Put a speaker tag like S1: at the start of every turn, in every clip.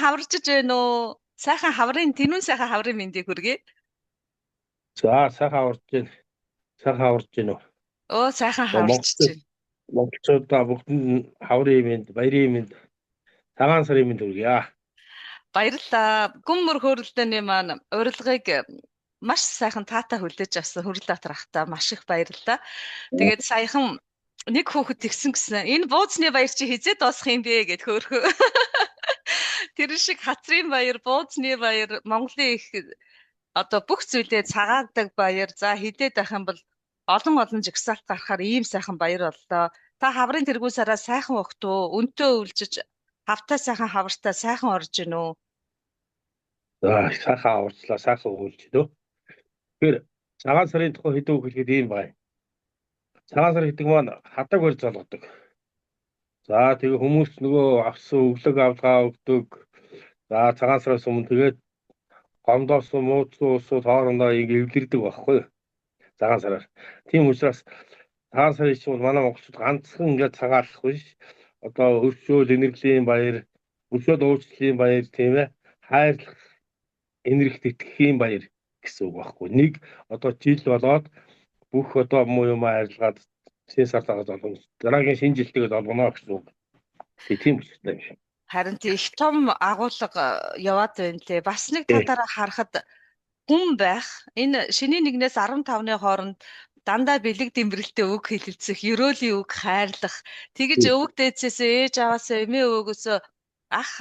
S1: Хаварчж байна уу? Сайхан хаврын тэнүүн сайхан хаврын мэндийг хүргэе.
S2: За, сайхан аварж байна. Сайхан аварж байна уу?
S1: Өө, сайхан хаварчж байна.
S2: Монголчуудаа бүгдэнд нь хаврын мэнд, баярын мэнд, цагаан сарын мэнд хүргье.
S1: Баярлалаа. Гүн мөр хөөрөлдөөний маань урилгыг маш сайхан таатай хүлээж авсан Хөрөл ахтай маш их баярлалаа. Тэгээд саяхан нэг хүүхэд тэгсэн гэсэн, энэ бууцны баяр чи хизээ дуусах юм бэ гэд хөөрхөө. Тэр шиг хацрын баяр, бууцны баяр, Монголын их одоо бүх зүйлээ цагаадаг баяр. За, хідээд байх юм бол олон олон жагсаалт гарахаар ийм сайхан баяр боллоо. Та хаврын тэргүүн сараа сайхан өгтөө, өнтөө өвлжиж, хавтай сайхан хавартай сайхан орж гин үү?
S2: За, сайхан аварчлаа, сайхан өвлж дөө. Тэгэхээр цагаан сарын тухай хэдэн үг хэлэхэд ийм байна. Цагаан сар гэдэг маань хадаг барь золгодог. За, тэгээ хүмүүс нөгөө авсан өглөг авлгаа өгдөг. За, цагаан сараас өмнө тэгээд гомдоосон муудсан усууд хоорондоо ингэ эвлэрдэг байхгүй юу? Цагаан сараар. Тийм учраас цагаан сарын чинь манай монголчууд ганцхан ингээд цагаалах биш. Одоо өршөөл энергийн баяр, өршөөл уучлалын баяр, тийм ээ. Хайрлах, энерги тэтгэхийн баяр гэсэн үг байхгүй. Нэг одоо жил болоод бүх одоо муу юм арилгаад шинэ сар дагаад болгоно. Дараагийн шинэ жилтэйгээ болгоно гэсэн үг. Тийм учиртай юм шиг.
S1: Харин тийм их том агуулга яваад байна лээ. Бас нэг талаараа харахад гүн байх. Энэ шинийн 1-ээс 15-ны хооронд дандаа бэлэг дэмбэрэлтэй үг хэлэлцэх, ерөөлийн үг хайрлах. Тэгэж өвөг дээдсээс ээж аваасаа, эмээ өвгөөсөө ах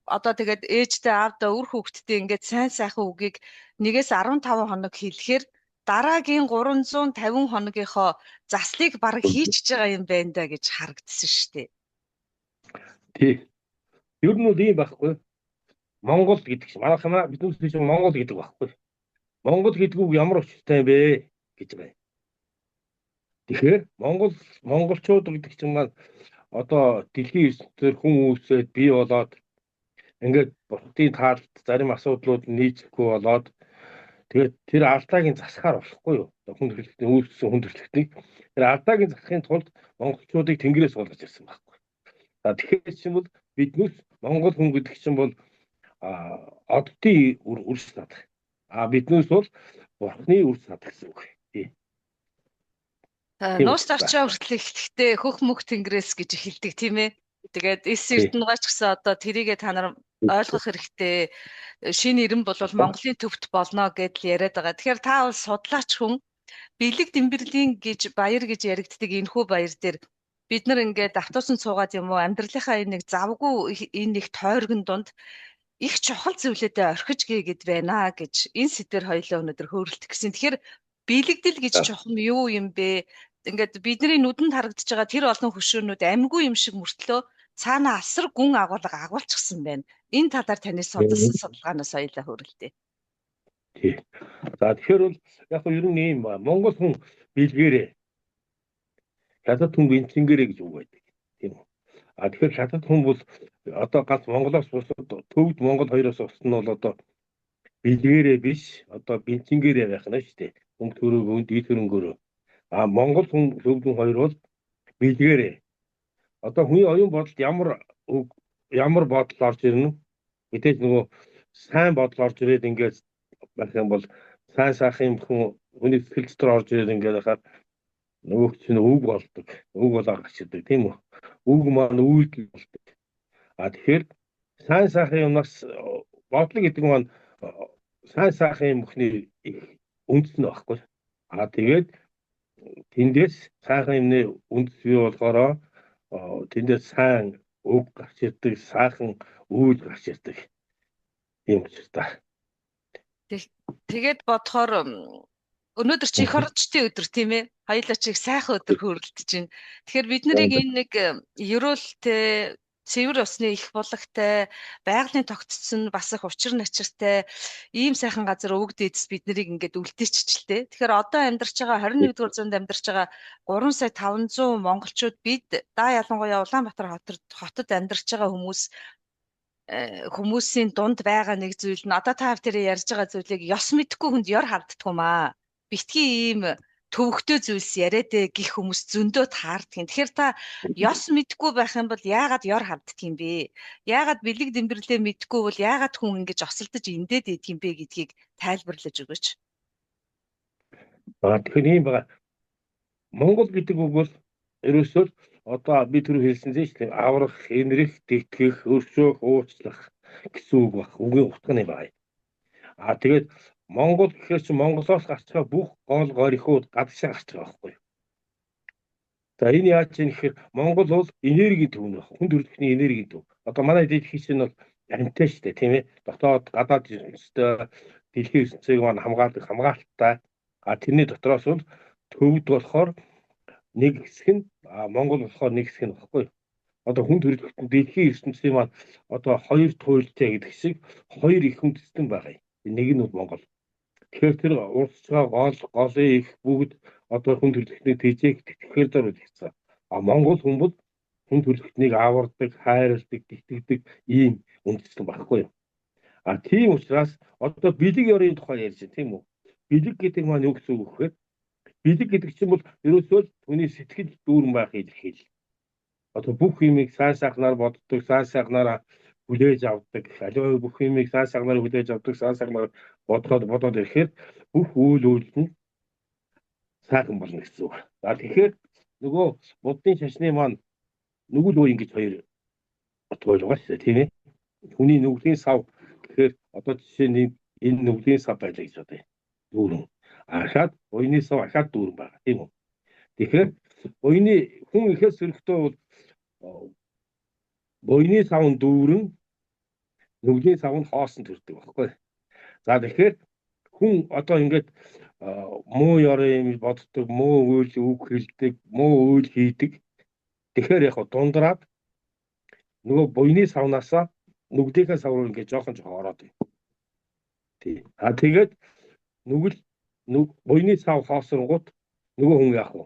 S1: одоо тэгээд ээжтэй аавдаа үр хүүхэдтэй ингээд сайн сайхан үгийг 1-ээс 15 хоног хэлэхээр дараагийн 350 хоногийнхоо заслыг бараг хийчихэж байгаа юм байна да гэж харагдсан шүү дээ.
S2: Тий. Ер нь бол ийм байхгүй. Монгол гэдэг чинь манайх бидний чинь Монгол гэдэг байхгүй. Монгол гэдэг үг ямар учиртай юм бэ гэж байна. Тэгэхээр Монгол монголчууд гэдэг чинь маань одоо дэлхийн ертөнцөөр хүн үүсээд бий болоод ингээд бусдын таалд зарим асуудлууд нийцэхгүй болоод тэгээд тэр алдааг нь засахаар болохгүй юу? Хүн төрөлхтний үүссэн хүн төрөлхтнийг тэр алдааг нь засахын тулд монголчуудыг тэнгэрээс суулгаж ирсэн байхгүй. За, тэгэхээр чинь бол биднээс монгол хүн гэдэг чинь бол оддын үр сад. А биднээс бол бурхны үр сад гэсэн үг. Тий.
S1: Нууц очоо хүртэл ихтгэхдээ хөх мөх тэнгэрээс гэж эхэлдэг, тийм ээ. Тэгээд эс эрдэнэгач гэсэн одоо тэрийгэ та нар ойлгох хэрэгтэй. Шинэ ирэн бол Монголын төвт болно гэдэл яриад байгаа. Тэгэхээр та бол судлаач хүн, бэлэг дэмбэрлийн гэж баяр гэж яригддаг энэхүү баяр дээр бид нар ингээд автобусанд суугаад юм уу, амьдралынхаа энэ нэг завгүй энэ нэг тойргон дунд их чухал зүйлүүдэд орхиж гээгээд байна гэж энэ сэдвэр хоёлоо өнөөдөр хөөрөлдөх гэсэн. Тэгэхээр бэлэгдэл гэж чухам юу юм бэ? Ингээд бидний нүдэнд харагдаж байгаа тэр олон хөшөөнүүд амьгүй юм шиг мөртлөө цаана асар гүн агуулга агуулчихсан байна. Энэ талаар таны судалсан судалгаанаас хоёлаа хөөрөлдөө.
S2: Тий. За, тэгэхээр бол яг нь ер нь ийм Монгол хүн бэлгээрээ, хятад хүн бэнцэнгээрээ гэж үг байдаг. Тийм үү. А тэгэхээр хятад хүн бол одоо ганц Монголоос бусад төвд Монгол хоёроос бусад нь бол одоо бэлгээрээ биш, одоо бэнцэнгээрээ байх нь шүү дээ. Хөнгө төрөг өнд ил хөрөнгөөрөө. А Монгол хүн төвдөн хоёр бол бэлгээрээ. Одоо хүний оюун бодолд ямар үг, ямар бодол орж ирнэ? Мэдээж нөгөө сайн бодол орж ирээд ингээд байх юм бол сайн сайхан юм хүн хүний сэтгэл дотор орж ирээд ингээд байхаар нөгөө чинь үг болдог. Үг болоо гарч ирдэг, тийм үү? Үг маань үйлдэл болдог. А тэгэхээр сайн сайхан юмнаас бодлого гэдэг маань сайн сайхан юм бүхний их үндэс нь байхгүй. А тэгээд тэндээс сайхан юмны үндэс бий болохоро тэндээс сайн үг гарч ирдэг, сайхан үйл гарч ирдэг. Тийм учиртай.
S1: Тэгээд бодохоор өнөөдөр чи эх орончдын өдөр, тийм ээ? Хоёулаа чи их сайхан өдөр хөөрөлдөж байна. Тэгэхээр бид нарыг энэ нэг ерөөлтэй, цэвэр усны их булагтай, байгалийн тогтцсон бас их учир начиртай ийм сайхан газар өвөг дээдэс бид нарыг ингээд үлдээчихэлтэй. Тэгэхээр одоо амьдарч байгаа 21-р зуунд амьдарч байгаа 3 сая 500 монголчууд бид даа, ялангуяа Улаанбаатар хотод амьдарч байгаа хүмүүс хүмүүсийн дунд байгаа нэг зүйл нь одоо та тэр ярьж байгаа зүйлийг ёс мэдэхгүй хүнд ёр хавддаг юм аа. Битгий ийм төвөгтэй зүйлс яриад ээ гих хүмүүс зөндөө таардаг. Тэгэхээр та ёс мэдэхгүй байх юм бол яагаад ёр хавддаг юм бэ? Яагаад бэлэг дэмбэрлээ мэдэхгүй бол яагаад хүн ингэж осолдож эндээд идэх юм бэ гэдгийг тайлбарлаж өгөөч.
S2: Аа, тэгэхээр ийм байгаа. Монгол гэдэг үг бол ерөөсөө одоо би түр хэлсэн чинь шүү дээ. Аврах, эмрэх, тэтгэх, өршөөх, уучлах гэсэн үг баг. Үгийн утга нь байна. Аа, тэгээд Монгол гэхээр чи Монголоос гарч байгаа бүх гол горихууд гадагшаа гарч байгаа байхгүй юу? За, энэ яаж юм гэхээр Монгол бол энергийн төв нөх. Хүн төрөлхтний энергийн төв. Одоо манай дэлхий чинь бол амьтай шүү дээ, тийм ээ. Дотоод гадаад ертөнцтэй дэлхийн ертөнцийг маань хамгаалах хамгаалттай. А тэрний дотроос бол төвд болохоор нэг хэсэг нь Монгол болохоор нэг хэсэг нь багхгүй юу? Одоо хүн төрөлхтөн дэлхийн ертөнцийн маань одоо хоёр туйлтай гэдэг шиг хоёр их үндэстэн байгаа юм. Нэг нь бол Монгол. Тэгэхээр тэр урдч байгаа гол голын их бүгд одоо хүн төрөлхтнийг тэжээх тэтгэхээр зориулагдсан. А Монгол хүн бол хүн төрөлхтнийг авардаг, хайрладаг, тэтгэдэг ийм үндэстэн багхгүй юу? А тийм учраас одоо бэлэг ёрын тухай ярьж байна, тийм үү? Бэлэг гэдэг маань юу гэсэн үг вэ гэхээр бэлэг гэдэг чинь бол ерөөсөө түүний сэтгэл дүүрэн байх илэрхийлэл. Одоо бүх юмыг сайн сайхнаар боддог, сайн сайхнаар хүлээж авдаг. Аливаа бүх юмыг сайн сайхнаар хүлээж авдаг, сайн сайхнаар бодоход бодоод ирэхээр бүх үйл үйлдэл нь сайхан болно гэсэн үг. За, тэгэхээр нөгөө буддын шашны маань нүгэл үе ингэж хоёр утга байгаа шүү дээ, тийм ээ. Хүний нүглийн сав гэхээр одоо жишээ нь энэ нүглийн сав байлаа гэж бодъё. Дүүрэн. Ахаад буйны сав ахаад дүүрэн байгаа, тийм үү? Тэгэхээр буйны хүн ихээс сөрөгтэй бол буйны сав нь дүүрэн, нүглийн сав нь хоосон төрдөг байхгүй. За, тэгэхээр хүн одоо ингээд муу ёрын юм боддог, муу үйл үг хэлдэг, муу үйл хийдэг. Тэгэхээр яг дундраад нөгөө буйны савнаасаа нүглийнхээ сав руу ингээд жоохон жоохон ороод байна. Тий. А тэгээд нүгэл буйны сав хоосронгууд нөгөө хүн яах вэ?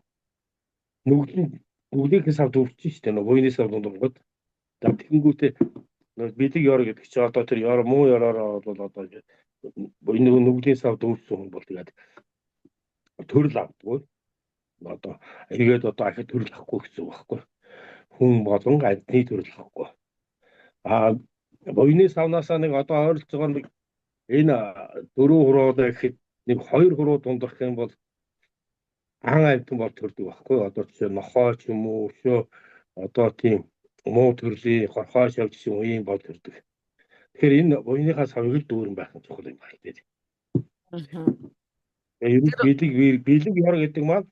S2: Нүгэл нь нүглийнхээ сав дүүрчин шүү дээ. Нөгөө буйны сав дундрангууд. За, тэгэнгүүтээ нөгөө бэлэг ёр гэдэг чинь одоо тэр ёр муу ёроороо бол одоо буйны нүглийн сав дүүрсэн хүн бол тэгээд төрөл авдаггүй. Одоо эргээд одоо ахид төрөл авахгүй гэсэн үг байхгүй. Хүн болон амьтны төрөл авахгүй. А буйны савнаасаа нэг одоо ойролцоогоор нэг энэ дөрөв хуруулаа гэхэд нэг хоёр хуруу дундрах юм бол ан амьтан бол төрдөг байхгүй. Одоо жишээ нохой ч юм уу, өшөө одоо тийм муу төрлийн хорхой шавж юм уу, ийм бол төрдөг. Тэгэхээр энэ буйныхаа савыг л дүүрэн байх нь чухал юм байна тийм. Ер нь бэлэг бэлэг ёр гэдэг маань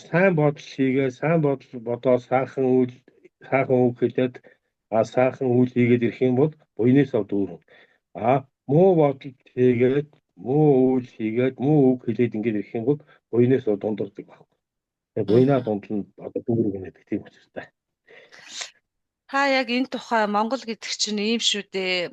S2: сайн бодол хийгээ, сайн бодол бодоо, сайхан үйл, сайхан үг хэлээд, сайхан үйл хийгээд ирэх юм бол буйны сав дүүрэн. А муу бодол хийгээд, муу үйл хийгээд, муу үг хэлээд ингээд ирэх юм бол буйны сав дундардаг байхгүй. Тэгээ буйнаа дундал нь одоо дүүрэн гэдэг тийм учиртай.
S1: Та яг энэ тухай Монгол гэдэг чинь ийм шүү дээ.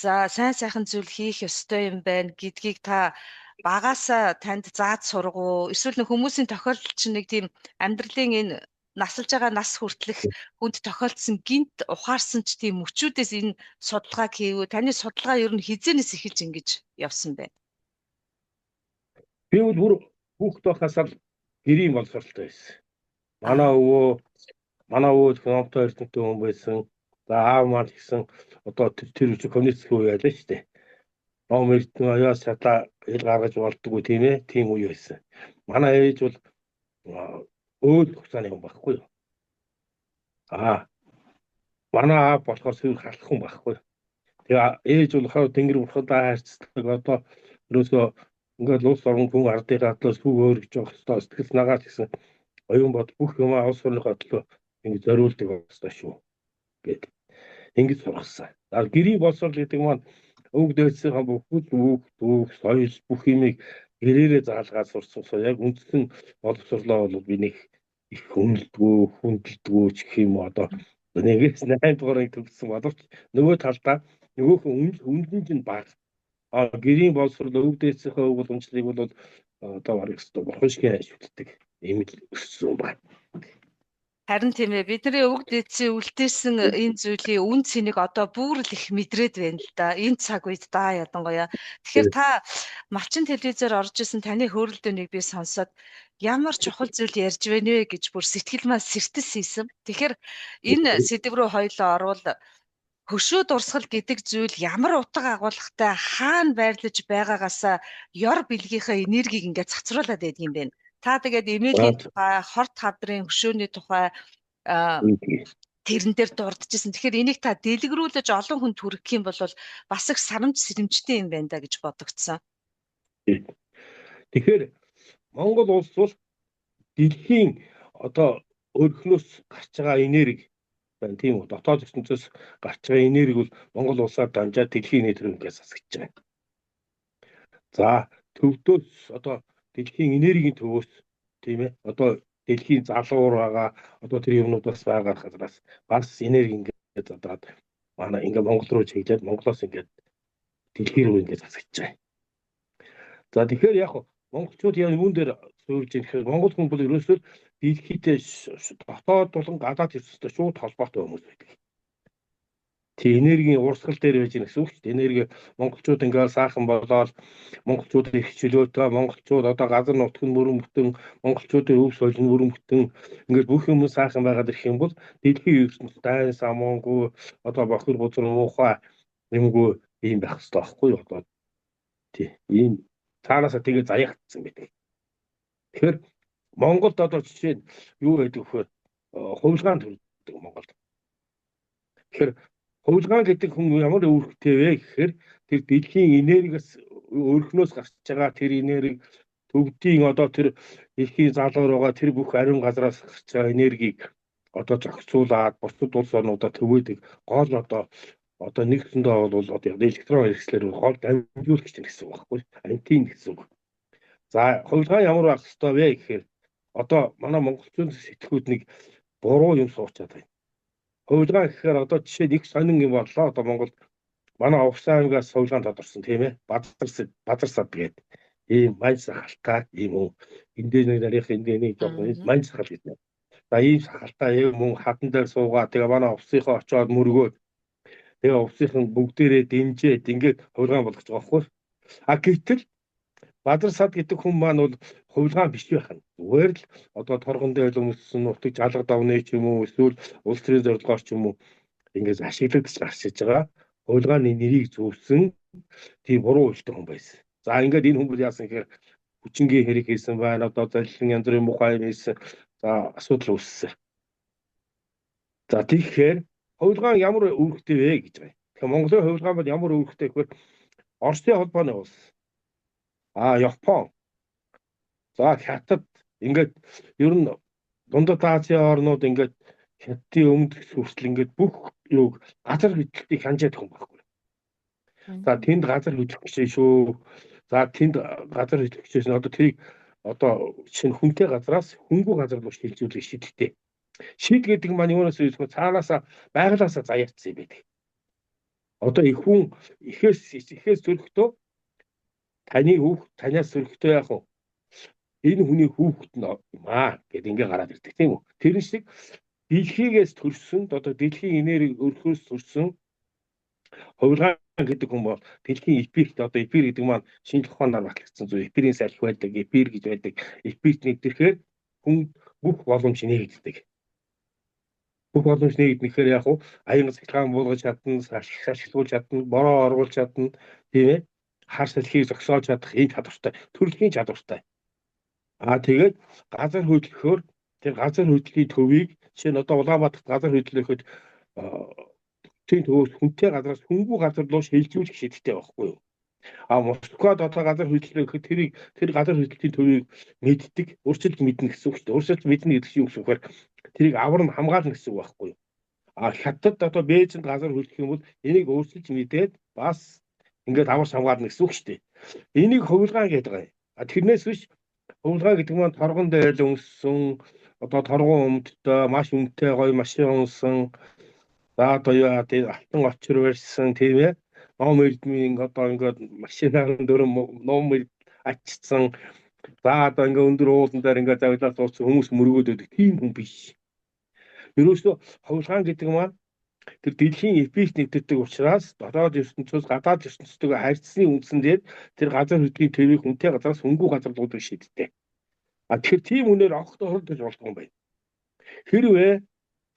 S1: За, сайн сайхан зүйл хийх ёстой юм байна гэдгийг та багаасаа танд зааж сургуу, эсвэл нэг хүмүүсийн тохиолдол чинь нэг тийм амьдралын энэ насалж байгаа нас хүртэлх хүнд тохиолдсон гинт ухаарсан ч тийм мөчүүдээс энэ судалгааг хийвүү? Таны судалгаа ер нь хизээнээс эхэлж ингэж явсан бэ?
S2: Би бол бүр хүүхэд байхасаа л гэрийн боловсролтой байсан. Манай өвөө манай өвөө номтой эрдэмтэн хүн байсан. За, аав маань гэсэн одоо тэр үчи коммунистик үе байлаа шүү дээ. Ном эрдэм оёо шатаа хэл гаргаж болдгоо, тийм ээ, тийм үе байсан. Манай ээж бол өөд хугацааны хүн байхгүй юу? Аа, манай аав болохоор сүүр халах хүн байхгүй. Тэгээ ээж болохоор тэнгэр бурхандаа хайрцдаг, одоо ерөөсөө ингээд улс орон хүн ардынхаа төлөө сүг өөргөж явах хэвээр сэтгэл нагаа гэсэн оюун бод бүх юм улс орныхоо төлөө ингэж зориулдаг байх ёстой шүү гэд ингэж сургасан. За, гэрийн боловсрол гэдэг маань өвөг дээдсийнхаа бүх үг түүх соёл бүх юмыг гэрээрээ заалгаад сурсан. Яг үндсэн боловсрлоо бол би нэг их хүндэлдэггүй, хүндэлдэггүй ч гэх юм уу, одоо нэгээс 8 дугаарыг төгссөн боловч нөгөө талдаа нөгөөх үнэлж нь бага. А гэрийн боловсрол, өвөг дээдсийнхаа өв боломжлыг бол одоо бараг өстө бурхан шиг шүтдэг. Ийм л өссөн байна.
S1: Харин тийм ээ, бидний өвөг дээдсийн үлдээсэн энэ зүйлийн үн цэнийг одоо бүр л их мэдрээд байна л да. Энэ цаг үед да ялангуяа. Тэгэхээр та малчин телевизээр орж исэн таны хөөрөлдөөнийг би сонсоод ямар чухал зүйл ярьж байна вэ гэж бүр сэтгэл маань сэртэс хийсэн. Тэгэхээр энэ сэдэв рүү хоёлоо орвол хөшөө дурсгал гэдэг зүйл ямар утга агуулгатай хаана байрлаж байгаагаасаа ёр бэлгийнхээ энергийг ингээд цацруулад байдаг юм байна. Та тэгээд эмээлийн тухай, хорт хавдрын хөшөөний тухай тэрэн дээр дурдчихсан. Тэгэхээр энийг та дэлгэрүүлж олон хүн хүргэх юм бол бас их сарамж сэрэмжтэй юм байна да гэж бодогдсон.
S2: Тэгэхээр Монгол улс бол дэлхийн одоо өрхнөөс гарч байгаа энерги байна, тийм үү? Дотоод ертөнцөөс гарч байгаа энерги бол Монгол улсаар дамжаад дэлхийн нийт рүү ингээд засагдж байгаа. За, төвдөөс одоо дэлхийн энергийн төвөөс, тийм ээ, одоо дэлхийн залуур байгаа одоо тэр юмнуудаас байгаа газраас бас энерги ингээд задаад манай ингээд Монгол руу чиглээд Монголоос ингээд дэлхий рүү ингээд засагдж байгаа. За, тэгэхээр яг монголчууд яг юун дээр суурж ийм гэхээр Монгол хүн бол ерөөсөө дэлхийдээ дотоод болон гадаад ертөнцтэй шууд холбоотой хүмүүс байдаг. Тэг энергийн урсгал дээр байж гэнэ гэсэн үг шүү дээ. Энерги монголчууд ингээл сайхан болоод монголчууд их чөлөөтэй, монголчууд одоо газар нутг нь бүрэн бүтэн, монголчуудын өв соёл нь бүрэн бүтэн, ингээд бүх юм сайхан байгаад ирэх юм бол дэлхийн ертөнцид дайн самуунгүй, одоо бохир бузар муухай юмгүй ийм байх хэрэгтэй байхгүй юу одоо. Тий. Ийм цаанаасаа тэгээ заяагдсан байдаг. Тэгэхээр Монголд одоо жишээ нь юу байдаг вэхээр хувилгаан төрдөг Монголд. Тэгэхээр хувилгаан гэдэг хүн ямар үүрэгтэй вэ гэхээр тэр дэлхийн энергиэс өрхнөөс гарч байгаа тэр энерги, төвдийн одоо тэр дэлхийн залуур байгаа тэр бүх ариун газраас гарч байгаа энергийг одоо зохицуулаад бусад улс орнуудаа төвөөдөг гол одоо нэгсэндээ бол одоо электрон хэрэгслэр гол дамжуулагч гэсэн үг байхгүй, антин гэсэн үг. За, хувилгаан ямар байх ёстой вэ гэхээр одоо манай монголчууд сэтгүүд нэг буруу юм суучаад байна. Хувилгаан гэхээр одоо жишээ нь их сонин юм боллоо. Одоо Монголд манай Увсан аймгаас хувилгаан тодорсон, тийм ээ. Бадарсад гээд ийм манж сахалтай ийм хүн эндээ нэг нарийнх эндээ нэг жоохон манж сахал гэдэг. За, ийм сахалтай ийм хүн хадан дээр суугаа, тэгээ манай увсынхаа очиод мөргөөд, тэгээ увсынхан бүгдээрээ дэмжээд ингээд хувилгаан болгож байгаа байхгүй. А гэтэл Бадарсад гэдэг хүн маань бол хувилгаан биш байх нь. Зүгээр л одоо торгон дээр өмссөн нутаг жалга давны ч юм уу, эсвэл улс төрийн зорилгоор ч юм уу ингээд ашиглагдаж гарч иж байгаа хувилгааны нэрийг зүүсэн тийм буруу үйлтэй хүн байсан. За, ингээд энэ хүн бол яасан гэхээр хүчингийн хэрэг хийсэн байна. Одоо заллин янз бүрийн муухай юм хийсэн. За, асуудал үүссэн. За, тэгэхээр хувилгаан ямар үүрэгтэй вэ гэж байгаа юм. Тэгэхээр Монголын хувилгаан бол ямар үүрэгтэй гэхээр Оросын холбооны улс, Япон, за Хятад, ингээд ер нь Дундад Азийн орнууд, ингээд Хятадын өмнөд хүртэл ингээд бүх юуг газар хөдлөлтийг хянжаад хүн байхгүй. За, тэнд газар хөдлөх гэж шүү. За, тэнд газар хөдлөх гэж одоо тэрийг одоо шинэ хүнтэй газраас хүнгүй газар руу шилжүүлэх шидэлтэй. Шид гэдэг маань юунаас вэ? Цаанаасаа байгалаасаа заяатсан юм байдаг. Одоо их хүн ихээс зөрөхдөө таны хүүхд танаас зөрөхдөө яах вэ? Энэ хүний хүүхэд нь юм аа гэд ингээ гараад ирдэг, тийм үү? Тэр шиг дэлхийгээс төрсөн, одоо дэлхийн энерги өрхөөс төрсөн хувилгаан гэдэг хүн бол дэлхийн эпирт, одоо эпир гэдэг маань шинжлэх ухаанаар батлагдсан зүйл. Эпирийн салхи байдаг, эпир гэж байдаг. Эпирт нэгдэхээр хүн бүх боломж нээгддэг. Бүх боломж нээгдэнэхээр яг уу аян цахилгаан буулгаж чадна, салхи чадна, бороо оруулж чадна, тийм ээ? Хар салхийг зогсоож чадах ийм чадвартай, төрөлхийн чадвартай. Аа, тэгээд газар хөдлөхөөр тэр газар хөдлөлийн төвийг, жишээ нь одоо Улаанбаатарт газар хөдлөхөд тийм төвөөс хүнтэй газраас хүнгүй газар руу шилжүүлэх шийдэлтэй байхгүй юу? А Москвад одоо газар хөдлөлөө гэхэд тэрийг тэр газар хөдлөлтийн төвийг мэддэг, өөрчилж мэднэ гэсэн үг шүү дээ. Өөрчилж мэднэ гэдэг чинь юу гэсэн үг вэ? Тэрийг аварна, хамгаална гэсэн үг байхгүй юу? А Хятад одоо Бээжинд газар хөдлөх юм бол энийг өөрчилж мэдээд бас ингээд аварч хамгаална гэсэн үг шүү дээ. Энийг хувилгаан гэдэг юм. А тэрнээс биш хувилгаан гэдэг маань торгон дээр л өмссөн, одоо торгон өмдтэй, маш үнэтэй гоё машин унсан, за одоо юу яа тий алтан очир барьсан, тийм ээ. Ном эрдмийн одоо ингээд машинаар дөрөв ном ачсан. За, одоо ингээд өндөр уулан дээр ингээд завлаа суусан хүмүүс мөргөөд өгдөг тийм хүн биш. Ерөөсөө хувилгаан гэдэг маань тэр дэлхийн эффект нэвтэрдэг учраас дотоод ертөнцөөс гадаад ертөнцтэйгээ харьцсны үндсэн дээр тэр газар хөдлөлийн төвийг хүнтэй газараас хөнгүү газар руу шийддэг. А тэгэхээр тийм үнээр огт оролдож болдгоо юм байна. Хэрвээ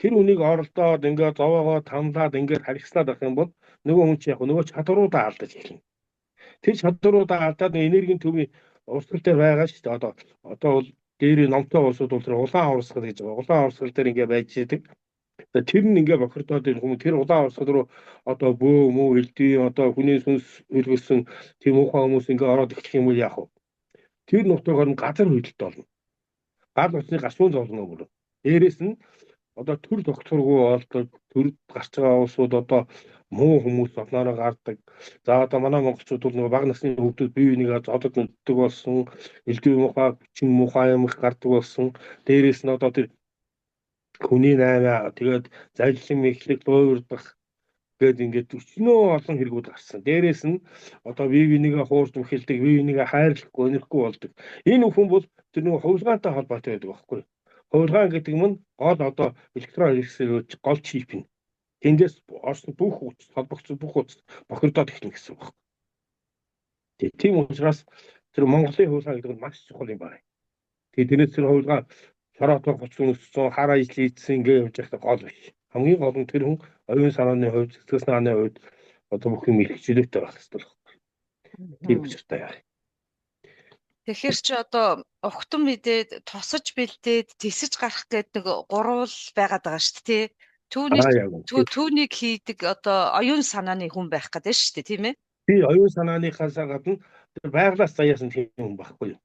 S2: тэр үнийг оролдоод ингээд зовоогоо тамлаад ингээд харьцлаад авах юм бол нөгөө хүн чи яг нөгөө чадваруудаа алдаж эхэлнэ. Тэр чадваруудаа алдаад энергийн төвийн урсгал дээр байгаа шүү дээ. Одоо бол дээрээ номтой улсууд бол тэр улаан урсгал гэж байгаа. Улаан урсгал дээр ингээд байж идэг. Тэр нь ингээ бохирдоод ирэх юм. Тэр улаан урсгал руу одоо бөө мөө элдвийн одоо хүний сүнс хөлгөсөн тийм муухай хүмүүс ингээ ороод эхлэх юм бол яах вэ? Тэр нутгаар нь газар хөдлөлт болно. Гал усны гашуун зовлон бүр. Дээрээс нь одоо төр тогтворгүй болдог, төр гарч байгаа улсууд одоо муу хүмүүс олноороо гардаг. За одоо манай монголчууд бол нөгөө бага насны хүүхдүүд бие бинийгээ зодод нүддэг болсон, элдв муухай, хүчин муухай юм их гардаг болсон. Дээрээс нь одоо тэр хүний наймаа тэгээд залилан мэхлэг луйвардах гээд ингээд өчнөө олон хэрэгүүд гарсан. Дээрээс нь одоо бие бинийгээ хуурж мэхэлдэг, бие бинийгээ хайрлахгүй, өнөрхгүй болдог. Энэ хүн бол тэр нөгөө хувилгаантай холбоотой байдаг байхгүй юу? Хувилгаан гэдэг нь гол одоо электрон хэрэгсэл гол чип нь. Тэндээс орсон бүх утас холбогдсон бүх утас бохирдоод эхэлнэ гэсэн үг байна. Тийм учраас тэр Монголын хувилгаан гэдэг нь маш чухал юм байна. Тэгээ тэрнээс тэр хувилгаан шороотоо гоцсон өссөн, хар ажил хийсэн ингээ явж байхдаа гол биш. Хамгийн гол нь тэр хүн оюун санааны хувьд, сэтгэл санааны хувьд одоо бүх юм эрхчлөөтэй байх хэрэгтэй байхгүй. Тийм учиртай яа.
S1: Тэгэхээр чи одоо ухтан мэдээд тосож бэлдээд тисэж гарах гэдэг нэг гурвал байгаад байгаа шүү дээ, тий? Түүний түүнийг хийдэг одоо оюун санааны хүн байх гэдэг шүү дээ, тийм ээ?
S2: Би оюун санааныхаасаа гадна тэр байглаас заяасан тийм хүн байхгүй юу?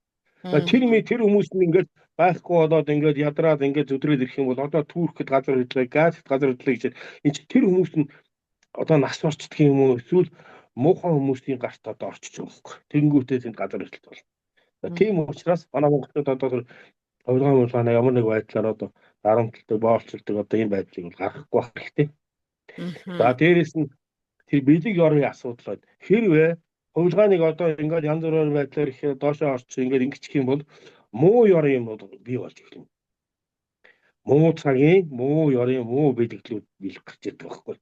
S2: Тэр тэр хүмүүс нь ингээд байхгүй болоод ингээд ядраад ингээд зүдрээд ирэх юм бол одоо Туркэд газар хөдлөө, Газад газар хөдлөө гэж энэ чи тэр хүмүүс нь одоо нас орчдөг юм уу эсвэл муухай хүмүүсийн гарт одоо орчиж байгаа байхгүй. Тэнгүүтээ тэнд газар хөдлөлт болно. Тийм учраас манай монголчууд одоо тэр хувилгаан мулгаанаа ямар нэг байдлаар одоо дарамталдаг, боолчилдог одоо ийм байдлыг бол гаргахгүй байх хэрэгтэй. За дээрэс нь тэр бэлэг ёрын асуудал байна. Хэрвээ хувилгааныг одоо ингээд янз бүрээр байдлаар их доошоо орчих ингээд ингэчих юм бол муу ёрын юм бий болж эхэлнэ. Муу цагийн, муу ёрын муу бэлэглүүд бэлэг гарч ирдэг байхгүй.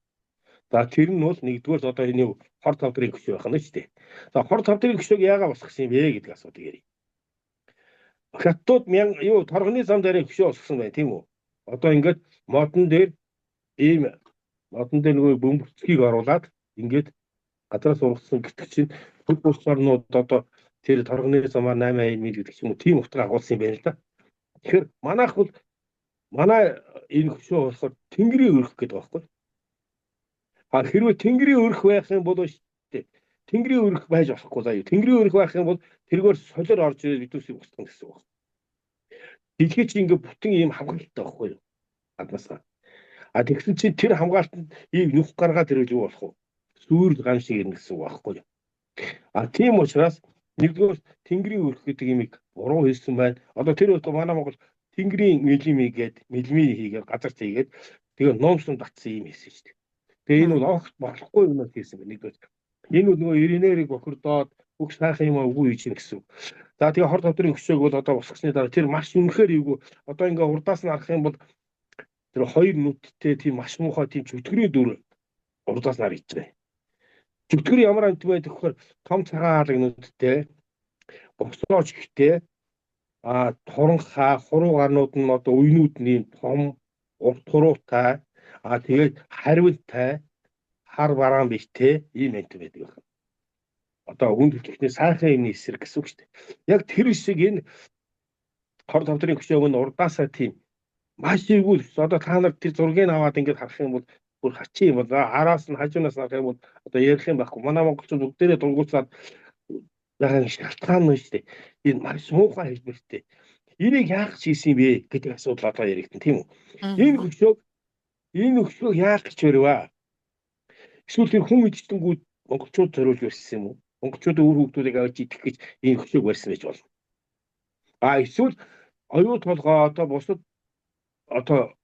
S2: За тэр нь бол нэгдүгээр одоо энэ хор тавдрын хөшөө байх нь шүү дээ. За хор тавдрын хөшөөг яагаад босгосон юм бэ гэдэг асуудыг ярив. Хятадууд юу торгоны зам дээр хөшөө босгосон байна тийм үү? Одоо ингээд модон дээр ийм модон дээр нөгөө бөмбөрцгийг оруулаад ингээд газраас ургасан гэдэг чинь төр бүс орнууд одоо тэр торгоны замаар 8 миль гэдэг ч юм уу тийм утга агуулсан юм байна л да. Тэгэхээр манайх бол манай энэ хөшөө болохоор тэнгэрийн өрх гэдэг байхгүй. А хэрвээ тэнгэрийн өрх байх юм бол шүү дээ. Тэнгэрийн өрх байж болохгүй заа юу. Тэнгэрийн өрх байх юм бол тэргээр солиор орж ирээд бидүүсийг устгах гэсэн үг. Дэлхий чи ингээ бүтэн ийм хамгаалттай байхгүй юу? Гаднаасаа. А тэгсэн чинь тэр хамгаалтанд ийм нүх гаргаад ирвэл юу болох вэ? Сүүрэл гам шиг ирнэ гэсэн үг байхгүй юу? А тийм учраас нэгдүгээр тэнгэрийн өрх гэдэг имийг буруу хийсэн байна. Одоо тэр үед манай Монгол тэнгэрийн мэлими гээд мэлми хийгээд газар хийгээд тэгээ нуумсан татсан юм хийсэн шүү дээ. Тэгээ энэ бол огт болохгүй юм хийсэн байна. Нэгдүгээр энэ бол нөгөө иринэрийг бохирдоод бүх сайхан юм үгүй хийж гин гэсэн үг. За тэгээ хор тавдрын хөшөөг бол одоо босгосны дараа тэр маш үнэхээр эвгүй. Одоо ингээ урдаас нь харах юм бол тэр хоёр нүдтэй тийм маш муухай тийм чөтгөрийн дүр урдаас нь харагдаж байгаа. Чөтгөр ямар амт байдаг гэхээр том цагаан хаалга нүдтэй, босооч ихтэй, а туранхаа хуруу гарнууд нь одоо үенүүд нь ийм том урт хуруутай, а тэгээд харивнтай, хар бараан биштэй ийм амт байдаг байна. Одоо хүн төрөлхтний сайхан юмны эсрэг гэсэн үг шүү дээ. Яг тэр шиг энэ хор тавдрын хөшөөг нь урдаасаа тийм маш эвгүй. Одоо та нар тэр зургийг аваад ингээд харах юм бол бүр хачин юм бол араас нь хажуунаас харах юм бол одоо ярих юм байхгүй. Манай монголчууд бүгдээрээ дургуутсаад байгаа шалтгаан нь шүү дээ. Энэ маш муухай хэлбэртэй. Энийг яах гэж хийсэн юм бэ гэдэг асуудал одоо яригдана тийм үү? Энэ хөшөөг энэ хөшөөг яах гэж барив? Эсвэл тэр хүн идэвчтэнгүүд монголчууд зориулж барьсан юм уу? Монголчуудын үр хүүхдүүдийг авч идэх гэж энэ хөшөөг барьсан байж болно. А эсвэл оюу толгой одоо бусад одоо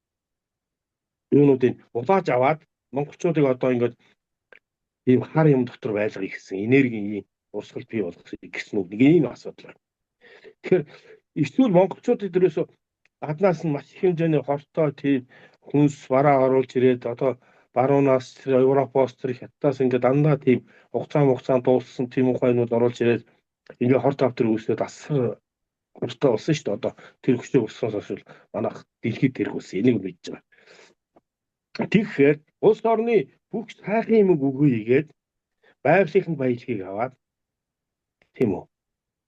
S2: юунуудыг улааж аваад монголчуудыг одоо ингээд ийм хар юм дотор байлгах гэсэн энергийн ийм урсгал бий болгох гэсэн үг нэг ийм асуудал байна. Тэгэхээр эсвэл монголчуудын дээрээс гаднаас нь маш их хэмжээний хортой тийм Хүнс бараа оруулж ирээд одоо баруунаас тэр Европоос тэр Хятадаас ингээд дандаа тийм хугацаа дууссан тийм ухаанууд оруулж ирээд ингээ хор тавтар үүсээд асар хурдтай болсон шүү дээ. Одоо тэр хөшөө өссөн хойш манайх дэлхийд тэрх болсон. Энийг мэдж байгаа. Тэгэхээр улс орны бүх сайхан юм үгүй хийгээд байгалийн баялагийг аваад тийм үү?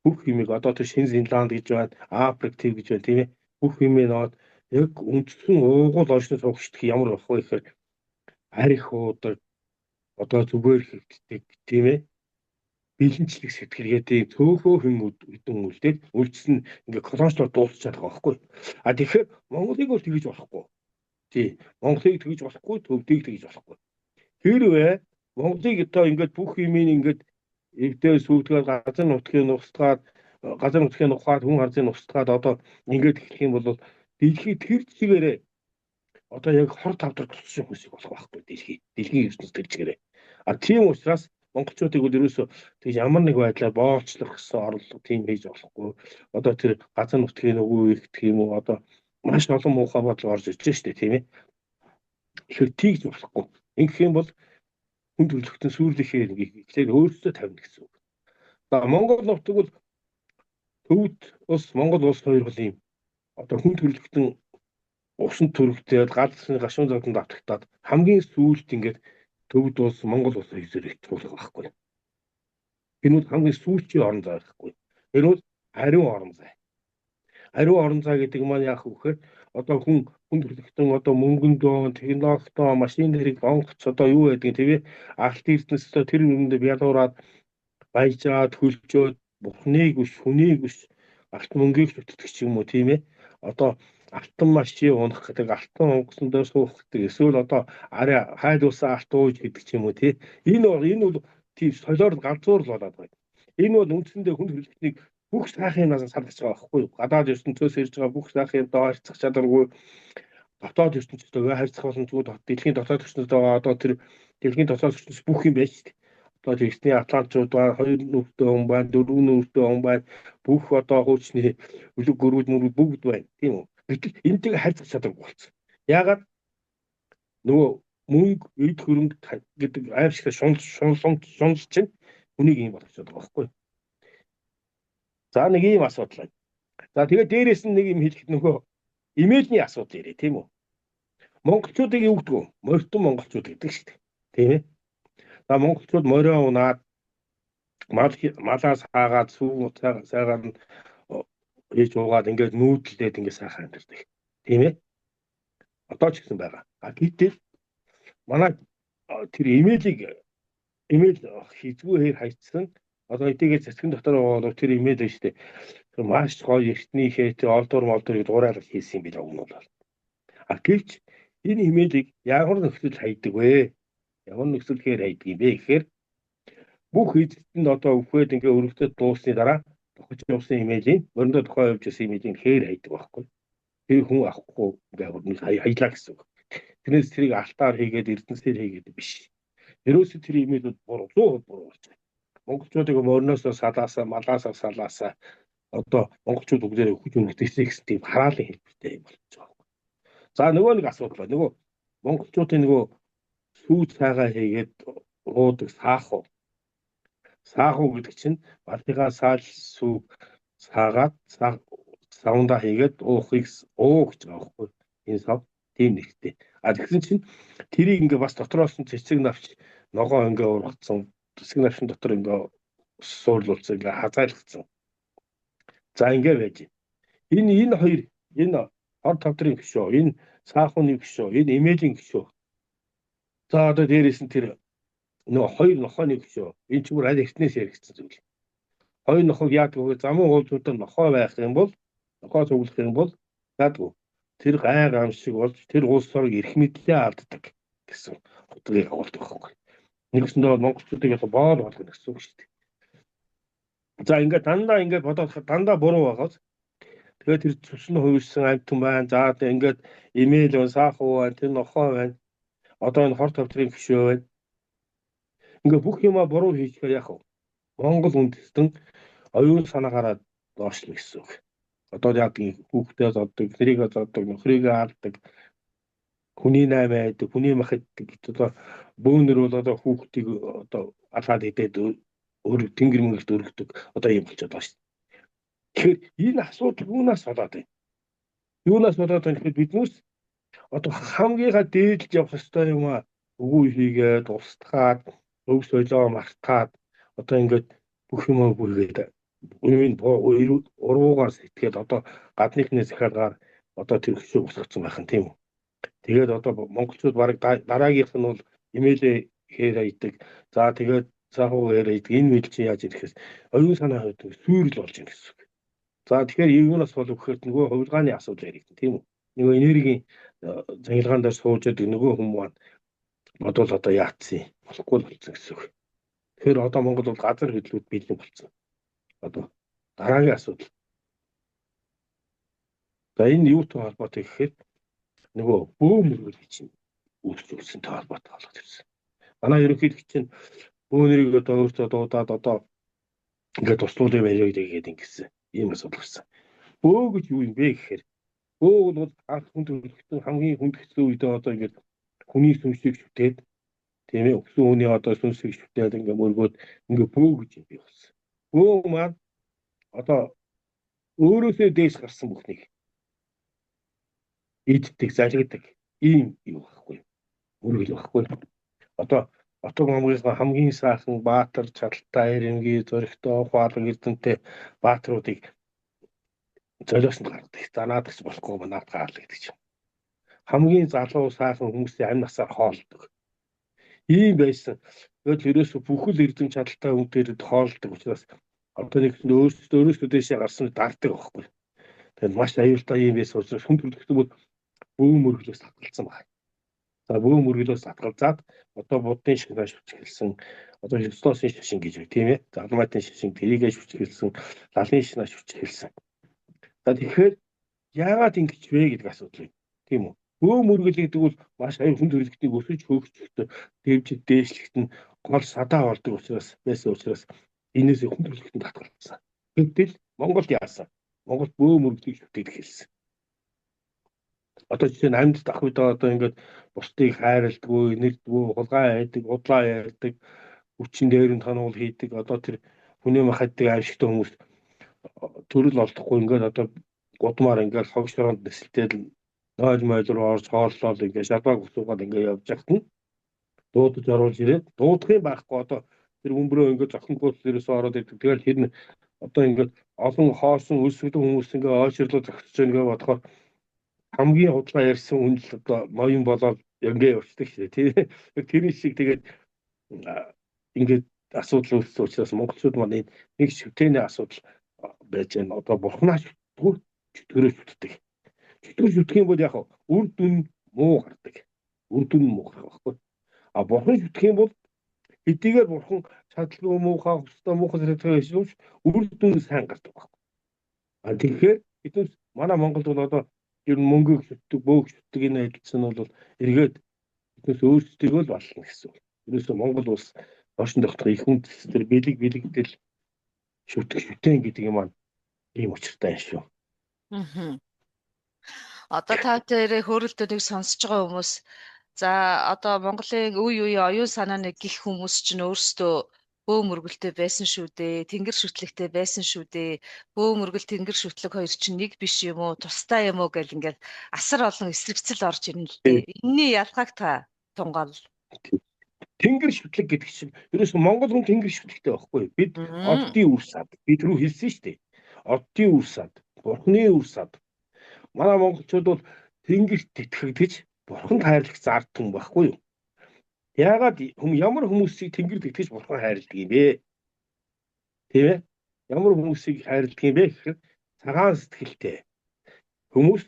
S2: Бүх юмыг одоо тэр Шинэ Зеланд гэж байна, Африк төв гэж байна тийм ээ. Бүх юмыг ноод яг үндсэн уугуул оршин суугчдах ямар болох вэ гэхээр арх уудаг, одоо зүгээр хэвтдэг тийм ээ. Бэлэнчлэг сэтгэргээтэй цөөхөө хүн өдөн үлдээд үлдсэн ингээ колоничлоор дуусчихад байгаа байхгүй. А тэгэхээр Монголыг бол тэгж болохгүй. Тий. Монголыг тэгж болохгүй, төвдийг тэгж болохгүй. Хэрвээ Монголыг одоо ингээд бүх юмыг ингээд эвдээ сүйдгээр газар нутгийн нустгаад газар нутгийн нухаад хүн харзын нустгаад одоо ингээд эхлэх юм бол дэлхий тэр чигээрээ одоо яг хор тавдар туссан хүмүүс болох байхгүй дэлхий. Дэлхийн ертөнц тэр чигээрээ. А тийм учраас монголчуудыг бол ерөөсөө тэгж ямар нэг байдлаар боолчлох гэсэн орлого тийм хийж болохгүй. Одоо тэр газар нутгийн үгүй их юм уу одоо маш олон муухай бодол орж ирж штэ тийм ээ. Тэгэхээр тийж болохгүй. Ингэх юм бол хүн төрөлхтөн сүрлэхээр ингээд өөрсдөө тавина гэсэн үг. За Монгол нутаг бол төвд улс Монгол улс хоёр бол ийм одоо хүн төрөлхтөн усан төрөгтэй галзсны гашуун зовлонд автагтаад хамгийн сүүлд ингээд төвд улс Монгол улс хоёроор их туулах байхгүй. Энэ бол хамгийн сүүлчийн орон зай байхгүй. Энэ бол ариун орон зай. Ариун орон зай гэдэг маань яах вэ гэхээр одоо хүн хүн төрөлхтөн одоо мөнгөндөө, технологидоо, машин хэрэг, онгоц одоо юу байдгийг тийм ээ алт эрдэнэстэй тэр юмд бялуураад баяжаад хөлжөөд бурхныг биш хүнийг биш алт мөнгийг зүтгэдэг ч юм уу тийм ээ. Одоо алтан машин унах гэдэг, алтан онгоцон дээр суух гэдэг, эсвэл одоо арай хайлуулсан алт ууж гэдэг ч юм уу тий. Энэ бол тийм солиор ганцуур л болоод байна. Энэ бол үндсэндээ хүн төрөлхтнийг бүх сайхан юмнаас салгаж байгаа байхгүй юу? Гадаад ертөнцөөс ирж байгаа бүх сайхан юмтай харьцах чадваргүй, дотоод ертөнцтэй харьцах боломжгүй, дэлхийн дотоод ертөнцид байгаа одоо тэр дэлхийн дотоод ертөнц бүх юм байж шүү дээ. Одоо тэгсний Атлантчууд байна, хоёр нүртэй хүн байна, дөрвөн нүртэй хүн байна, бүх одоо хуучны өлөг гөрүүд мөрүүд бүгд байна, тийм үү? Гэтэл энтэйг харьцах чадваргүй болсон. Яагаад нөгөө мөнгө, эд хөрөнгө гэдэг аимшигтай шунал чинь хүнийг ийм болгочод байгаа байхгүй юу? За нэг ийм асуудал байна. За тэгээд дээрээс нь нэг юм хэлэхэд нөгөө имэйлний асуудал ирээ тийм үү? Монголчуудыг юу гэдэг вэ? Морьтон монголчууд гэдэг шүү дээ. Тийм ээ. За монголчууд морио унаад малаа саагаад сүү саагаад хийж уугаад ингээд нүүдлээд ингээд сайхан амьдардаг. Тийм ээ. Одоо ч гэсэн байгаа. А гэтэл манай тэр имэйл хийзгүй хэр хайцсан одоо эдийгээ цэцгэн дотор байгаа бол тэр имэйл байна шүү дээ. Тэр маш гоё эртнийхээ тэр олдор молдорыг дуурайлах хийсэн юм билээ өмнө бол. А гэвч энэ имэйлийг ямар нөхцөл хайдаг вэ? Ямар нөхцөл хээр хайдаг юм бэ гэхээр бүх эзэд нь одоо өвхөд ингээ өргөдөд дуусны дараа тохиж явсан имэйлийн мориндоо тухай явж байсан имэйлийн хээр хайдаг байхгүй. Тэр хүн авахгүй ингээ хаядлаа гэсэн үг. Тэрнээс тэрийг алтаар хийгээд эрдэнэсээр хийгээд биш. Ерөөсө тэр имэйлүүд буруу 100% буруу болж байгаа. Монголчуудыг мориноосоо салаасаа, малаасаа салаасаа одоо монголчууд бүгдээрээ хүч үнэтэйсэй гэсэн тийм хараалын хэлбэртэй юм болж байгаа. За нөгөө нэг асуудал байна. Нөгөө монголчуудын нөгөө сүү цайгаа хийгээд уудаг саахуу. Саахуу гэдэг чинь балыгаа саал сүү саагаад савндаа хийгээд уухыг уу гэж байгаа байхгүй. Энэ сав тийм нэртэй. А тэгсэн чинь тэрийг ингээ бас дотроос нь цэцэг навч ногоо ингээ ургацсан, цэцэг навчин дотор ингээ суурлуулсан, ингээ хазайлгцсан. За ингээ байж. Энэ хоёр энэ хор тавдрын гişөө, энэ саахууны гişөө, энэ имэйлийн гişөө. За одоо дээрээс нь тэр нөгөө хоёр нохооны гişөө. Энэ ч бүр аль эртнээс яригдсан зүйл. Хоёр нохог яадаг вэ? Замун уулзуудаар нохоо байх юм бол нохоо цуглах юм бол яадаг. Тэр гай гам шиг болж тэр улс орыг эрх мэдлээ алддаг гэсэн утгыг агуулдаг байхгүй. Нэгсэндээ монголчуудыг яг боол болгоно гэсэн үг шүү дээ. За ингээд дандаа ингээд бодоод дандаа буруу байгаас. Тэгээд тэр цусны хувирсан амьтан байна. За ингээд имэйл байна, саахуу байна, тэр нохоо байна. Одоо энэ хор тавдрын гişөө байна. Ингээ бүх юмаа буруу хийчихээр яах вэ? Монгол үндэстэн оюун санаагаараа доошлно гэсэн үг. Одоо яадаг хүүхдээ зоддог, нэрийгээ зоддог, нөхрийгээ алдаг. Хүний наймаа байдаг, хүний мах иддэг гэж одоо бөөнөр бол одоо хүүхдийг одоо алаад идээд өөр тэнгэр мөнгөрт өргөдөг одоо юм болчиход байгаа шүү дээ. Тэгэхээр энэ асуудал юунаас болоод байна? Юунаас болоод байна гэхэд биднээс одоо хамгийнхаа дээдлж явах ёстой юм аа үгүй хийгээд устгаад өв соёлоо мартаад одоо ингээд бүх юмаа бүргээд энэ уруугаар сэтгээд одоо гадныхны захиалгаар одоо тэр хөшөө босгоцсон байх нь тийм үү. Тэгээд одоо монголчууд баг дараагийнх нь бол имэйлээ хээр хайдаг. За тэгээд цаахуу хээр хайдаг. Энэ мэйл чинь яаж ирэхээс оюун санаа хувьд сүйрэл болж байна гэсэн үг. За тэгэхээр юунаас болов гэхээр нөгөө хувилгааны асуудал яригдана тийм үү. Нөгөө энергийн цахилгаан дээр сууж байдаг нөгөө хүмүүс маань бодвол одоо яатсан болохгүй л болсон гэсэн үг. Тэгэхээр одоо Монгол бол газар хөдлөлүүд бэлэн болсон. Одоо дараагийн асуудал. За энэ юутай холбоотой гэхээр нөгөө бөө мөргөл чинь үүсч өгсөнтэй холбоотой болоод ирсэн. Манай ерөнхийлөгч чинь бөөнөрийг одоо өөртөө дуудаад одоо ингээд туслуулын барья гэдэг ингэсэн ийм асуудал гарсан. Бөө гэж юу юм бэ гэхээр бөө бол анх хүн төрөлхтөн хамгийн хүнд хэцүү үедээ одоо ингээд хүний сүнсийг шүтээд тийм ээ өссөн хүний одоо сүнсийг шүтээд ингээд мөргөөд ингээд бөө гэж юм бий болсон. Бөө маань одоо өөрөөсөө дээш гарсан бүхнийг иддэг, залгидаг ийм юу байхгүй. Мөргөл байхгүй. Одоо Отог номгийнхаа хамгийн сайхан баатар, чадaltaй, эренги, зоригтой, ухаалаг, эрдэмтэй баатруудыг золиосонд гаргадаг. За наадах ч болохгүй наадах хаал гэдэг чинь. Хамгийн залуу сайхан хүмүүсийн амь насаар хоолдог. Ийм байсан. Тэгэл ерөөсө бүхэл эрдэм чадaltaй хүн дээр хоолдог учраас одоо нэг өөрсдөө өөрөөсөө дээшээ гарсан дарддаг байхгүй. Тэгээд маш аюултай юм байсан учраас хүн төрөлхтөн бол бөөм мөргөлөөс татгалцсан байна. За бөөм мөргөлөөс татгалзаад одоо буддын шашинаа шүтгэлсэн, одоо Христосын шашин гэж үү тийм ээ. Залматын шашин тэрийгэ шүтгэлсэн, лалын шашинаа шүтгэлсэн. За тэгэхээр яагаад ингэж вэ гэдэг асуудал байна. Тийм үү? Бөөм мөргөл гэдэг бол маш аюул хүн төрөлхтнийг өсөж хөгжихдээ дэмжиж дээшлэхэд нь гол садаа болдог учраас байсан учраас энээс хүн төрөлхтөнд татгалцсан. Гэвтэл Монголд яасан? Монголд бөө мөргөлийг шүтээд эхэлсэн. Одоо жишээ нь амьд дах үед одоо ингээд бусдыг хайрладгүй, нэрдгүү, хулгай хайдаг, удлаа ярьдаг, хүчин дээр нь тонуул хийдэг. Одоо тэр хүний мах хайдаг аимшигтай хүмүүс төрөл олдохгүй ингээд одоо гудмаар ингээд хог шороонд нисэлтэл нойл мойл руу орж хооллол ингээд шалбааг усуугаад ингээд явж байхад нь дуудаж оруулж ирээд дуудах юм байхгүй одоо тэр өмбрөө ингээд зохингуул ерөөсөө ороод ирдэг. Тэгэл тэр нь одоо ингээд олон хоосон өсвөлэн хүмүүс ингээд ойшрлоо зогсож байгаа ингээд бодохоор хамгийн худлаа ярьсан хүн л одоо ноён болоод ингээд явчихдаг шээ тий. Тэр шиг тэгээд ингээд асуудал үүссэн учраас монголчууд маань нэг шүтээний асуудал байж байна. Одоо бурхнаа шүтдэггүй чөтгөрөө шүтдэг. Чөтгөр шүтэх юм бол яг үр дүн муу гардаг. Үр дүн муу гарах байхгүй. А бурхан шүтэх юм бол хэдийгээр бурхан чадalгүй муухай хөстэй муухай зэрэг хэлж үр дүн сайн гардаг байхгүй. А тэгэхээр биднес манай Монголд бол одоо ер нь мөнгөг шүтдэг, бөөг шүтдэг энэ адилсан нь бол эргээд биднес өөрсдийгөө л баллна гэсэн үг. Ерөөсөө Монгол улс доош нь тогтох их үндэс төр бэлэг бэлэгдэл шүтэх шүтэн гэдэг юм аа ийм учиртай юм шүү.
S1: Аа. Одоо та тэрэ хөөрөлдөөнийг сонсож байгаа хүмүүс за одоо Монголын үе үеийн оюун санааны гих хүмүүс чинь өөрсдөө бөө мөргөлтэй байсан шүү дээ. Тэнгэр шүтлэгтэй байсан шүү дээ. Бөө мөргөл тэнгэр шүтлэг хоёр чинь нэг биш юм уу? Тустай юм уу гэл ингээл асар олон эсрэгцэл орж ирнэ л дээ. Энийний ялгааг та тунгаал.
S2: Тэнгэр шүтлэг гэдэг чинь ерөөсөө Монгол хүн тэнгэр шүтлэгтэй байхгүй. Бид оддын үр сад. Бид рүү хэлсэн шүү дээ. Оддын үр сад, бурхны үр сад. Манай монголчууд бол тэнгэрт итгэгдэж бурханд хайрлах ард түмэн байхгүй юу? Яагаад ямар хүмүүсийг тэнгэрт итгэж бурхан хайрладаг юм бэ? Тийм ээ? Ямар хүмүүсийг хайрладаг юм бэ гэхээр цагаан сэтгэлтэй хүмүүс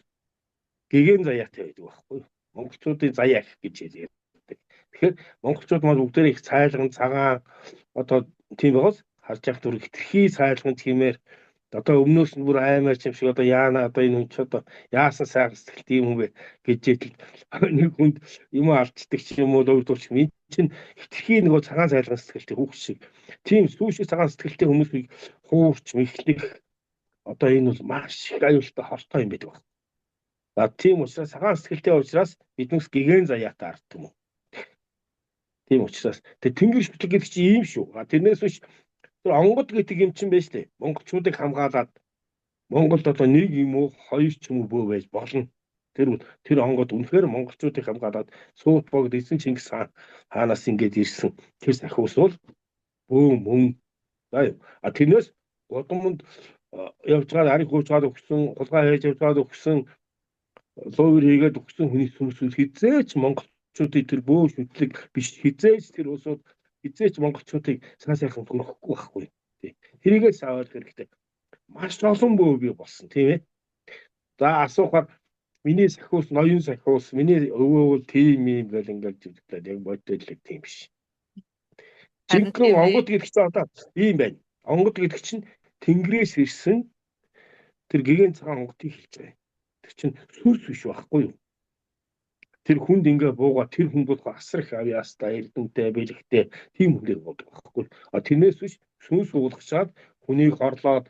S2: гэгэн заяатай байдаг байхгүй юу? Монголчуудын заяа гэж ярьдаг. Тэгэхээр монголчууд маань бүгдээрээ их цайлган цагаан одоо тийм байгаас харж явах дүр хитрхи цайлган чимээр одоо өмнөөс нь бүр аймаар юм шиг одоо яана одоо энэ хүн ч одоо яасан сайхан сэтгэлтэй юм бэ гэж ижил нэг хүнд юм алдчихдаг ч юм уу өөртөө ч юм чинь хитрхи нөгөө цагаан цайлган сэтгэлтэй хүүхд шиг тийм сүү шиг цагаан сэтгэлтэй хүмүүсийг хуурч мэхлэх одоо энэ бол маш их аюултай хортой юм байдаг байна. За тийм учраас цагаан сэтгэлтэй учраас биднээс гэгэн заяатай ард түмэн. Тийм учраас тэг тэнгэр шүтлэг гэдэг чинь ийм шүү. А тэрнээс биш тэр онгод гэдэг юм чинь байж тээ. Монголчуудыг хамгаалаад Монголд одоо нэг юм уу хоёр ч юм уу бөө байж болно. Тэр онгод үнэхээр монголчуудыг хамгаалаад Суут богд эзэн Чингис хаан хаанаас ингээд ирсэн тэр сахиус бол бөө мөн. За юу. А тэрнээс гудамд явж байгаа ариг хууж байгаа өгсөн, хулгай хийж явж байгаа өгсөн, лувэр хийгээд өгсөн хүний сүнс хизээч монголчуудын тэр бөө шүтлэг биш, хизээч тэр улсууд хизээч монголчуудыг сайн сайхан хөрөхгүй байхгүй. Тэрийгээ саавал хэрэгтэй. Маш олон бөө бий болсон, тийм ээ. За асуухаар миний сахиус ноён сахиус, миний өвөө бол тийм юм гэл ингээл зүтгэлээд яг бодтой тийм биш. Жинхэнэ онгод гэдэг чинь одоо ийм байна. Онгод гэдэг чинь Тэнгэрээс ирсэн тэр гэгэн цагаан онгодыг хэлж байгаа юм. Тэр чинь сүнс биш байхгүй юу? Тэр хүнд ингээ буугаа тэр хүн болох асар их авьяастай, эрдэмтэй, бэлэгтэй тийм хүнээр буудаг байхгүй. А тэрнээс биш сүнс уулгачаад хүнийг хорлоод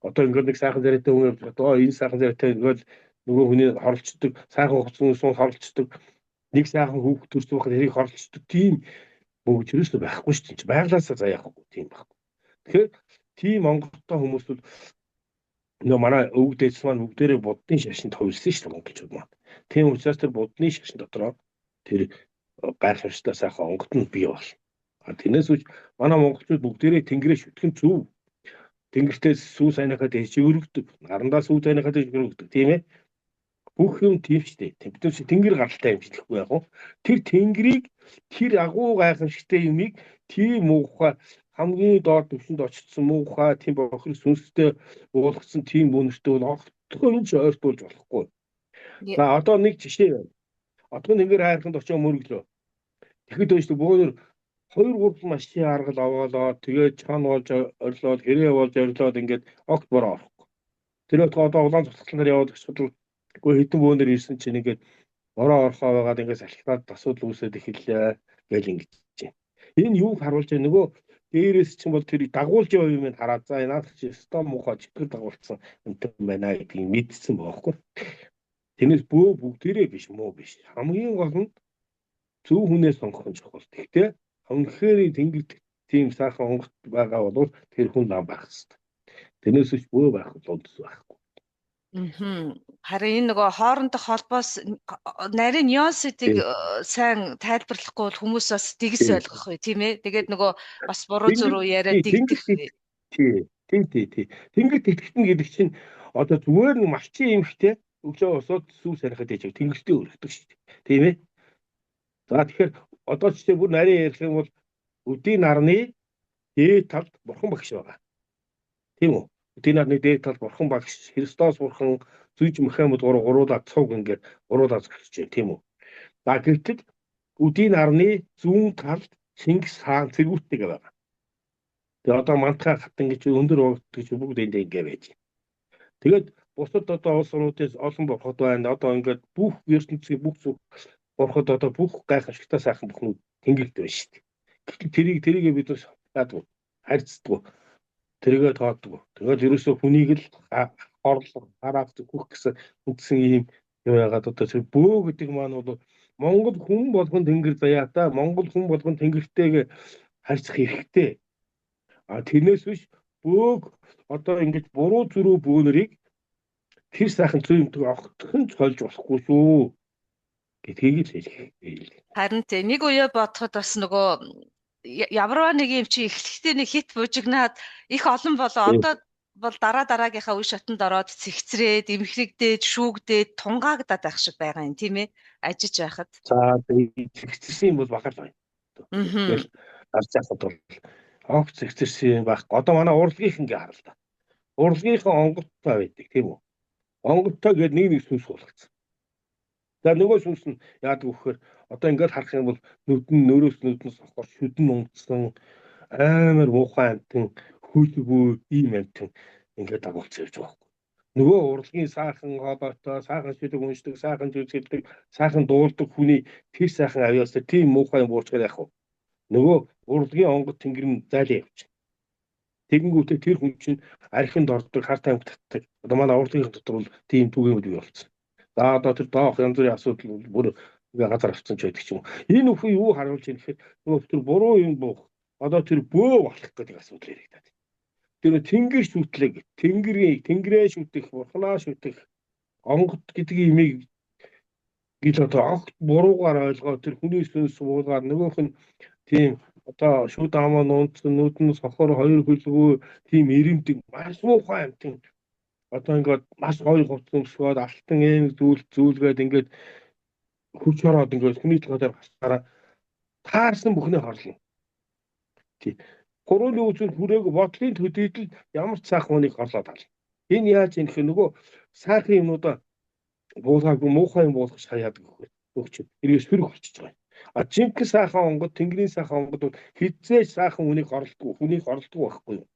S2: одоо ингээ нэг сайхан зэрэгтэй хүн явж байгаа. Энэ сайхан зэрэгтэй ингээл нөгөө хүний хорлцдог, сайхан хувцсан хүмүүс хорлцдог, нэг сайхан хүүхд төрсөн байхад тэрийг хорлцдог тийм бөгж ерөөсөө байхгүй шүү дээ. Байглаасаа заяахгүй тийм байхгүй. Тэгэхээр тийм онгодтой хүмүүс бол нөгөө манай өвөг дээдс маань бүгдээрээ буддын шашинд хувилсан шүү дээ монголчууд маань. Тийм учраас тэр буддын шашин дотроо тэр гайхамшигтай сайхан онгод нь бий болно. А тэрнээс үуч манай монголчууд бүгдээрээ тэнгэрээ шүтгэн зөв. Тэнгэртээ сүү сайныхаа дээш өргөдөг. Нарандаа сүү сайныхаа дээш өргөдөг, тийм ээ. Бүх юм тийм шүү дээ. Бид нар тэнгэр гаралтай юм хэлэхгүй яг уу. Тэр тэнгэрийг тэр агуу гайхамшигтай юмыг тийм муухай хамгийн доод түвшинд очсон муухай тийм бохир сүнстэй буулгацсан тийм үнэртэй бол огтхон ч ойртуулж болохгүй. За одоо нэг жишээ байна. Отгон тэнгэр хайрханд очоо мөрөглөө. Тэгэхэд байж бөөнөр 2 3 машин аргал аваалаа тэгээд чан болж орлоод хэрээ болж орлоод ингээд огт бороо орохгүй. Тэр отгоо одоо улаан цуцлан дээр яваад очиход үгүй хэдэн бөөнөр ирсэн чинь ингээд бороо орохоо байгаад ингээд салхинаад асуудал үүсээд эхэллээ гэл ингэж чинь. Энэ юуг харуулж байна? Нөгөө дээрээс чинь бол тэр дагуулж яваа юм хараад за наадах чи өстой муухай чөтгөр дагуулсан юмтай байна гэдгийг мэдсэн боохгүй. Тэрнээс бөө бүгдээрээ биш муу биш. Хамгийн гол нь зөв хүнээ сонгох нь чухал. Гэхдээ үнэхээр тэнгэрт тийм сайхан онгот байгаа бол тэр хүн лам байх хэвээр. Тэрнээс биш бөө байх бол үндэс байхгүй.
S1: Харин энэ нөгөө хоорондох холбоос нарийн нюансыг сайн тайлбарлахгүй бол хүмүүс бас дэгс ойлгох бай, тийм ээ. Тэгээд нөгөө бас буруу зуруу яриа дэгдэх бай.
S2: Тий. Тий, тий, тий. Тэнгэрт итгэхтэн гэдэг чинь одоо зүгээр нэг малчин эмхтэй өглөө босоод сүү сарихад яж тэнгэртээ өргөдөг шүү дээ. Тийм ээ. За тэгэхээр одоо жишээ бүр нарийн ярих юм бол өдийн нарны дээд талд бурхан багш байгаа. Тийм үү? Өдийн нарны дээд талд бурхан багш, Христос бурхан, зүйж Мухаммед гуруулаа цуг ингээд гуруулаа зогсож байна, тийм үү? За гэвтэл өдийн нарны зүүн талд Чингис хаан цэргүүттэйгээ байгаа. Тэгээ одоо Мантхаа хатан гэж өндөр богд гэж бүгд эндээ ингээ байж байна. Тэгээд бусад одоо улс орнуудын олон бурхад байна. Одоо ингээд бүх ертөнцийн бүх зүг бурхад одоо бүх гайхамшигтай сайхан бүхнүүд тэнгэрт байна шүү дээ. Гэвтэл тэрийг бид яадаг харьцдаг. Тэрийгэ тооддог. Тэгээд ерөөсөө хүнийг л хорлох, хараах зүхэх гэсэн үндсэн ийм юу яагаад одоо тэр бөө гэдэг маань бол Монгол хүн болгон тэнгэр заяатай, Монгол хүн болгон тэнгэртэйг харьцах эрхтэй. А тэрнээс биш бөөг одоо ингэж буруу зүрүү бөөнөрийг тэр сайхан зүй юмдаг огтхон цолж болохгүй шүү гэдгийг л хэлэх.
S1: Харин тий нэг үе бодоход бас нөгөө ямарваа нэг юм чи эхлэхдээ нэг хит бужигнаад их олон болоо одоо бол дараа дараагийнхаа үе шатанд ороод цэгцрээд, эмхрэгдээд, шүүгдээд, тунгаагдаад байх шиг байгаа юм тийм ээ. Ажиж байхад.
S2: За цэгцэрсэн юм бол бахар байна. Тэгэл гарч яхад бол огт цэгцэрсэн юм байхгүй. Одоо манай урлагийнх ингээ харал та. Урлагийнхан онгодтой байдаг тийм үү? Онгодтой гээд нэг нэг сүнс суулгацсан. За нөгөө сүнс нь яадаг вэ гэхээр одоо ингээд харах юм бол нүдэн нөрөөс нүдэн сохор шүдэн унтсан амар муухай амтан хөлбөө ийм амтан ингээд дагуулсан явж байгаа байхгүй. Нөгөө урлагийн сайхан хоолойтой, сайхан шүлэг уншдаг, сайхан жүжиглдэг, сайхан дуулдаг хүний тэр сайхан авьяастай тийм муухай юм буурчгаар яах вэ? Нөгөө урлагийн онгод тэнгэр нь зайлаа явчих. Тэгэнгүүтээ тэр хүн чинь архинд ордог, хар тамхи татдаг. Одоо манай урлагийн дотор бол тийм түүгийн үйл болсон. За одоо тэр доох янз бүрийн асуудал бол бүр ингээ газар авцсан ч байдаг ч юм уу. Энэ бүхэн юу харуулж ийм гэхээр нөгөө тэр буруу юм буух одоо тэр бөө болох гэдэг асуудал яригдаад. Тэр тэнгэр шүтлэг, тэнгэрийн тэнгэрээ шүтэх, бурхнаа шүтэх, онгод гэдэг имийг гэл одоо огт буруугаар ойлгоод тэр хүний сүнс буулгаар нөгөөх нь тийм одоо шүд амаа нууцсан нүд нь сохор хоёр хөлгөө тийм эрэмдэг маш муухай амтан одоо ингээд маш гоё хувцас өмсгөөд алтан эм зүйл зүйлгээд ингээд хүч ороод ингээд хүний толгой дээр гарсараа таарсан бүхний хорлно. Тий. Гурвын үзүүр хүрээг бодлын төдийд л ямар ч сайхан хүнийг хорлоод ална. Энэ яаж юм гэхээр нөгөө сайхан юмнуудаа буулгаагүй муухай юм буулгах шаяадаг өгч эргээ сөрөг болчихж байгаа юм. А жинхэнэ сайхан онгод тэнгэрийн сайхан онгод бол хизээч сайхан хүнийг хорлодог, хүнийг хорлодог байхгүй юу?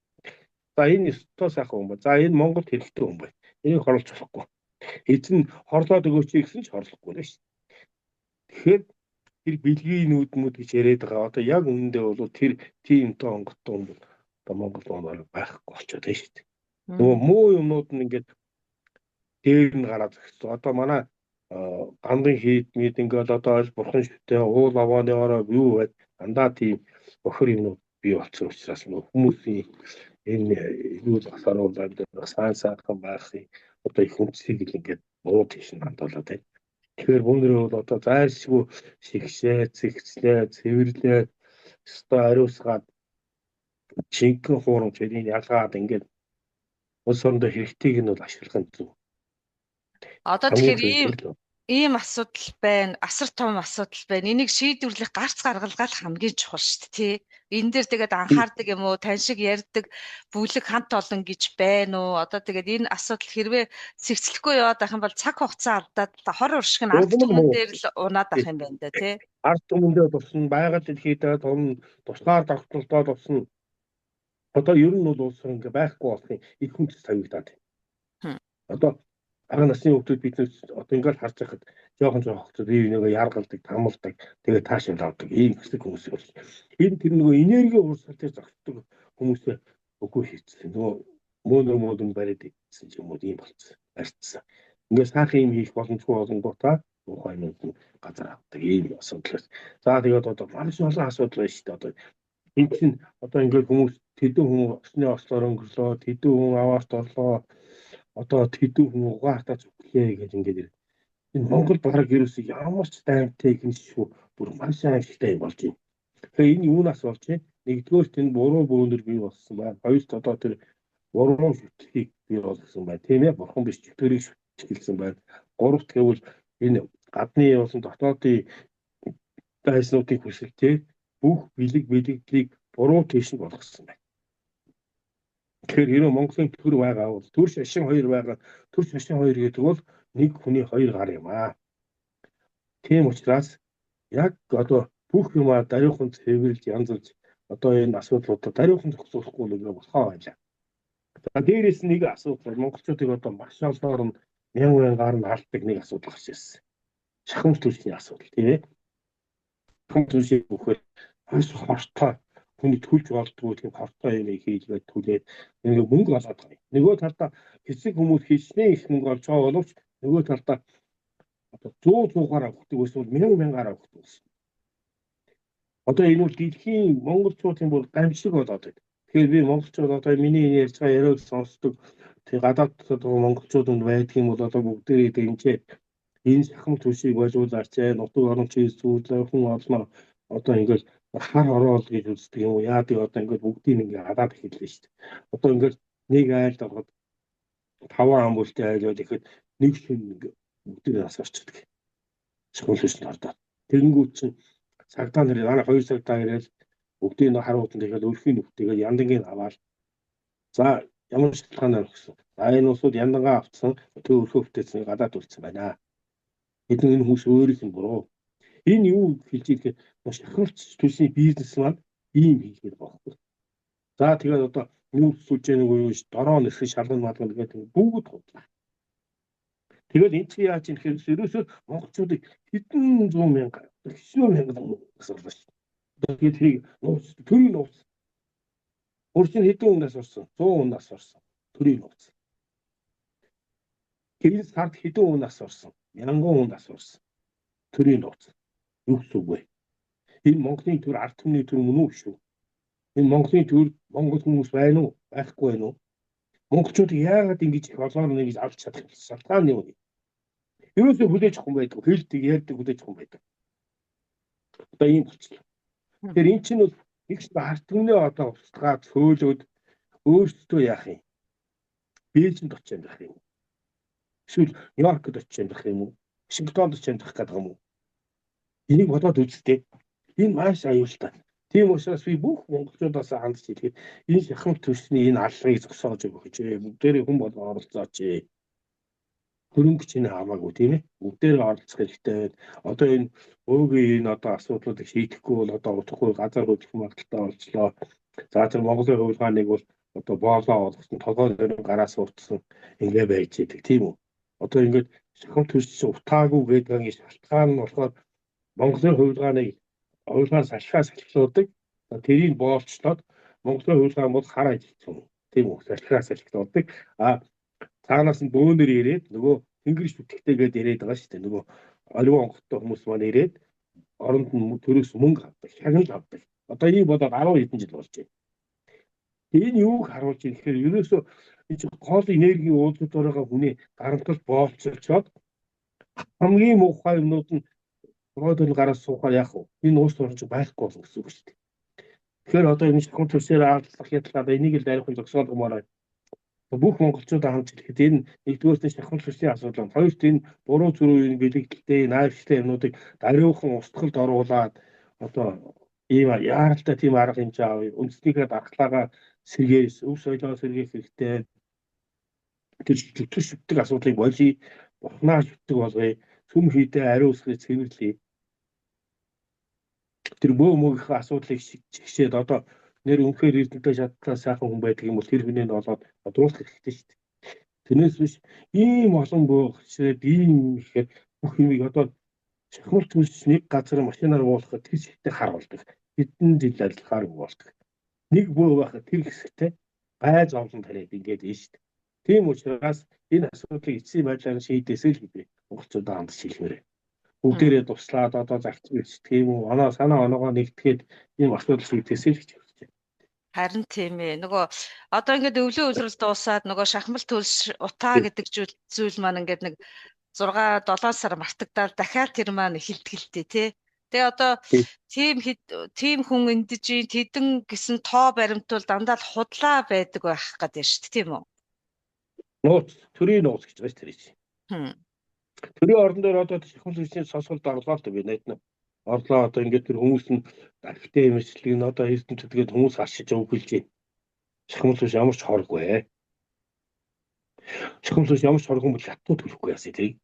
S2: За энэ ёстой сайхан хүн ба. За энэ Монголд хэрэгтэй хүн байна. Энийг хорлож болохгүй. Эзэн хорлоод өгөөч гэсэн ч хорлохгүй нэ шүү. Тэгэхээр тэр бэлгийн нүд мүд гэж яриад байгаа. Одоо яг үнэндээ бол тэр тийм тоо онгодтой хүн бол одоо Монгол он байхгүй болчиход байна шүү дээ. Нөгөө муу юмнууд нь ингээд дээр нь гараад зогссон. Одоо манай гандын хийд мэд ингээд одоо аль бурхан шүтээ уул авааны ороо юу байд дандаа тийм бохир юмнууд бий болсон учраас нөгөө хүмүүсийн энэ юу асааруулаад амьдрах сайн сайхан байхын одоо их үндсийг л ингээд буруу тийш нь хандуулаад байна. Тэгэхээр бүүнрээ бол одоо зайлшгүй шигшээ, зэгцлээ, цэвэрлээ, ёстой ариусгаад жинхэнэ хуурамч энийг ялгаад ингээд улс орондоо хэрэгтэйг нь бол ашиглах нь зөв.
S1: Одоо
S2: Хамгийн
S1: тэгэхээр
S2: зөв
S1: ийм
S2: тэр л.
S1: ийм асуудал байна. Асар том асуудал байна. Энийг шийдвэрлэх гарц гаргалгаа л хамгийн чухал шүү дээ, тий. Энэ дээр тэгээд анхаардаг юм уу? Тань шиг ярьдаг бүлэг хамт олон гэж байна уу? Одоо тэгээд энэ асуудал хэрвээ цэгцлэхгүй яваад байх юм бол цаг хугацаа алдаад хор уршиг нь ард
S2: Улам
S1: түмэн
S2: муу.
S1: дээр л унаад ах юм байна да, тий.
S2: Ард түмэндээ тусна, байгаль дэлхийдээ тун, тусгаар тогтнолтоо тусна. Одоо ер нь бол улс ингээ байхгүй болохын их хүнс тавигдаад байна. Одоо бага насны хүүхдүүд бид одоо ингээл харж байхад жоохон жоохон хүүхдүүд бие бинийгээ яргалдаг, тамалдаг, тэгээ тааш явдаг ийм хэсэг хүмүүс бол. Энэ тэр нөгөө энерги уурсгал дээр зогсдог хүмүүсээ үгүй хийцсэн. Нөгөө мөөнөр мөдөн бариад идсэн ч юм уу ийм болцсон. Барьцсан. Ингээд сайхан юм хийх боломжгүй болонгуудаа тухайн юмд газар авдаг ийм асуудал байна. За тэгээд одоо маш олон асуудал байна шүү дээ. Одоо энэ чинь одоо ингээд хүмүүс тэдэн хүн осны ослоор өнгөрлөө, тэдэн хүн аваарт орлоо, одоо тэдэн хүн угаартаа зүглээ гэж ингээд энэ Монгол бараг ерөөсөө ямар ч даймтай гиншгүй бүр маш аимшигтай юм болж байна. Тэгэхээр энэ юунаас болж байна? Нэгдүгээр энэ буруу бөөнөр бий болсон байна. Хоёрт одоо тэр буруу шүтлгийг бий болгосон байна. Тийм ээ, бурхан биш чөтгөрийг шүтгэлсэн байна. Гуравт гэвэл энэ гадны болон дотоодын дайснуудын хүсэлтээр бүх бэлэг бэлэгдлийг буруу тийш нь болгосон байна. Тэгэхээр хэрвээ Монголын төр байгаа бол төр шашин хоёр байгаа. Төр шашин хоёр гэдэг бол нэг хүний хоёр гар юм аа. Тийм учраас яг одоо бүх юмаа даруйхан цэвэрлж янзалж одоо энэ асуудлуудаа даруйхан зохицуулахгүй л ингээ болохоо байлаа. За дээрээс нь нэг асуудал монголчуудыг одоо маш олноор нь мянган мянгаар нь алддаг нэг асуудал гарч ирсэн. Шахамж түлшний асуудал тийм ээ. Шахамж түлшийг бүхээр маш хортой хүний төлж болдгоо тийм хортой юм хийлгээд түлээд ингээ мөнгө олоод байгаа юм. Нөгөө талдаа хэсэг хүмүүс хичнээн их мөнгө олж байгаа боловч нөгөө талдаа одоо 100 100-аараа өгдөг байсан бол мянга мянгаараа өгдөг байсан. Одоо энэ бол дэлхийн монголчуудын бүр гамшиг болоод байна. Тэгэхээр би монголчууд одоо миний энэ ярьж байгаа яриаг сонсдог тэг гадаад монголчууд өнд байдаг юм бол одоо бүгдээрээ дэмжээ энэ шахам түлшийг болиулаач, нутаг оромч зүйлээ хүн олноо одоо ингээл хар ороод гэж үздэг юм уу? Яадаг одоо ингээд бүгдийг ингээ хадаад эхэллээ шүү дээ. Одоо ингээд нэг айлд ороход таван ам бүлтэй айл байл ихэд нэг шин ингээ бүгдийг нас орчдөг. Шахам түлшинд ордоо. Тэгэнгүүт чинь цагдаа нар дараа 2 цагтаа ирэл бүгдийг нь харуудсан тэгэхээр өрхийн нүхтэйгээ яндангийг аваад за ямар шалтгаанаар өгсөн. За энэ улсууд яндангаа авцсан тэр өрхөө бүтээсэн гадаад үлдсэн байна. Хэдэн энэ хүмүүс өөрийнх нь буруу. Энэ юу хэлж ирэхээр шахамч түлшний бизнес маань ийм хийгээд байгаа байхгүй. За тэгээд одоо нүүрс сүлжээ нэг юу дороо нэрхэн шалган мадлан гэдэг бүгд худлаа. Тэгээд энэ чинь яаж юм гэхээр ерөөсөө монголчуудыг хэдэн зуун мянга хэсүү мянган хүмүүс орлоо шүү. Тэгээд тэрийг нууц төрийн нууц. Урчин хэдэн хүнээс орсон? 100 хүнээс орсон. Төрийн нууц. Тэр сард хэдэн хүнээс орсон? Мянган хүнд асуусан. Төрийн нууц. Юу гэсэн үг вэ? Энэ Монголын төр ард түмний төр мөн үү шүү? Энэ Монголын төр Монгол хүмүүс байна уу? Байхгүй байна уу? Монголчууд яагаад ингэж их олоор нэгж авч чадах шалтгаан нь юу вэ? Ерөөсөө хүлээж авах юм байдаг. Хэлдэг, ярьдаг хүлээж авах юм байдаг. Одоо ийм болчихлоо. Тэгэхээр эн чинь бол нэг ч ард түмнээ одоо устгаад цөөлөөд өөрсдөө яах юм? Бээжинд очиж амьдрах юм уу? Эсвэл Нью-Йоркд очиж амьдрах юм уу? Вашингтонд очиж амьдрах гэдэг юм уу? Энийг бодоод үзтээ. Энэ маш аюултай. Тийм учраас би бүх монголчуудаас хандж хэлэхэд энэ шахам түвшний энэ аллагыг зогсоож өгөх гэж бүгдээрээ хүн болго оролцооч. Хөрөнгө чинь хамаагүй тийм ээ. Бүгдээрээ оролцох хэрэгтэй байна. Одоо энэ өөгийн энэ одоо асуудлуудыг шийдэхгүй бол одоо утгагүй газар хөдлөх магадлалтай болчлоо. За тэр Монголын хувилгааныг бол одоо боолоо болгосон, толгой дөрөн гараас уутсан ингээ байж идэг тийм үү. Одоо ингээд шахам түвш утаагүй гэдэг нь шалтгаан нь болохоор Монголын хувилгааныг хувилгаан салхиа салхилуудаг. Тэрийг боолчлоод Монголын хувилгаан бол хар ажилтсан юм. Тийм үү? Салхиа салхилуудаг. А цаанаас нь бөөнөр ирээд нөгөө тэнгэр шүтгэжтэйгээд ирээд байгаа шүү дээ. Нөгөө оливын онготтой хүмүүс маань ирээд оронд нь төрөөс мөнгө авдаг, шагнал авдаг. Одоо ийм болоод 10 хэдэн жил болж байна. Энэ юуг харуулж байна гэхээр ерөөсөө энэ чинь гол энергийн уулзалтаар байгаа хүний дарамтлал боолцолцоод хамгийн муухай юмнууд нь толгой гараас суухаар яах вэ? Энэ уус орж байхгүй болно гэсэн үг шүү дээ. Тэгэхээр одоо энэ шахам төрсөөр алдлах ядлаа энийг л дайрах зогсоолгомоор байна. Бүх монголчуудаа хамт хэлэхэд энэ нэгдүгээрт нь шахам төрсийн асуудал, хоёрт энэ буруу зүрүү энэ бэлэгдэлтэй нааштай юмнуудыг даруйхан устгалд оруулаад одоо ийм яаралтай тийм арга хэмжээ авъя. Үндэснийхээ дархлаагаа сэргээс, өв соёлоо сэргээх хэрэгтэй. Тэр зүтгэх шүтдэг асуудлыг болиё, бурхнаа шүтдэг болгоё, сүм хийдэ ариун үсгийг цэвэрлэе. Тэр бөө мөөгийнхөө асуудлыг чигшээд одоо нэр үнэхээр эрдэмтэн шаттай сайхан хүн байдаг юм бол тэр хүнийг олоод тодруулах хэрэгтэй шүү дээ. Тэрнээс биш ийм олон бөө гэсээд ийм ихээр бүх юмыг одоо шахмал төрч нэг газар машинаар буулгахад тэр чигтээ хар болдог. Хэдэн жил ажиллахааргүй болдог. Нэг бөө байхад тэр хэсэгтээ гай зовлон тариад ингээд байна шүү дээ. Тийм учраас энэ асуудлыг эцсийн байдлаар шийдээсэй л гэж монголчуудаа хандж хэлмээр. Бүгдээрээ туслаад одоо зарчим бичдэг юм уу? Оноо санаа оноогоо нэгтгээд ийм асуудал шийдээсэй л гэж хэлж байна.
S1: Харин тийм ээ. Нөгөө одоо ингээд өвлөн үлрэл дуусаад нөгөө шахмал төлс утаа гэдэг зүйл маань ингээд нэг 6 7 сар мартагдаад дахиад тэр маань эхэлдэг л дээ тий. Тэгээ одоо тийм хүн эндэж тэдэн гэсэн тоо баримтвал дандаа л худлаа байдаг байх гэдэг шүү дээ, тийм үү?
S2: Нууц, төрийн нууц гэж байгаа шүү тэр чинь. Төрийн орон дээр одоо шахмал төрсний сонсголд орлоо л би найдна. Орлоо одоо ингээд тэр хүмүүс нь дахтай имжлэг нь одоо эрдэмтэд тэгээд хүмүүс арчиж өгүүлж байна. Шахмал төрс ямар ч хоргүй. Шахмал төрс ямар ч хоргүй бол хятад төлөхгүй яасан тэрийг.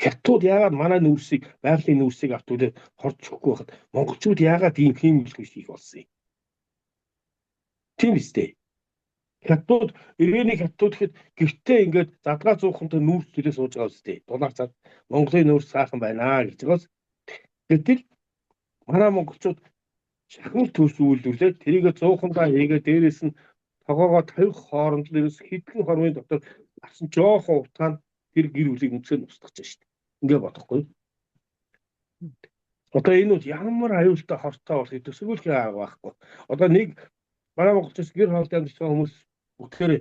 S2: Хятад яагаад манай нүүрсийг байгалийн нүүрсийг авт үлээд хорж өгөхгүй байхад монголчууд яагаад ийм хиймэлгүй хийх болсон юм? Тийм үстэй. Хятад иргэний хятад гэхэд гэртээ ингээд задгаа зуухантай нүүрс төлөө сууж байгаа үстэй. Дулаар цад Монголын нүүрс сайхан байна гэж байгаас. Гэтэл манай монголчууд шахмал төрс үйлдвэрлээд тэрийгэ зуухандаа хийгээ дээрээс нь тогоогоо тавих хооронд л ерөөс хэдхэн хормын дотор гарсан жоохон утгаа нь тэр гэр бүлийг үндсээр нь устгах гэж шүү дээ. Ингээ бодохгүй. Одоо энэ бол ямар аюултай хортой болохыг төсөөлөх арга байхгүй. Одоо нэг манай монголчууд гэр хоолтой амьдарч байгаа хүмүүс бүгдээр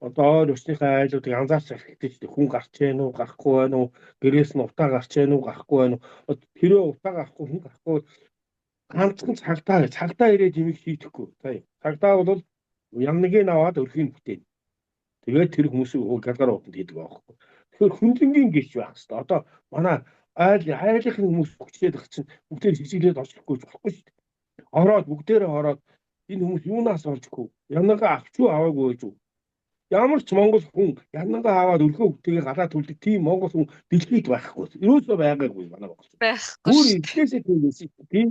S2: одоо ойр өчнийхээ айлуудыг анзаарч хэрэгтэй шүү дээ. Хүн гарч гэн үү, гарахгүй байна уу, гэрээс нь утаа гарч гэн үү, гарахгүй байна уу. Тэрөө утаа гарахгүй, хүн гарахгүй ганцхан цагдаа ирээд имийг шийдэхгүй. Цагдаа бол ямныгийг аваад өрхийг бүтээн. Тэгээд тэр хүмүүсийг галгаар утанд хийдэг байхгүй. Тэгэхээр хөндлөнгийн гिच байх хэрэгтэй. Одоо манай айл айлынхын хүмүүс хүчээд байх чинь бүгдээр хичээлээд очихгүй болохгүй шүү дээ. Ороод бүгдээрээ ороод энэ хүмүүс юунаас олж өгөх вэ? Янага авч уу аваагүй гэж үү? Ямар ч монгол хүн янага аваад өрхөө бүтэгээ галаа түлдэг тийм монгол хүн дэлхийд байхгүй. Ерөөсөө байгаагүй манай монгол.
S1: Байхгүй.
S2: Бүр эхнээсээ тийм байсан. Тийм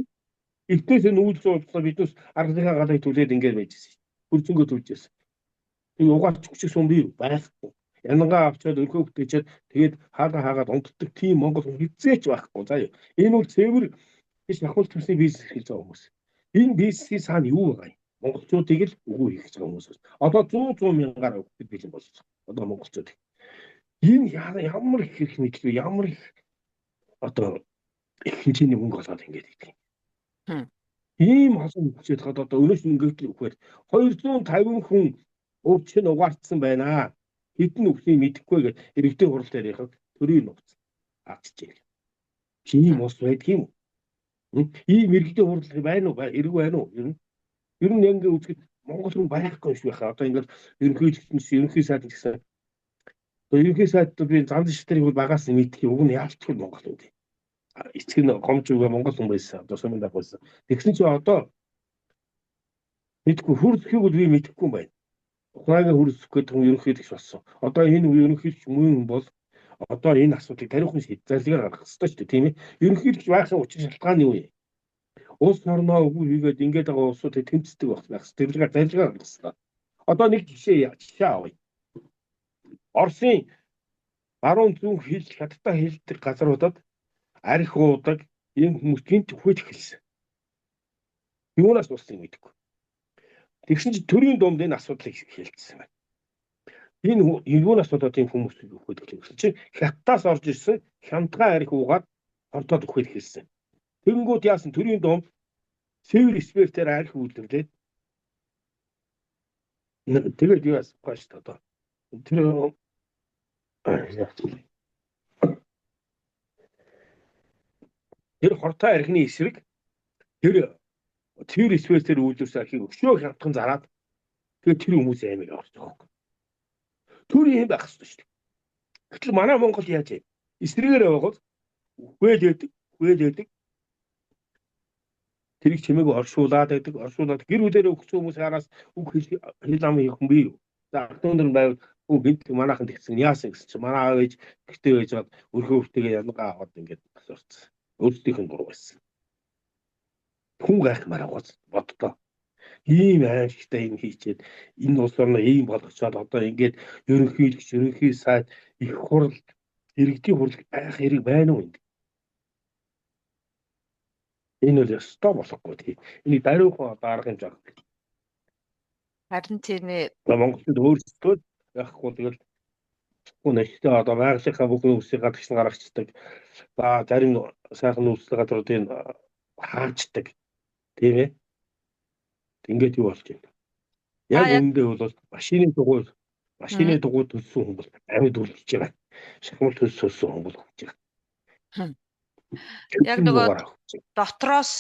S2: эхнээсээ нүүлж уудлаа биднээс аргийнхаа галыг түлээд ингээд байж байсан. Хөрзөнгөө түлж байсан. Тэг угаач хүчиг сум бий байхгүй. Янага авчаад өрхөө бүтээчээд тэгээд хаага хаагаад унтдаг тийм монгол хүн хизээч байхгүй. За юу. Энэ бол цэвэр биш шахуул төсний бизнес эрхэлж байгаа хүмүүс. Энэ бизнесийн цаана юу байгаа юм? Монголчуудыг л үгүй хийх гэж байгаа хүмүүс. Одоо 100 100 мянгаар өгөхөд бэлэн болсон. Одоо монголчуудыг. Энэ ямар их хэрэг мэдлэг, ямар их одоо их хэмжээний мөнгө олоод ингээд идэх юм. Ийм олон хүчээд хад одоо өнөөс ингээд үхээр 250 хүн өвчин угаартсан байна. Хэдэн үхнийг мэдэхгүй гэж иргэдийн хурал дээр яхад төрийн нууц авчижээ. Тийм ус байдаг юм уу? Ийм иргэдийн хурал байна уу? Хэрэг байна уу? Ер нь яг ингээд үзэхэд Монгол хүн байхгүй юм шиг байна. Одоо ингээд ерөнхийлөгч, ерөнхий сайд гэсэн. Одоо ерөнхий сайд би зам зэвсгэрийг бол багаас нь мэдэх юм. Уг нь яалтчгүй Монгол хүн. Эцэг нь гомж үгээ Монгол хүн байсан. Одоо сумын даг байсан. Тэгсэн чинь одоо мэдгүй хөрсөхийг бол би мэдэхгүй юм байна. Ухраагийн хөрсөх гэдэг хүн ерөнхийлөгч болсон. Одоо энэ ерөнхийлөгч мөн хүн бол одоо энэ асуудлыг тариухан шийд зарлигаар гаргах ёстой шүү дээ, тийм ээ. Ерөнхийлөгч байхын учир шалтгаан нь юу юм? Улс орноо үгүй хийгээд ингээд байгаа улсуудыг тэмцдэг байх байх. Тэрлэгээр зарлигаар гаргах ёстой. Одоо нэг жишээ авъя. Оросын баруун зүүн хил хятадтай хилдэг газруудад арх уудаг ийм хүмүүс гинт үхэж эхэлсэн. Юунаас болсон юм мэдэхгүй. Тэгсэн чинь төрийн дунд энэ асуудлыг хэлсэн байна. Энэ юунаас болоод ийм хүмүүс үхэж эхэлсэн чинь хятадаас орж ирсэн хямдхан арх уугаад хонтоод үхэж эхэлсэн. Тэгэнгүүт яасан төрийн дунд цэвэр спиртээр арх үйлдвэрлээд тэгээд юу асуух шүү дээ одоо. Тэр хортой архины эсрэг тэр цэвэр спиртээр үйлдвэрлэсэн архийг өшөө хямдхан зараад тэгээд тэр хүмүүс аймаг авах байгаа. Төр юм байх хэрэгтэй шүү дээ. Гэтэл манай Монгол яаж юм? Эсрэгээр яваад үхэл өгдөг, үхэл өгдөг. Тэрийг чимээг оршуулад байдаг, оршуулад гэр бүлээрээ өгсөн хүмүүс араас үг хэл ам хийх хүн бий юу? За алтан өндөр байвал хүн гинт манайхан тэгсэн яасан гэсэн чинь манай аав ээж гэртээ байж байгаад өрхөө өртөгээ янгаа аваад ингээд асуурсан. Өөрсдийнх нь буруу байсан. Хүн гайхмаар аваад боддоо. Ийм аимшигтай юм хийчихэд энэ улс орноо ийм болгочоод одоо ингээд ерөнхийлөгч, ерөнхий сайд, их хурал, иргэдийн хурал байх хэрэг байна уу энд? Энэ бол ёстой болохгүй тий. Энийг даруйхан одоо арга хэмжээ авах.
S1: Харин тийм ээ.
S2: Монголчууд өөрсдөө яахгүй тэгэл хүн ихтэй одоо байгалийнхаа бүх нөөцийг гадагш нь гаргацдаг. За зарим сайхан нөөцтэй газруудыг хаачдаг. Тийм ээ. Ингээд юу болж байна? Яг үүндээ бол машины дугуй төлсөн хүн бол амьд үлдэж байгаа. Шахмал төлсөн хүн бол өгч байгаа.
S1: Яг нөгөө дотроос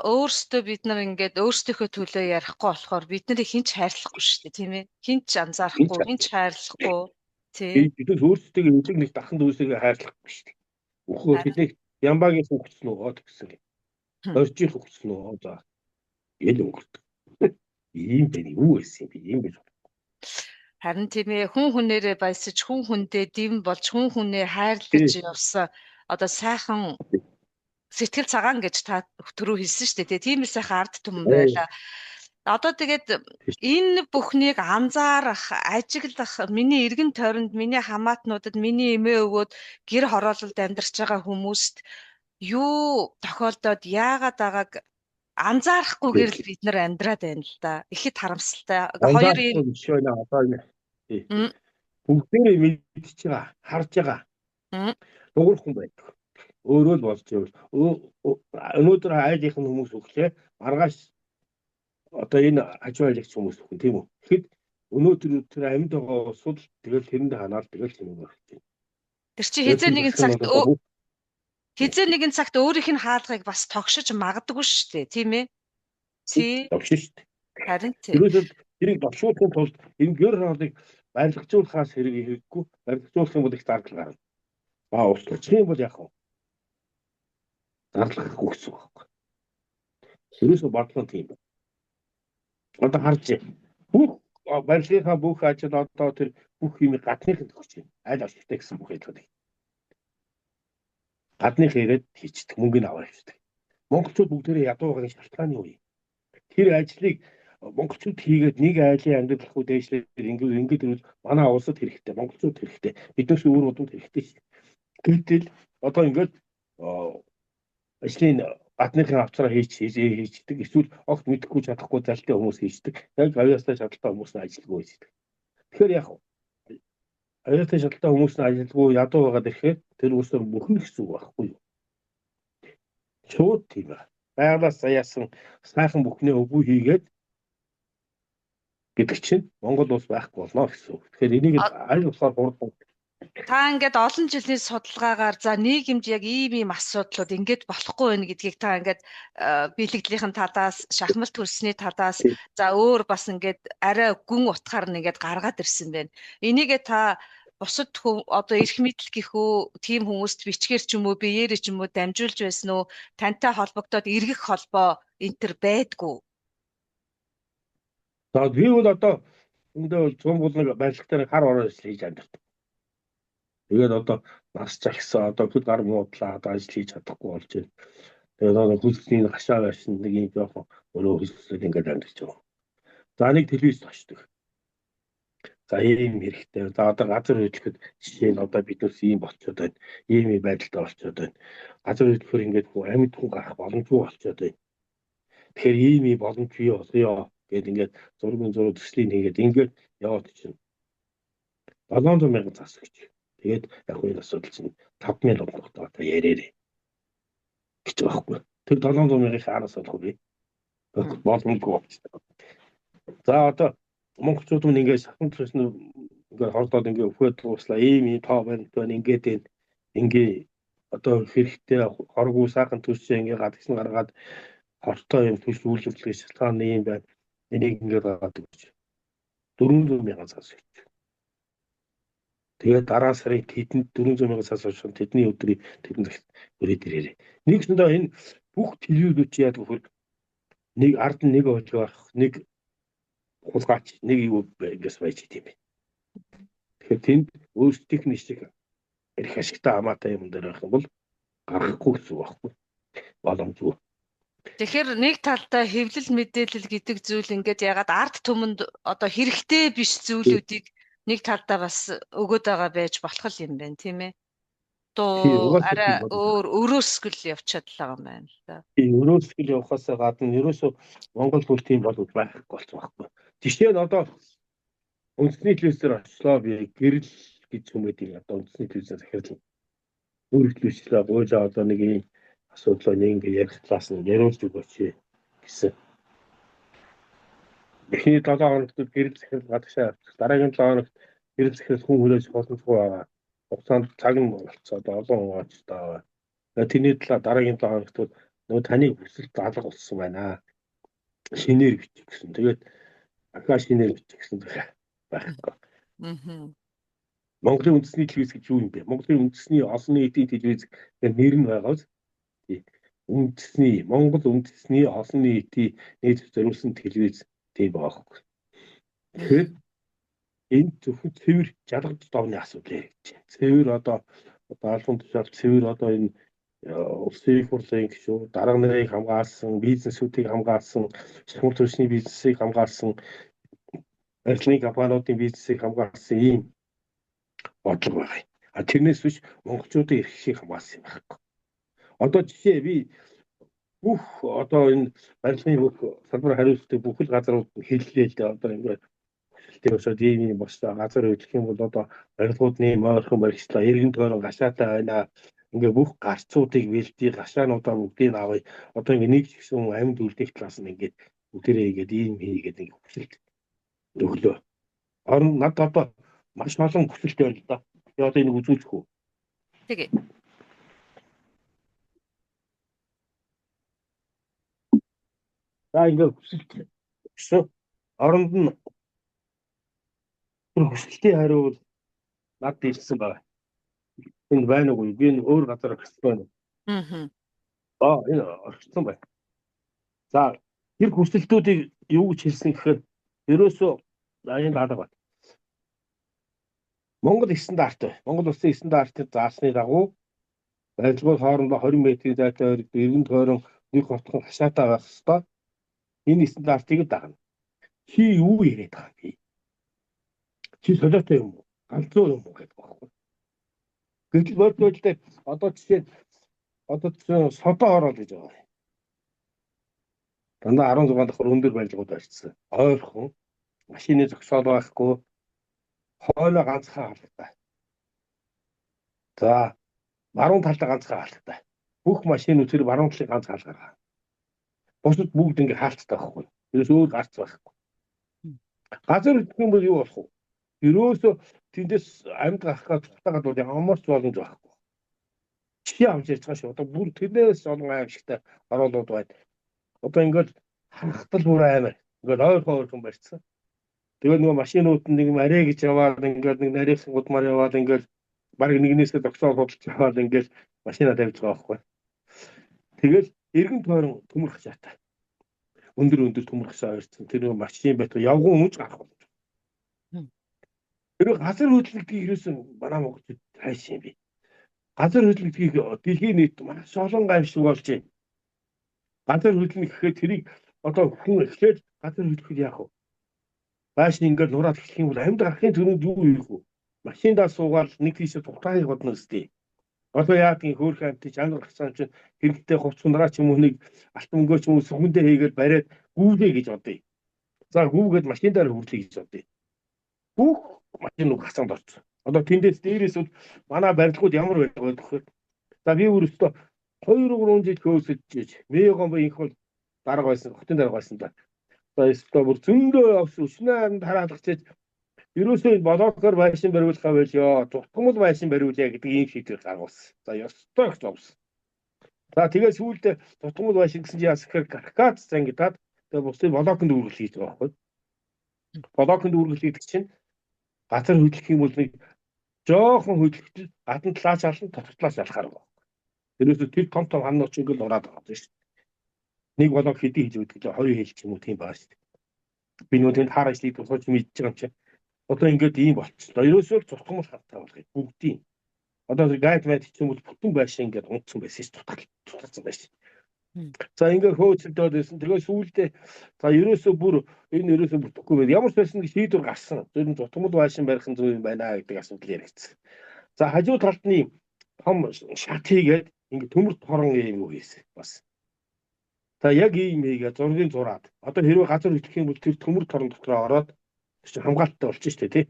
S1: өөрсдөө бид нар ингээд өөрсдийнхөө төлөө ярихгүй болохоор бид нарыг хэн ч хайрлахгүй шүү дээ, тийм ээ. Хэн ч анзаарахгүй, хэн ч хайрлахгүй, тий.
S2: Бид өөрсдөө элэг нэг дахан дүүсээ хайрлахгүй шүү дээ. Өхөө тэднийг Ямбагийн хөгцсөн үү гэсэн. Оржийн хөгцсөн үү за. Ел өнгөрдөг. Ийм байх юу байсан юм бэ? Ийм байх.
S1: Харин тийм ээ, хүн хүнээрээ баясаж, хүн хүндээ дэм болж, хүн хүнээ хайрлаж явсан одоо сайхан сэтгэл цагаан гэж та түрүү хэлсэн шүү дээ. Тийм л сайхан ард түмэн байлаа. Одоо тэгээд энэ бүхнийг анзаарах, ажиглах, миний эргэн тойронд, миний хамаатнуудад, миний эмээ өвөөд гэр хороололд амьдарч байгаа хүмүүст юу тохиолдоод яагаад байгааг анзаарахгүйгээр л бид нар амьдраад байна л да. Ихэд харамсалтай.
S2: Хоёр юм биш байна одоо. Бүгдээрээ мэдчихэж байгаа, харж байгаа. Дугуйрах хүн байдаг. Өөрөө л болж ивэл өнөөдөр айлынх нь хүмүүс өглөө маргааш одоо энэ хажуу айлагч хүмүүс өгөн тийм үү. Тэгэхэд өнөөдөр тэр амьд байгаа улсууд тэгэл тэрэнд ханаал тэгэл тийм болж байна.
S1: Тэр чи хизээ нэгэн цагт өөрийнх нь хаалгыг бас тогшиж магадгүй шүү дээ, тийм ээ? Тий.
S2: Тогшин шүү дээ.
S1: Харин тий.
S2: Тэрөөсөө тэрийг тогшуулахын тулд энэ гэр хоолыг барилгажуулахаас хэрэг хэрэггүй, барилгажуулах юм бол их зардал гарна. А устгачих юм бол яах вэ? Зардал гарахгүй гэсэн үг байхгүй. Ерөөсөө бодлого тийм байна. Одоо харж бүх барилгынхаа бүх ажил одоо тэр бүх юм гадныхнд өгч байна. Аль ашигтай гэсэн бүх ажиллагааг. Гадных ирээд хийчдэг, мөнгөний аваа явчихдаг. Монголчууд бүгдээрээ ядуу байгаагийн шалтгаан юу юм? Тэр ажлыг монголчууд хийгээд нэг айлын амьдрал руу дээшлээд ингээд ирвэл манай улсад хэрэгтэй, монголчууд хэрэгтэй, биднээс өөр удамд хэрэгтэй шүү. Гэтэл одоо ингээд ажлын гадныхын авцраа хийчдэг эсвэл огт мэдэхгүй чадахгүй залтай хүмүүс хийчдэг. Яг авьяастай чадaltaй хүмүүс нь ажилгүй хийдэг. Тэгэхээр яг Аюултай шалтай хүмүүс нь ажилгүй ядуу байгаад ирэхээр тэр үсээр бүхэн гэсэн үг байхгүй юу? Шууд тийм байна. Байгалаас заяасан сайхан бүхнээ үгүй хийгээд гэдэг чинь Монгол улс байхгүй болно гэсэн үг. Тэгэхээр энийг аль болохоор хурдан.
S1: Та ингээд олон жилийн судалгаагаар за нийгэмд яг ийм ийм асуудлууд ингээд болохгүй байна гэдгийг та ингээд биелэгдлийнхэн талаас, шахмал төрсний талаас, за өөр бас ингээд арай гүн утгаар нь ингээд гаргаад ирсэн байна. Энийгээ та бусад хүн одоо эрх мэдэл гэх үү тийм хүмүүст бичгээр ч юм уу биеэр ч юм уу дамжуулж байсан уу? Тантай холбогдоод эргэх холбоо энэ төр байдгүй.
S2: За би бол одоо өндөө 100 бол нэг барилга дээр хар ороо ажил хийж амьдардаг. Тэгээд одоо нас жагсан, одоо хөл гар муудлаа, одоо ажил хийж чадахгүй болж байна. Тэгээд одоо хөлсний гашаа байшин нэг юм жоохон өрөө хөлсөд ингээд амьдарч байгаа. За нэг телевиз очдог. За ийм хэрэгтэй. За одоо газар хөдлөхөд жишээ нь одоо бид нүс ийм болчиход байна. Ийм ийм байдалтай болчиход байна. Газар хөдлөхөөр ингээд хүн амьд хүн гарах боломжгүй болчиход байна. Тэгэхээр ийм ийм боломж бий болгоё гэд ингээд зургийн зураг төслийн хийгээд ингээд яваад чинь 700 мянган цаас өгч. Тэгээд яг энэ асуудал чинь 5000 доллартай одоо яриарэ гэж байгаа байхгүй. Тэр 700 мянгыг хаанаас олох вэ? Боломжгүй болчихсон. За одоо монголчууд мөн ингээд сахан төрсөн ингээд хордоод ингээд өхөөд дуслаа, ийм ийм тоо байна байна ингээд энэ ингээ одоо хэрэгтэй хоргүй сайхан төрсөн ингээд гадагш нь гаргаад хортой юм төрс үйлдвэрлэлийн шалтгаан юм байна. Энийг ингээд гаргаад өгч 400 мянган цаас өгч. Тэгээд дараа сарын тэдэнд 400 мянган цаас авчихсан тэдний өдрийн тэдэн цагт өрөөд ирээрээ. Нэгсэндээ энэ бүх телевизүүд чи яадаг вөхөр нэг ард нь нэг олигарх, нэг хулгайч, нэг юу ингээс байж идэм бэ. Тэгэхээр тэнд өөрсдийнх нь шиг эрх ашигтай хамаатай юм дээр байх юм бол гаргахгүй гэсэн үг байхгүй. Боломжгүй.
S1: Тэгэхээр нэг талдаа хэвлэл мэдээлэл гэдэг зүйл ингээд ягаад ард түмэнд одоо хэрэгтэй биш зүйлүүдийг нэг талдаа бас өгөөд байгаа байж болох юм байна, тийм ээ. Дуу арай өөр өрөөсгөл явчихад л байгаа юм байна л да.
S2: Тийм, өрөөсгөл явахаас гадна ерөөсөө Монгол хөл тийм бол байхгүй болсон байхгүй. Жишээ нь одоо үндэсний телевизээр очлоо, би гэрэл гэж юм гэдэг одоо үндэсний телевизээр захирлаа. Өөр телевизлээ гуйлаа одоо нэг юм асуудлаа нэг ингээ ярих талаас нь яриулж өгөөч гэсэн. Эхний 7 хоногт гэрэл захирал гадагшаа авчих. Дараагийн 7 хоногт гэрэл захирал хүн хүлээж боломжгүй байгаа. Хугацаанд цаг нь болцоо одоо олон хүн очтой байгаа. Тэрний талаар дараагийн 7 хоногт нөгөө таны хүсэлт алга болсон байна. Шинээр бичих гэсэн. Тэгээд ахаа шинээр бичих гэсэн байхгүй. Монголын үндэсний телевиз гэж юу юм бэ? Монголын үндэсний олон нийтийн телевиз гэх нэр нь байгаа биз? Үндэсний Монгол үндэсний олон нийтийн нийт зориулсан телевиз тийм байгаа байхгүй. Тэгэхээр энэ зөвхөн цэвэр жалгаж давны асуудал яригдж байна. Цэвэр одоо албан тушаал цэвэр одоо энэ улсын их хурлын гишүүн дарга нарыг хамгаалсан, бизнесүүдийг хамгаалсан, шахмал түвшний бизнесийг хамгаалсан, барилгын компаниудын бизнесийг хамгаалсан ийм бодлого байгаа юм. А тэрнээс биш монголчуудын эрх ашиг хамгаалсан юм байхгүй. Одоо жишээ би бүх одоо энэ барилгын бүх салбар хариуцдаг бүх л газрууд хэллээ л дээ. Одоо ингээд хүсэлтээ өсөд ийм ийм бослоо газар хөдлөх юм бол одоо барилгуудны ойрхон баригчлаа, эргэн тойрон гашаатай байна. Ингээ бүх гарцуудыг бэлдээ, гашаануудаа бүгдийг авъя. Одоо ингээ нэг ч гэсэн амьд үлдэх талаас нь ингээд бүгдээрээ ингээд ийм хийгээд ингээ хүсэлт өглөө. Орон над одоо маш олон хүсэлт байна л да. Би одоо энийг үзүүлэх үү?
S1: Тэгээ.
S2: За ингээ хүсэлт өгсөн. Оронд нь тэр хүсэлтийн хариу бол над ирсэн байна. Энд байна уу? Би энэ өөр газар орхисон байна. Аа энэ орхисон байна. За тэр хүсэлтүүдийг юу гэж хэлсэн гэхээр ерөөсөө энэ даалга байна. Монгол стандарт. Монгол улсын стандартын заасны дагуу барилгууд хоорондоо 20 метрийн зайтай баригдах, эргэн тойрон нэг хотхон хашаатай байх ёстой. Энэ стандартыг дагна. Чи юу яриад байгаа юм бэ? Чи солиотой юм уу? Галзуу юм уу гэдэг байхгүй. Гэтэл бодит байдлаар одоо жишээ одоо содоо ороод гэж байгаа. Дандаа 16 давхар өндөр барилгууд барьчихсан. Ойрхон машины зогсоол байхгүй. Хойноо ганцхан хаалгатай. За баруун талдаа ганцхан хаалттай. Бүх машинууд тэр баруун талын ганц хаалгаар. Бусад бүгд ингээ хаалттай байхгүй. Ерөөс өөр гарц байхгүй. Газар хөдлөх юм бол юу болох вэ? Ерөөсөө тэндээс амьд гарах гэж бол ямар ч боломж байхгүй. Жишээ авч ярьж байгаа шүү. Одоо бүр тэрнээс олон аимшигтай оруулууд байна. Одоо ингээд харахтал бүр амар. Ингээд ойрхон ойрхон барьцсан. Тэгээд нөгөө машинууд нэг юм арай гэж яваад ингээд нэг нарийнхан гудмаар яваад ингээд баг нэгнээсээ зогсоол худалж яваад ингээд машина тавьж байгаа байхгүй. Тэгэл эргэн тойрон төмөр хашаатай. Өндөр өндөр төмөр хашаа ойрцсон. Тэр нөгөө машин байтугай явган өмж гарах боломж. Тэр газар хөдлөлтийг ерөөсөн манай монголчууд хайш юм бэ. Газар хөдлөлтийг дэлхийн нийт маш олон гайвшиг болж байна. Газар хөдлөнө гэхэд тэрийг одоо хүн эхлээд газар хөдлөхөд яах вэ? Байшин ингээд нураад эхлэх юм бол амьд гарахын түрүүнд юу хийх вэ? Машиндаа суугаад нэг тийшээ тухтаахыг бодно өстэй. Одоо яадгийн хөөрхөн амьтч амьд гарсан чинь хэрэгтэй хувц ундраа ч юм уу нэг алтан мөнгөө ч юм уу сүхэндээ хийгээд бариад гүйлээ гэж бодъё. За гүүгээд машин дээр хүрлээ гэж бодъё. Бүх машин гацаанд орсон. Одоо тэндээс дээрээс бол манай барилгууд ямар байдаг вэ гэхээр за би өөрөөсөө 2 3 жил хөөсөж Мегомбо инх бол дарга байсан, хотын дарга байсан да. За өстө бүр зөндөө явсан өчнөө харин хараалгачиж ерөөсөө энэ блокоор байшин бариулахаа байлё. Дутгамал байшин бариулъя гэдэг ийм шийдвэр гаргуулсан. За ёстой их зовсон. За тэгээ сүүлдээ дутгамал байшин гэсэн чинь яасан гэхээр каркас зангидаад тэгээ бусдын блоконд үүргэл хийж байгаа байхгүй. Блоконд үүргэл хийдэг чинь газар хөдлөх юм бол нэг жоохон хөдлөхөд гадна талаас алан дотор талаас алахаар байгаа. Тэрөөсөө тэр том том ханнууд ч ингээл нураад байгаа юм шүү дээ. Нэг блок хэдий хийж өгдөг лээ, хоёр хэл ч юм уу тийм байгаа шүү дээ. Би нөгөө тэнд хаар ажлыг тусгаж мэдж байгаа юм чинь. Одоо ингээд ийм болчихлоо. Ерөөсөө л зуртгамал хавтаа болгоё бүгдийн. Одоо гайд майд ч юм бол бүтэн байшин ингээд унтсан байсан шүү дээ. Туталцсан байсан. За ингээд хөөцөлдөөд байсан. Тэгээ сүүлдээ за ерөөсөө бүр энэ ерөөсөө бүтэхгүй байд. Ямар ч байсан нэг шийдвэр гарсан. Зөв нь зутгамал байшин барих нь зөв юм байна гэдэг асуудал яригдсан. За хажуу талд нь том шат хийгээд ингээд төмөр торон юм юу хийсэн бас. За яг ийм хийгээ зургийг зураад одоо хэрвээ газар хөдлөх юм бол тэр төмөр торон дотроо ороод чи хамгаалалттай болчих шүү дээ тий.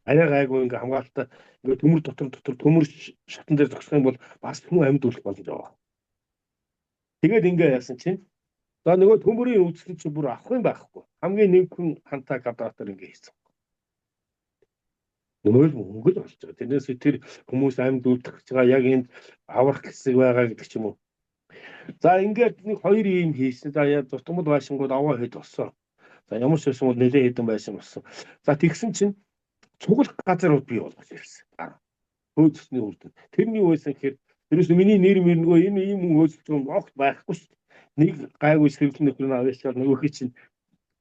S2: Арай гайгүй ингээ хамгаалалттай ингээ төмөр дотор төмөр шатан дээр зогсох юм бол бас хүн амьд үлдэх боломж байгаа. Тэгээд ингээ яасан чинь за нөгөө төмөрийн үзсэн чинь бүр авах юм байхгүй. Хамгийн нэг хүн хантаа квадратаар ингээ хийсэн. Нөгөө л мөнгө л болж байгаа. Тэрнээс тэр хүмүүс амьд үлдэх гэж байгаа яг энд аврах хэсэг байгаа гэдэг ч юм уу. За ингээд нэг хоёр ийм хийсэн. За яа дутмал байшингууд аваа хэд болсон. За ямар ч байсан бол нэлээд хэдэн байшин болсон. За тэгсэн чинь цуглах газарууд бий болгож ирсэн. Хөөцсөний үр дүн. Тэрний юу байсан гэхээр ерөөсөө миний нэр мэр нөгөө энэ ийм хүн хөөцөлж байгаа огт байхгүй шүү дээ. Нэг гайгүй сэргэлэн нөхөр нь аваачаад нөгөөхий чинь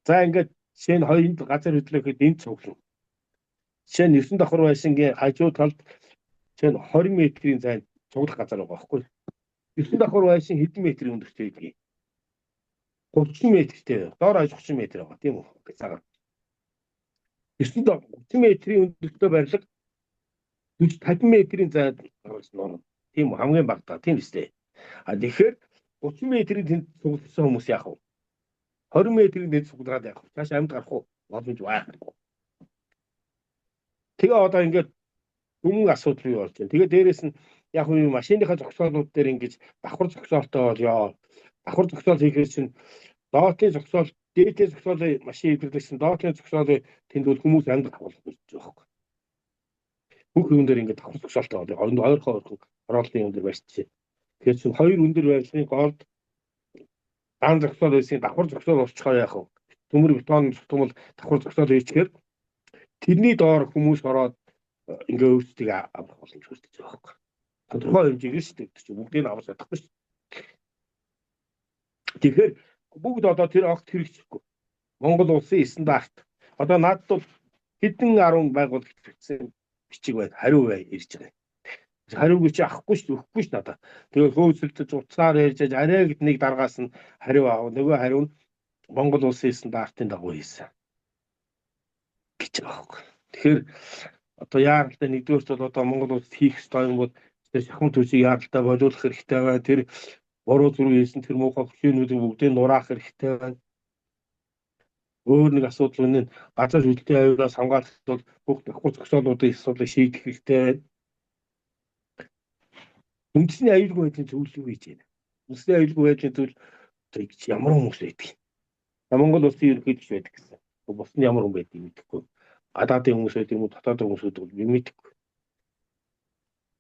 S2: за ингээд жишээ нь хоёрын газар хөдлөхөд энд цуглана. Жишээ нь 9 давхар байшингийн хажуу талд жишээ нь 20 метрийн зайд цуглах газар байгаа байхгүй. 9 давхар байшин хэдэн метрийн өндөртэй байдгийг 30 метртэй. Доор хаяж 30 метр байгаа тийм үү? Цагаан. 9 30 метрийн өндөртэй барилга 40 50 метрийн зайд оруулсан нурна. Тийм үү? Хамгийн багадаа тийм үстэй. А тэгэхээр 30 метрийн тэнд цугласан хүмүүс яах вэ? 20 метрийн тэнд цуглаад яах вэ? Цааш амьд гарах уу? Боломж байхгүй. Тэгээ одоо ингээд өмнө асуудал бий болж байна. Тэгээ дээрэс нь яг үе машиныхаа зогсоолууд дээр ингэж давхар зогсоолтой болёо. Давхар зогсоол хийхээр чинь доотлын зогсоол, дээдлийн зогсоолын машин илэрлэгсэн доотлын зогсоолын тэнд бол хүмүүс амьдрах боломж байгаа байхгүй. Бүх юм дээр ингээд давхар зогсоолтой болёо. Ойрхон ойрхон хорооллын юм дээр барьчихжээ. Тэгэхээр чинь хоёр өндөр барилгын голд дан зогсоол байсан давхар зогсоол болчихоо яах вэ? Төмөр бетон зүтгмэл давхар зогсоол хийчихээр тэрний доор хүмүүс ороод ингээ өөрсдийг авах боломж үүсэж байгаа байхгүй. Тодорхой хэмжээгээр шүү дээ. Чинь бүгдийг нь авах чадахгүй шүү. Тэгэхээр бүгд одоо тэр огт хэрэгжихгүй. Монгол улсын стандарт. Одоо надад бол хэдэн 10 байгууллагт бичсэн бичиг байна. Хариу бай ирж байгаа. Хариуг чи авахгүй шүү, өгөхгүй шүү надад. Тэгээд хөөцөлдөж утсаар ярьж арай гэд нэг даргаас нь хариу аав. Нөгөө хариу нь Монгол улсын стандартын дагуу хийсэн гэж байгаа байхгүй. Тэгэхээр одоо яаралтай нэгдүгээрт бол одоо Монгол улс хийх ёстой юм бол тэр шахам төсийг яаралтай болиулах хэрэгтэй байна. Тэр буруу зүрх хийсэн тэр муухай хөшөөнүүдийг бүгдийг нураах хэрэгтэй байна. Өөр нэг асуудал нь газар хөдлөлийн аюулаас хамгаалах бол бүх давхар зохицоолуудын асуудлыг шийдэх хэрэгтэй байна. Үндэсний аюулгүй байдлын зөвлөл юу хийж байна? Үндэсний аюулгүй байдлын зөвлөл ямар хүмүүс байдаг юм? Монгол улсын ерөнхийлөгч байдаг гэсэн. Бус нь ямар хүн байдгийг мэдэхгүй. Гадаадын хүмүүс байдаг юм уу, дотоодын хүмүүс байдаг уу би мэдэхгүй.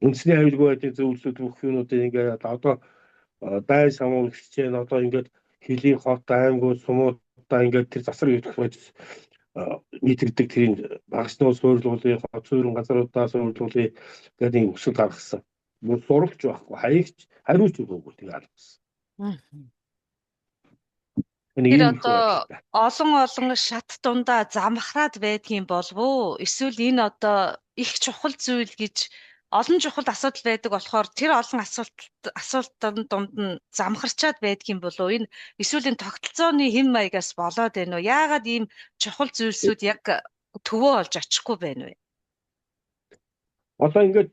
S2: Үндэсний аюулгүй байдлын зөвлөлүүд бүх юмнуудыг ингээд одоо дайн самуу ихсэж байна. Одоо ингээд хөлийн хот, аймагуд, сумуудаа ингээд тэр засвар өгөх байж мэдрэгдэг тэрийг багш нар суйрлуулъя, хот суурин газруудаа суйрлуулъя гэдэг нэг өсөл гаргасан. Бүр сурагч байхгүй, хаягч, хариуч өгөөгүй тэгээ алгасан.
S1: Тэр одоо олон олон шат дундаа замхраад байдгийн болов уу? Эсвэл энэ одоо их чухал зүйл гэж олон чухал асуудал байдаг болохоор тэр олон асуултын дунд нь замхарчаад байдгийн болов уу? Энэ эсвэл энэ тогтолцооны хэм маягаас болоод байна уу? Яагаад ийм чухал зүйлсүүд яг төвөө олж очихгүй байна вэ?
S2: Одоо ингээд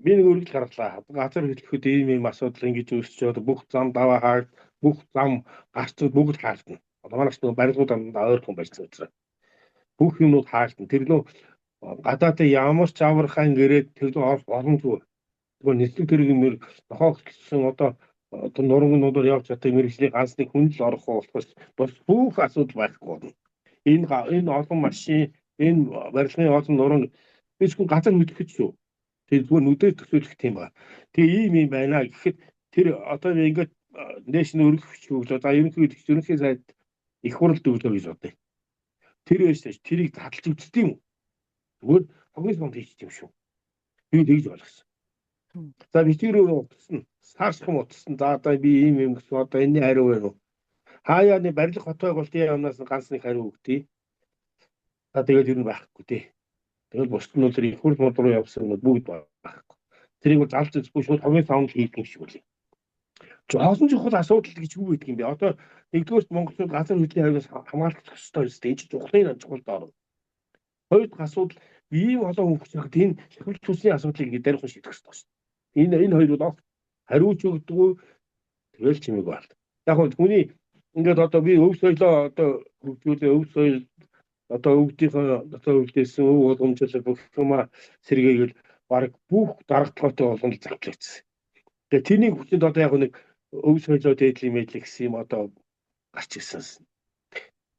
S2: би нэг өргөдөл гаргалаа. Газар хөдлөхөд ийм ийм асуудал ингэж үүсч одоо бүх зам даваа хаагд, бүх зам гарцууд бүгд хаагдана. Одоо манай ч нөгөө барилгууд дандаа ойрхон барьсан учраас бүх юмнууд хаагдана. Тэр нөө гадаадын ямар ч авархайн гэрээд тэр рүү орох боломжгүй. Тэгвэл нислэг тэрэг мөр нохоо хөтлсөн одоо нурангнуудаар явж чаддаг мэрэгжлийн ганц нэг хүн л орох болохоос бас бүх асуудал байхгүй болно. Энэ олон машин, энэ барилгын олон нуран би зөвхөн газар хөдлөхөд шүү. Тэр зүгээр нүдээр төсөөлөх тийм ба. Тэгээ ийм юм байна гэхэд тэр одоо би ингээд нээш нь өргөх өглөө. За ерөнхий ерөнхий сайд их хуралд өглөө гэж бодъё. Тэр байж тэрийг задлж үздэг юм уу? Зүгээр хогийн сонд хийчих юм шүү. Би тэгж ойлгосон. За би тэр рүү утасна. Сар шахам утасна. За одоо би ийм юм гэсэн одоо энэний хариу байна уу? Хаяа нэг барилга хот байгуулалтын яамнаас ганц нэг хариу өгдөө. За тэгээд ер нь байхгүй дээ. Тэгэл бусд нь тэр их хурл мод руу явсан юм бүгд байхгүй. Тэрийг бол залж үзэхгүй шууд хогийн саунд хийх юм шиг үлээ. Олон чухал асуудал гэж юу байдаг юм бэ? Одоо нэгдүгээрт монголчууд газар хөдлөлийн аюулаас хамгаалах ёстой юм шүү дээ. Энэ чинь чухлын чухал доор. Хоёр дахь асуудал ийм олон хүн хүч энэ шахалт төслийн асуудлыг ингээд даруйхан шийдэх ёстой шүү дээ. Энэ хоёр бол хариуч өгдөггүй тэгэл чимээг байна. Яг нь хүний ингээд одоо би өв соёлоо одоо хөгжүүлээ өв соёл одоо өвдийнхөө одоо өвдөөсөн өв болгоомжлол бүх юмаа сэргээгээл баг бүх даргатлаатай болгонд завтлагдсан. Тэгээ тэрний хүчинд одоо яг нэг өв соёлоо дээдлийн мэдлэг гэсэн юм одоо гарч ирсэн.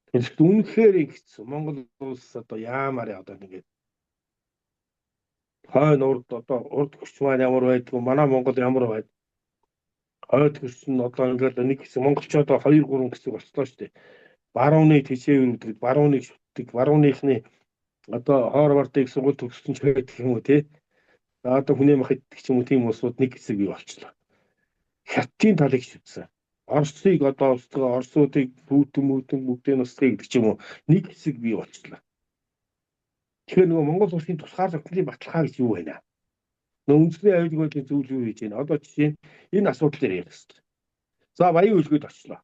S2: Тэгэхээр үнэхээр ингэсэн Монгол улс одоо яамаар одоо ингээд хойно урд одоо урд хүч маань ямар байдгүй манай Монгол ямар байд хойд хөрс нь одоо ингээд нэг хэсэг монголчууд 2 3 хэсэг болчлоо шүү дээ. Барууны тэжээ өргөдөг, барууныг шүтдэг, барууныхны одоо Харвардыг сургууль төгссөн ч байдаг юм уу те. Одоо хүнээ мах идэх ч юм уу тийм улсууд нэг хэсэг бий болчлоо. Хятадын талыг шүтсэн. Оросыг одоо устгаа Оросуудыг хүүтэн мүүтэн бүгдийг нь устгая гэдэг ч юм уу нэг хэсэг бий болчлоо. Тэгэхээр нөгөө Монгол улсын тусгаар тогтнолын баталгаа гэж юу байна? Нөгөө үндэсний аюулгүй байдлын зөвлөл юу хийж байна? Одоо жишээ нь энэ асуудал дээр ярих хэрэгтэй. За баян үлгэд очлоо.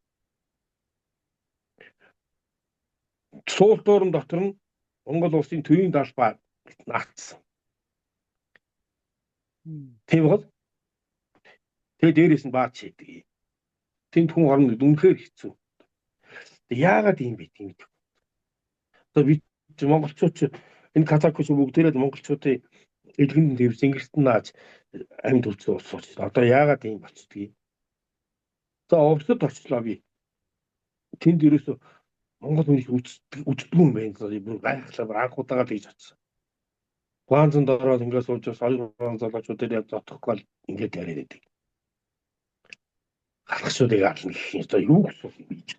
S2: Суул дууран дотор нь Монгол улсын төвийн далбай наацсан. Тийм бол тэгээ дээрээс нь баач хийдэг. Тэнд хүн орно гэд үнэхээр хэцүү. Яагаад ийм бэ тийм мэдэхгүй. Одоо би монголчууд энэ казакч бүгдээрээ л монголчуудын элгэнд дэвс ингэрт нааж амьд үлдсэн улс болж. Одоо яагаад ийм болчдгийг. За Оросд очлоо би. Тэнд ерөөсө Монгол хүн их үздэг юм байна. Бүр гайхлаа анх удаага л гэж очсон. Гуанзанд ороод ингээд сууж бас 2 3 залуучууд дээр яг зодохгүй л ингээд яриад байдаг. Халахчуудыг ална гэх юм. Одоо юу гэсэн юм бэ гэж.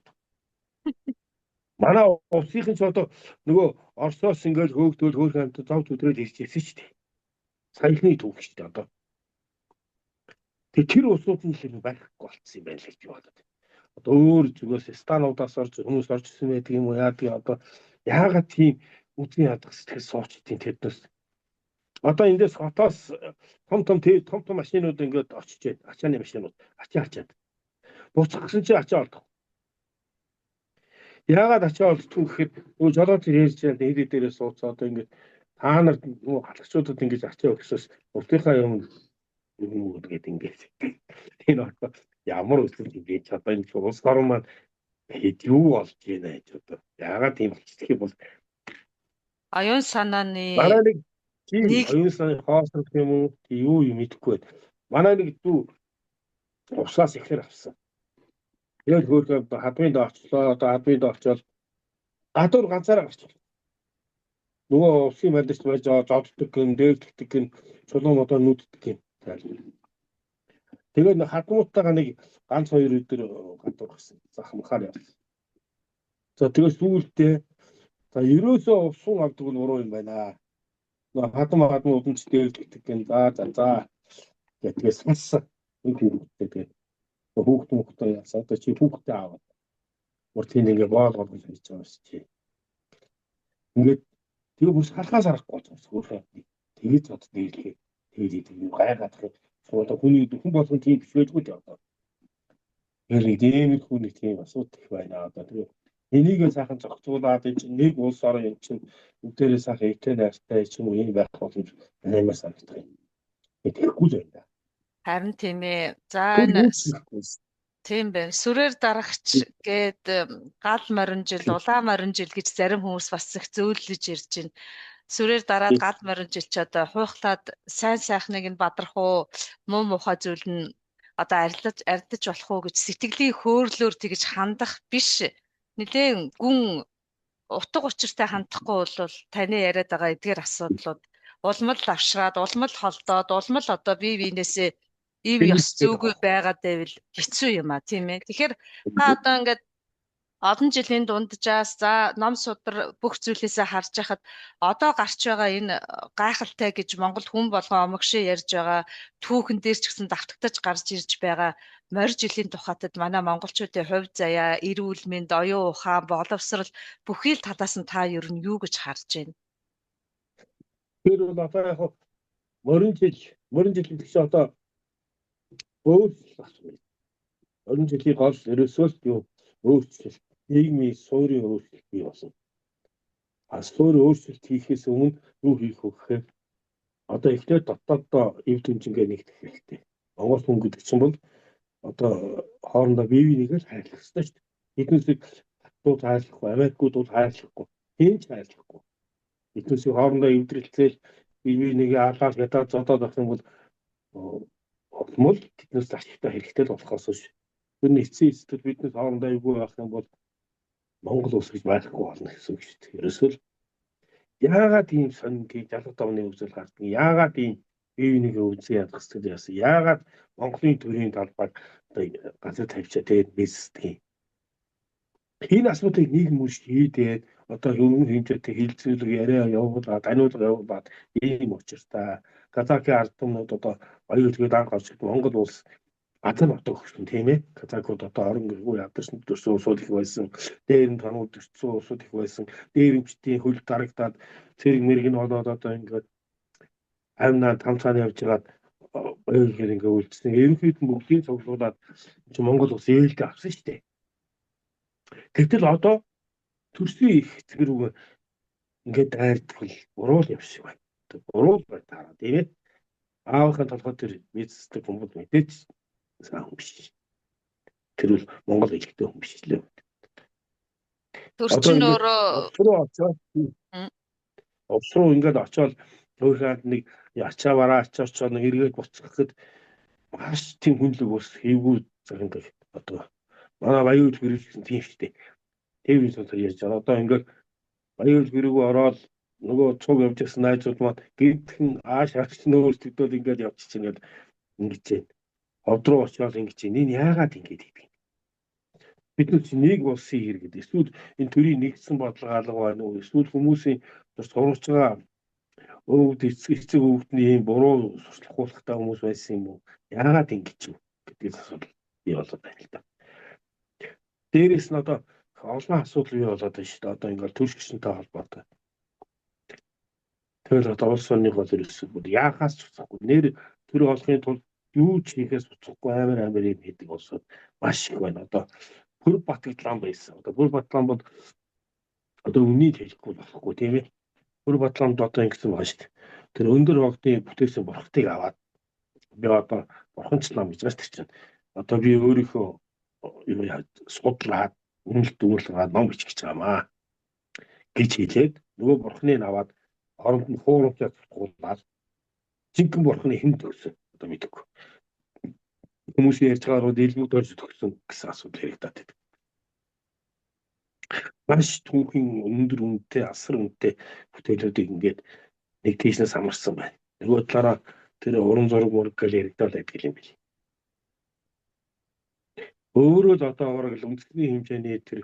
S2: Манай улсынхан ч одоо нөгөө Оросоос ингээд хөөгдөл хөөрхөн амт зов зүдрэл ирж ирсэн шүү дээ. Саяхны түүх шүү дээ одоо. Тэгээ тэр улсууд нь л юм байхгүй болцсон юм байна л гэж би бодод. Одоо өөр зүгээс стануудаас орж хүмүүс орж ирсэн байдаг юм уу яадаг одоо яагаад тийм үзгийн ядах сэтгэл сууч тийм тэднээс. Одоо эндээс хотоос том том том том машинууд ингээд очиж байна. Ачааны машинууд ачаа ачаад. Буцах гэсэн чинь ачаа олдох. Яагаад ачаа олддгүй гэхэд нөгөө жолооч ярьж байгаа нэрээ дээрээ сууцаа одоо ингээд та нар нөгөө халахчуудад ингэж ачаа өгсөөс урдынхаа юм юм гэдэг ингээд. Энэ одоо ямар үсэл юм бэ? Одоо энэ улс орон маань Хэд юу болж байна гэж одоо. Яагаад тийм болчих юм бол
S1: Оюун санааны
S2: манай нэг тийм
S1: нэг
S2: оюун санааны хоосрох юм уу юу юм мэдэхгүй байна. Манай нэг дүү усаас ихлээр авсан. Тэгээд хөөхөө хадмын доо очлоо. Одоо хадмын доо очоод гадуур ганцаараа гарч. Нөгөө усын малч байж зодддаг юм, дээрлэгдэг юм, чулуун модоо нүддэг юм. Тэгээд хадмуутайгаа нэг ганц хоёр өдөр гадуур гарсан. Захмахаар явсан. За тэгээд сүүлдээ за ерөөсөө усын авдаг нь буруу юм байна. Нөгөө хадам хадам удамч дээрлэгдэг юм. За за за гэдгээс салсан. Нэг хүүхдтэй тэгээд хүүхд мөхтэй яасан. Одоо чи хүүхдээ аваад. Мөр тийм ингээ боол болгож хийж байгаа юм чи. Ингээд тэгээ бүр салхаас харахгүй болж байгаа хөөхөө. Тэгээд зод дээрлэхээ. Тэгээд идэг юм гайхаад их. Одоо хүний хүн болгон тийм биш байлгүй дээ одоо. Тэгэхээр нэг иймэрхүү нэг тийм асуудал их байна одоо. Тэгээ энийг сайхан зохицуулаад энэ чинь нэг улс орон юм чинь бүгдээрээ сайхан эвтэй найртай ч юм уу юм байх боломж аймаар санагдах юм. Тэгэхгүй л байна.
S1: Харин тийм ээ. За энэ тийм байна. Сүрээр дарагч гээд гал морин жил, улаан морин жил гэж зарим хүмүүс бас их зөөлөж ирж байна. Сүрээр дараад гал морин жил ч одоо хуйхлаад сайн сайхныг нь бадрах уу, муу мухай зүйл нь одоо арилж ардаж болох уу гэж сэтгэлийн хөөрлөөр тэгж хандах биш. Нилээн гүн утга учиртай хандахгүй бол таны яриад байгаа эдгээр асуудлууд улмал авшраад, улмал холдоод, улмал одоо бие биенээсээ ив ёс зүйгүй байгаад байвал хэцүү юм а тийм ээ. Тэгэхээр та одоо ингээд олон жилийн дунджаас за ном судар бүх зүйлээсээ харж байхад одоо гарч байгаа энэ гайхалтай гэж Монгол хүн болгон омогшоо ярьж байгаа түүхэн дээр ч гэсэн давтагдаж гарч ирж байгаа морь жилийн тухайтад манай монголчуудын хувь заяа, эрүүл мэнд, оюун ухаан, боловсрол бүхий л талаас нь та ер нь юу гэж харж байна?
S2: Тэр бол одоо яг морин жил гэдэг чинь одоо өөрчлөлт асууя. Морин жилийн гол ерөөсөө л юу өөрчлөлт, нийгмийн суурийн өөрчлөлт бий болно. А суурийн өөрчлөлт хийхээс өмнө юу хийх вэ гэхээр одоо эхлээд дотооддоо эв түнжингээ нэгтгэх хэрэгтэй. Монгол хүн гэдэг чинь бол одоо хоорондоо бие бинийгээ л хайрлах ёстой шүү дээ. Эднүсийг хаттууд хайрлахгүй, Америкууд бол хайрлахгүй, хэн ч хайрлахгүй. Эднүсийг хоорондоо эвдрэлцээл бие бинийгээ алаад ядаад зодоод байх юм бол улмал тэднээс ашигтай хэрэгтэй л болохоос биш. Тэр нь эцсийн эцэст биднээс хоорондоо эвгүй байх юм бол Монгол улс гэж байхгүй болно гэсэн үг шүү дээ. Ерөөсөө л яагаад ийм сонин тийм 60 давны үзэл гардаг? Яагаад ийм бие бинийгээ үзэн ядах сэтгэл яасан? Яагаад Монголын төрийн талбайг одоо газар тавьчаа тэгээд мэдсдэг юм? Энэ асуудлыг нийгэм мөр шийдээд одоо өргөн хэмжээтэй хилцүүлэг яриа явуулаад, таниулга явуулаад ийм учиртай. Казакийн ард түмнүүд одоо баяр хөөргээд анх орж Монгол улс газар нутаг өгсөн тийм ээ. Казакууд одоо орон гэргүй ядарсан төрсөн улсууд их байсан. Дээр нь тонууд төрсөн улсууд их байсан. Дээрэмчдийн хөл дарагдаад цэрэг мэрэг нь болоод одоо ингээд амнаа тамцааны явж байгаад баяр хөөргээр ингээд үлдсэн. Ерөнхийд нь бүгдийг цуглуулад чи Монгол улс ээлтэй авсан шүү дээ. Гэвтэл одоо төрсөн их эцэг рүү ингээд дайрдах л буруу л юм шиг байна. Буруу л бай таараа тийм ээ. Аавынхаа толгой дээр мэдсдэг хүмүүс мэдээж сайн хүн биш. Тэр бол Монгол хэлтэй хүн биш лээ.
S1: Тэр чинь өөрөө
S2: улс руу очоод улс руу ингээд очоод өөрийнхөө нэг ачаа бараа ачаа очоод нэг эргээд буцах гэхэд маш тийм хүнлэг ус хийвгүй загнадаг одоо манай баян үйл гэрэл тийм шүү дээ. Тийм юм сонсоо ярьж байгаа. Одоо ингээд баян үйл гэрүүг ороод нөгөө цуг явж байсан найзууд маань гинтхэн ааш арч нөөцлөгдөд ингээд явчих ингээд ингэж байна. Ховд руу очиод ингэж байна. Энэ яагаад ингэж хийдэг юм? Бид нар чинь нэг улсын иргэд эсвэл энэ төрийн нэгдсэн бодлого алга байна уу? Эсвэл хүмүүсийн сурч байгаа өвд эцэг эцэг өвдний ийм буруу сурталчилгаатай хүмүүс байсан юм уу? Яагаад ингэж юм гэдгийг асуудал бий болоод байна л да. Дээрээс нь одоо олон асуудал бий болоод байна шүү дээ. Одоо ингээл төрш гишүүнтэй холбоотой. Тэгэл одоо улс орны гол ерөөсөө бүр яахаас ч уцахгүй. Нэр төр олохын тулд юу ч хийхээс уцахгүй амар амар юм хийдэг улсууд маш их байна. Одоо Пүр Батагдлан байсан. Одоо Пүр Батлан бол одоо үннийг хэлэхгүй болохгүй тийм ээ. Пүр Батланд одоо ингэсэн байгаа шүү дээ. Тэр өндөр вогдын бүтээсэн бурхтыг аваад би одоо бурханчлаа гэж байгаа шүү дээ чинь. Одоо би өөрийнхөө юу судлаад Үнэлт дүгнэлт гаргаад ном бичих гэж байгаа маа гэж хэлээд нөгөө бурхныг аваад хооронд нь хуурамчаар цутгуулаад жинхэнэ бурхны хэн төгсөн одоо мэдэхгүй. Хүмүүс ярьж байгаа руу дэлбэг дорж төгсөн гэсэн асуудал яригдаад байдаг. Маш түүхийн өндөр үнэтэй, асар үнэтэй бүтээлүүдийг ингээд нэг тийшнээс самарсан байна. Нөгөө талаараа тэр уран зураг мураг гэж яригдаад байдаг юм бил. Өөрөө л одоо бараг л үндэсний хэмжээний тэр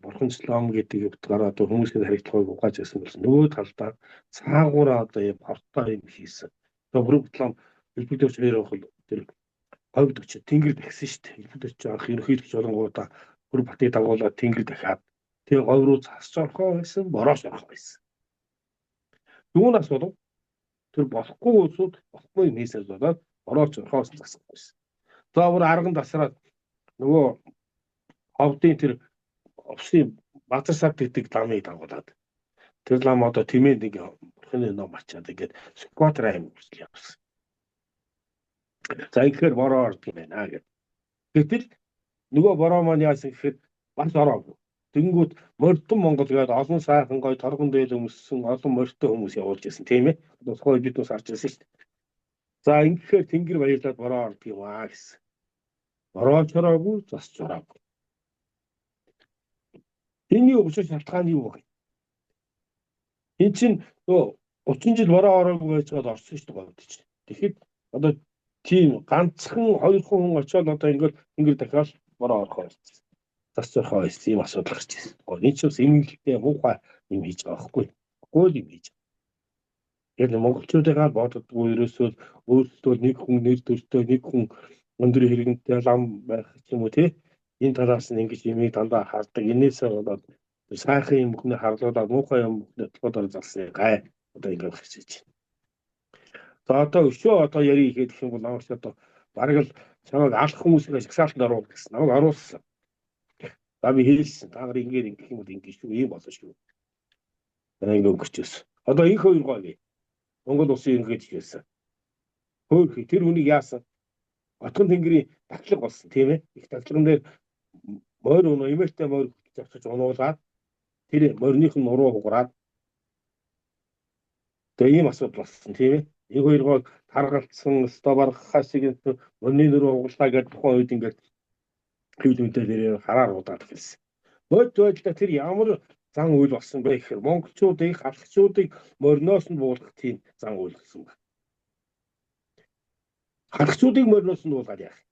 S2: бурханчлан гэдэг утгаараа одоо хүмүүсийн харилцааг угааж байсан бол нөгөө талдаа цаагаараа одоо юм хортой юм хийсэн. Одоо бүрэн элбэг дорж хоёр явах тэр говьд очиж тэнгэр дахисан шүү дээ. Элбэг дорж анх ерөнхийлөгч болонгуудаа бүр батыг дагуулаад тэнгэр дахиад тэгээ говь руу цасч орохоо байсан, борооч орохоо байсан. Юунаас болов? Тэр болохгүй улсууд болохгүй юм хийсээр болоод борооч орохоос засахгүй байсан. За бүр арган дасраад нөгөө ховдын тэр овсын Базар сад гэдэг ламыг дагуулад тэр лам одоо тэмээд нэг бурхны ном ачаад ингээд Сүхбаатар аймаг хүртэл явсан. За ингэхээр бороо ордог юм байна гэд. Гэтэл нөгөө бороо маань яасан гэхэд бас ороогүй. Тэнгүүд мордон Монгол гээд олон сайхан гоё торгон дээл өмссөн олон морьтой хүмүүс явуулж ирсэн, тийм ээ. Одоо тухайн бид бас харж байсан шүү дээ. За ингэхээр тэнгэр баярлаад бороо ордог юм аа гэсэн. Бороо ч ороогүй, зас ч ороогүй. Энэний учир шалтгаан юу вэ? Энд чинь нөгөө 30 жил бороо ороогүй байж байгаад орсон шүү дээ говьд чинь. Тэгэхэд одоо тийм ганцхан хоёрхан хүн очиод одоо ингээд тэнгэр дахиад бороо орохоо болсон. Зас зорхоо байсан ийм асуудал гарч ирсэн. Энэ чинь бас эмгэлтэй муухай юм хийж байгаа байхгүй. Гол юм хийж байгаа. Яг монголчуудыгаа боддгоо ерөөсөө өөрсдөө нэг хүн нэр төртэй, нэг хүн өндөр хэрэгэнтэй лам байх юм уу те. Энэ талаас нь ингэж юмыг дандаа хардаг. Энээсээ болоод сайхан юм бүхний харлуулаад муухай юм бүхний толгойдоор залсан гай одоо ингэж гарч ирж байна. За одоо өшөө одоо яри ихэд гэх юм бол намайг одоо бараг л чамайг алах хүмүүсийг жагсаалтанд оруулах гэсэн. Намайг оруулсан. За би хэлсэн. Та нар ингээд ингэх юм бол ингэ шүү, ийм болно шүү. За ингэ өнгөрчөөс. Одоо инх хоёр гоё. Монгол улсын ерөнхийлөгч байсан. Хөөх тэр хүнийг яасан? Отгон тэнгэрийн татлаг болсон, тийм ээ. Их татлаган дээр морь унаа, эмээлтэй морь авчиж унуулаад тэр морьных нь нуруу хугараад тэгээ ийм асуудал болсон, тийм ээ. Нэг хоёр гол таргалцсан өстой баргахаас шиг морины нуруу хугарлаа гэдэг тухайн үед ингээд хэвлэл мэдээлэлээр хараар удаад эхэлсэн. Бодит байдлаа тэр ямар зан үйл болсон бэ гэхээр монголчуудыг халахчуудыг мориноос нь буулгах тийм зан үйл болсон байна. Халахчуудыг мориноос нь буулгаад яах юм?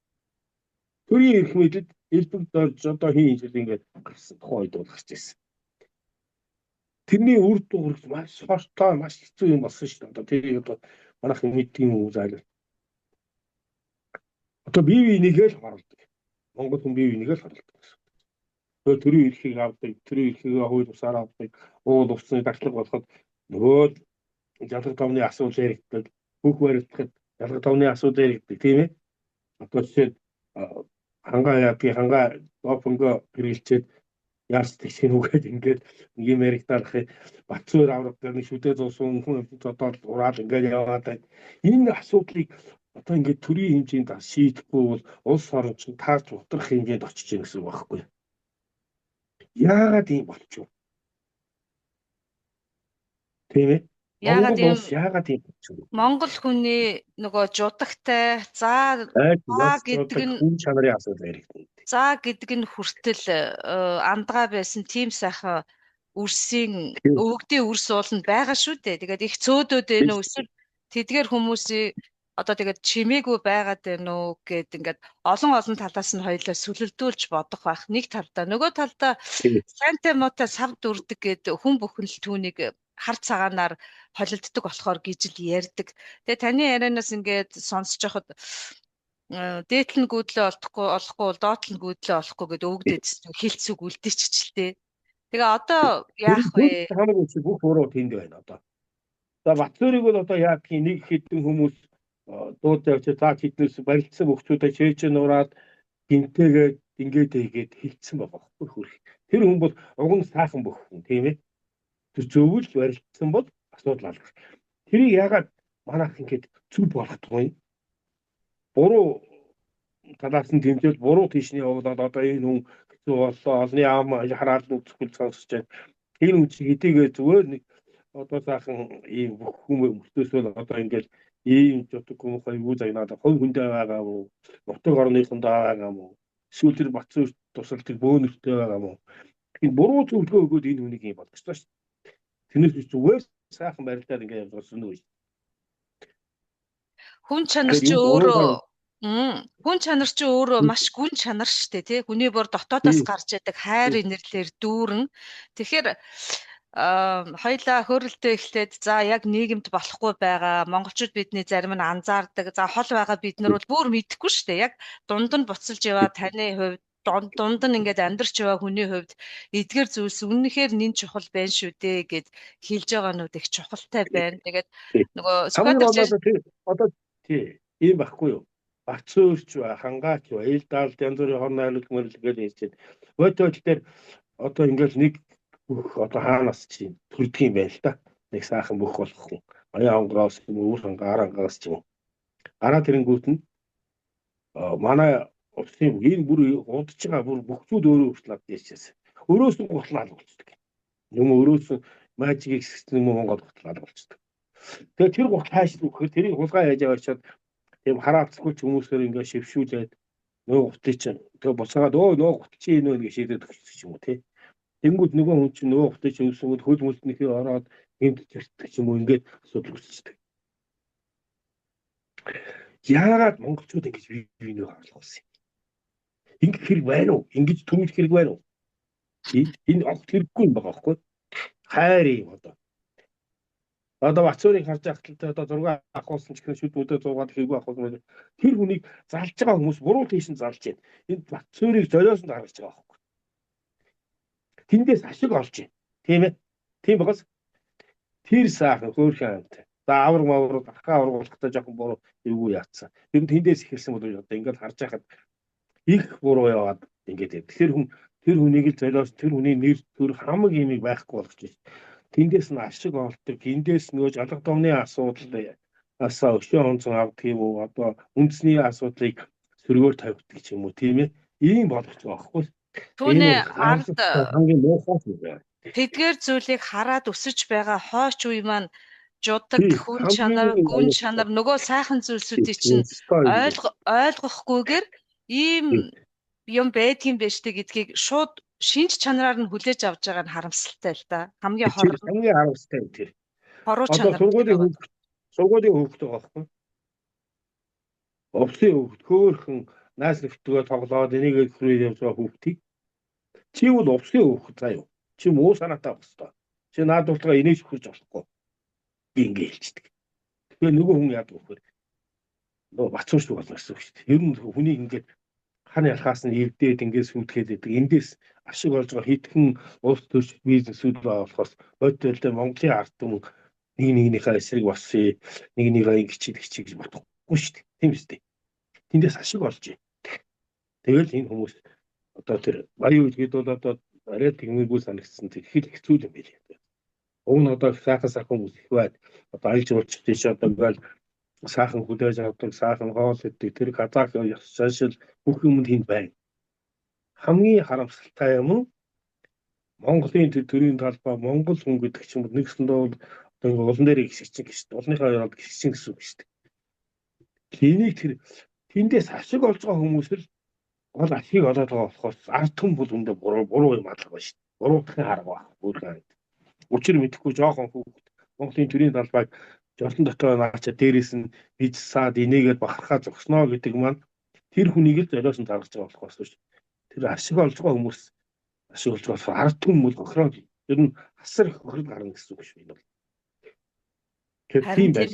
S2: Төрийн эрх мэдэлд элбэг дорж одоо хийн хинжил ингээд гарсан тухайн үед бол гарч ирсэн. Тэрний үр дүн маш хортой, маш хэцүү юм болсон шүү дээ. Одоо тэрийг одоо манайх мэддэг юм уу зайлаа. Одоо бие биенийгээ л хорлдог. Монгол хүн бие биенийгээ л хорлдог гэсэн. Тэгээ төрийн эрхийг авдаг, төрийн эрхийг хууль бусаар авдаг, уул увцны дашлаг болоход нөгөө жалга томны асуудал яригддаг, бүх барилдахад жалга томны асуудал яригддаг, тийм ээ. Одоо жишээ нь хангаа яадгийг хангаа допинго хэрэглэчээд яаж тэгшин үгээд ингээд юм яригдах Батцуур авраг гэх нэг шүдэ зуусан хүн одоо ураал ингээд яваад байна. Энэ асуудлыг одоо ингээд төрийн хэмжээнд шийдэхгүй бол улс орон чинь таарч утрах хэмжээнд очиж гин гэсэн үг байхгүй. Яагаад ийм болчих вэ? Тийм ээ.
S1: Яагаад
S2: Монгол
S1: ийм
S2: улс яагаад ийм болчих вэ?
S1: Монгол хүний нөгөө жудагтай за гэдэг нь
S2: хүн чанарын асуудал яригдана.
S1: За гэдэг нь хүртэл андгаа байсан тийм сайхан үрсийн өвөгдийн үрс ууланд байгаа шүү дээ. Тэгээд их цөөдөөд байна уу эсвэл тэдгээр хүмүүсийн одоо тэгээд чимээгүй байгаад байна уу гэд ингээд олон олон талаас нь хоёлаа сүлэлдүүлж бодох байх. Нэг талдаа нөгөө талдаа сайнтай муутай сав дүрдэг гэд хүн бүхэн л түүнийг хар цагаанаар холилддог болохоор гэж л ярьдаг. Тэгээ таны ярианаас ингээд сонсож байхад дээдл нь гүйдлээ олдохгүй олохгүй бол доотлол нь гүйдлээ олохгүй гэд өвгдөд хилцүүг үлдээчихэлтэй. Тэгээ одоо яах вэ?
S2: Хамаагүй чи бүх буруу тэнд байна одоо. За Батцуурыг бол одоо яадгийн нэг хэдэн хүмүүс дууд явж за тэднээс барилцсан бөхчүүдээ чээж нураад гинтэйгээд ингээд хийгээд хилцсэн байгаа байхгүй хөрх. Тэр хүн бол уг нь сайхан бөх хүн, тийм ээ. Тэр зөвл барилцсан бол асуудал алга. Тэрийг яагаад манайх ингээд зүв болгохгүй юм? Буруу талаас нь тэмцэл буруу тийшний явуулаад одоо энэ хүн Хэцүү боллоо. Олны ам хараал нь үзэхгүй сонсож байна. Энэ үн чи хэдийгээ зүгээр нэг одоо сайхан ийм бүх хүмүүс мөртөөсөө одоо ингээл ийм жутаг хүмүүхай юу загнаад хувь хүндээ байгаа юм уу? Нутаг орныхондоо байгаа юм уу? Эсвэл тэр Батцын тусалдаг бөөнөртэй байгаа юм уу? Энэ буруу зөвлөгөө өгөөд энэ хүнийг юм болгочлоо шүү дээ. Тэрнээс биш зүгээр сайхан барилдаар ингээд явж байгаа юм.
S1: Хүн чанар чи өөрөө хүн чанар чи өөрөө маш гүн чанар штэ тий. Хүний бор дотоодоос гарч яадаг хайр инэрлэр дүүрэн. Тэгэхээр хоёлаа хөөрөлтөө эхлээд за яг нийгэмд болохгүй байгаа монголчууд бидний зарим нь анзаардаг. За хол байгаа бид нар бол бүр мэдэхгүй штэ. Яг дунд нь буцалж яваа таны хувьд дунд нь ингээд амьдарч яваа хүний хувьд эдгээр зүйлс үнэнхээр нэн чухал байна шүү дээ гэд хэлж байгаа нүд их чухалтай байна. Тэгээд нөгөө
S2: Сүхбаатар одоо тий ийм байхгүй юу? Бацөөрч ба, хангаач ба, ил даалд янз бүрийн хор найруулг мөрөл гэж ярьж байна. Бодит дээр одоо ингээд нэг бүх одоо хаанаас чи төрдөг юм байна л да. Нэг сайхан бүх болох хүн. Аяа онгороос юм уу, өвөр хангаа, ар хангаас ч юм уу. Гараа тэрэнгүүт нь манай улсын энэ бүр удаж байгаа бүр бүх зүйл өөрөө хүртэл авч ярьчихсан. Өрөөс нь гутал алга болчихдог. Юм өрөөс нь мажик хэсэгт юм Монгол гутал алга болчихдог. Тэгээ тэр гутал хайш нүхээр тэрийг хулгай яаж аваачаад тийм хараалцгүй ч хүмүүсээр ингээ шившүүлээд нөгөө гутлыг чинь тэгээ буцаагаад өө нөгөө гутал чи энэ вэ гэж шийдээд өгчих юм уу тий. Тэнгүүд нөгөө хүн чинь нөгөө гутлыг чинь өвсөнгүүд хөл мөлтнийхээ ороод гэмт чиртдэг ч юм уу ингээд асуудал үүсчихдэг. Яагаад монголчууд ингэж бие биенээ хорлох юм? Ингэх хэрэг байна уу? Ингэж төрүүлэх хэрэг байна уу? Энэ огт хэрэггүй юм байгаа байхгүй? Хайр юм одоо. Одоо Бацуурыг харж байхад л одоо зураг авахулсан ч гэх шүд мүдэ зургаад хийгүү авахулсан. Тэр хүнийг залж байгаа хүмүүс буруу тийш нь залж байна. Энэ Бацуурыг золиос нь гаргаж байгаа байхгүй. Тэндээс ашиг олж байна. Тийм ээ? Тийм байгаас тэр сайхан хөөрхөн амт. За авраг мавраг ахаа авраг болохтой жоохон буруу эвгүй яатсан. Тэр нь тэндээс эхэлсэн бол одоо ингээд харж байхад их буруу яваад ингээд тэр хүн тэр хүнийг л золиос тэр хүний нэр төр хамаг имийг байхгүй болгож байна. Тэндээс нь ашиг олдог, эндээс нөгөө жалга домны асуудал асаа өшөө онцон авдаг юм уу одоо үндэсний асуудлыг сөргөөр тавьдаг ч юм уу тийм ээ. Ийм болгож байгаа байхгүй.
S1: Түүний ард
S2: хамгийн муухай юм байна.
S1: Тэдгээр зүйлийг хараад өсөж байгаа хойч үе маань жудаг хүн чанар, гүн чанар нөгөө сайхан зүйлсүүдийг чинь ойлгохгүйгээр ийм юм байдгийн байж тээ гэдгийг шууд шинж чанараар нь хүлээж авч байгаа нь харамсалтай л да. Хамгийн хор
S2: хамгийн харамсалтай юм тэр.
S1: Хоруу
S2: чанар. Одоо сургуулийн хүүхэд байгаа байхгүй. Увсын хүүхэд хөөхөн найз нөхдөдөө тоглоод энийг хөрөө явж байгаа хүүхдийг чи бол увсын хүүхэд заа юу. Чи муу санаатай байх хэвээр. Чи наад дуртгаа инээж хөрж болохгүй. Би ингэ хэлчихдэг. Тэгэхээр нөгөө хүн яадаг вэ гэхээр нөгөө бацуурч болно гэсэн үг шүү дээ. Ер нь хүнийг ингээд хан ялхаас нь эвдээд ингээд сүйтгэхэд байдаг. Эндээс ашиг олж байгаа хитгэн улс төрч бизнесүүд байгаа болохоос бодит байдлаар Монголын ард түмэн нэг нэгнийхээ эсрэг болсон, нэг нэгээ ингэж тэгч гэж бодохгүй шүү дээ. Тийм үстэй. Тэндээс ашиг олж байна. Тэгэл энэ хүмүүс одоо тэр баян үед бол одоо арай тэгмэргүй санагдсан. Тэр их хэцүү юм билээ. Уг нь одоо сайхан сайхан хүмүүс их байд. Одоо аялал жуулчлалт тийш одоо ингээл сайхан хүлээж авдаг, сайхан хоол иддэг, тэр казах ёс заншил бүх юм тэнд байна. Хамгийн харамсалтай юм нь Монголын тэр төрийн талбай Монгол хүн гэдэг чинь нэгсэндээ бол одоо ингээ улан дээр гисгчин гэж шүү дээ. Улныхаа ёроолд гисгчин гэсэн үг шүү дээ. Тэнийг тэр тэндээс ашиг олж байгаа хүмүүс л гол ашиг олоод байгаа болохоос ард түмэн бол үндэ буруу буруу юм алга байна шүү дээ. Буруутахын арга баг. Өөрхөн. Учир мэдэхгүй жоохон хүүхэд Монголын төрийн талбайг жолон дотор наача дээрээс нь биж саад инээгээд бахархаа зогсноо гэдэг маань тэр хүнийг л золиос нь заргаж байгаа болохоос биш. Тэр ашиг олж байгаа хүмүүс ашиг олж байгаа ард түмэн бол хохироо ер нь асар их хохирол гарна гэсэн үг шүү энэ бол. Тэр тийм байж.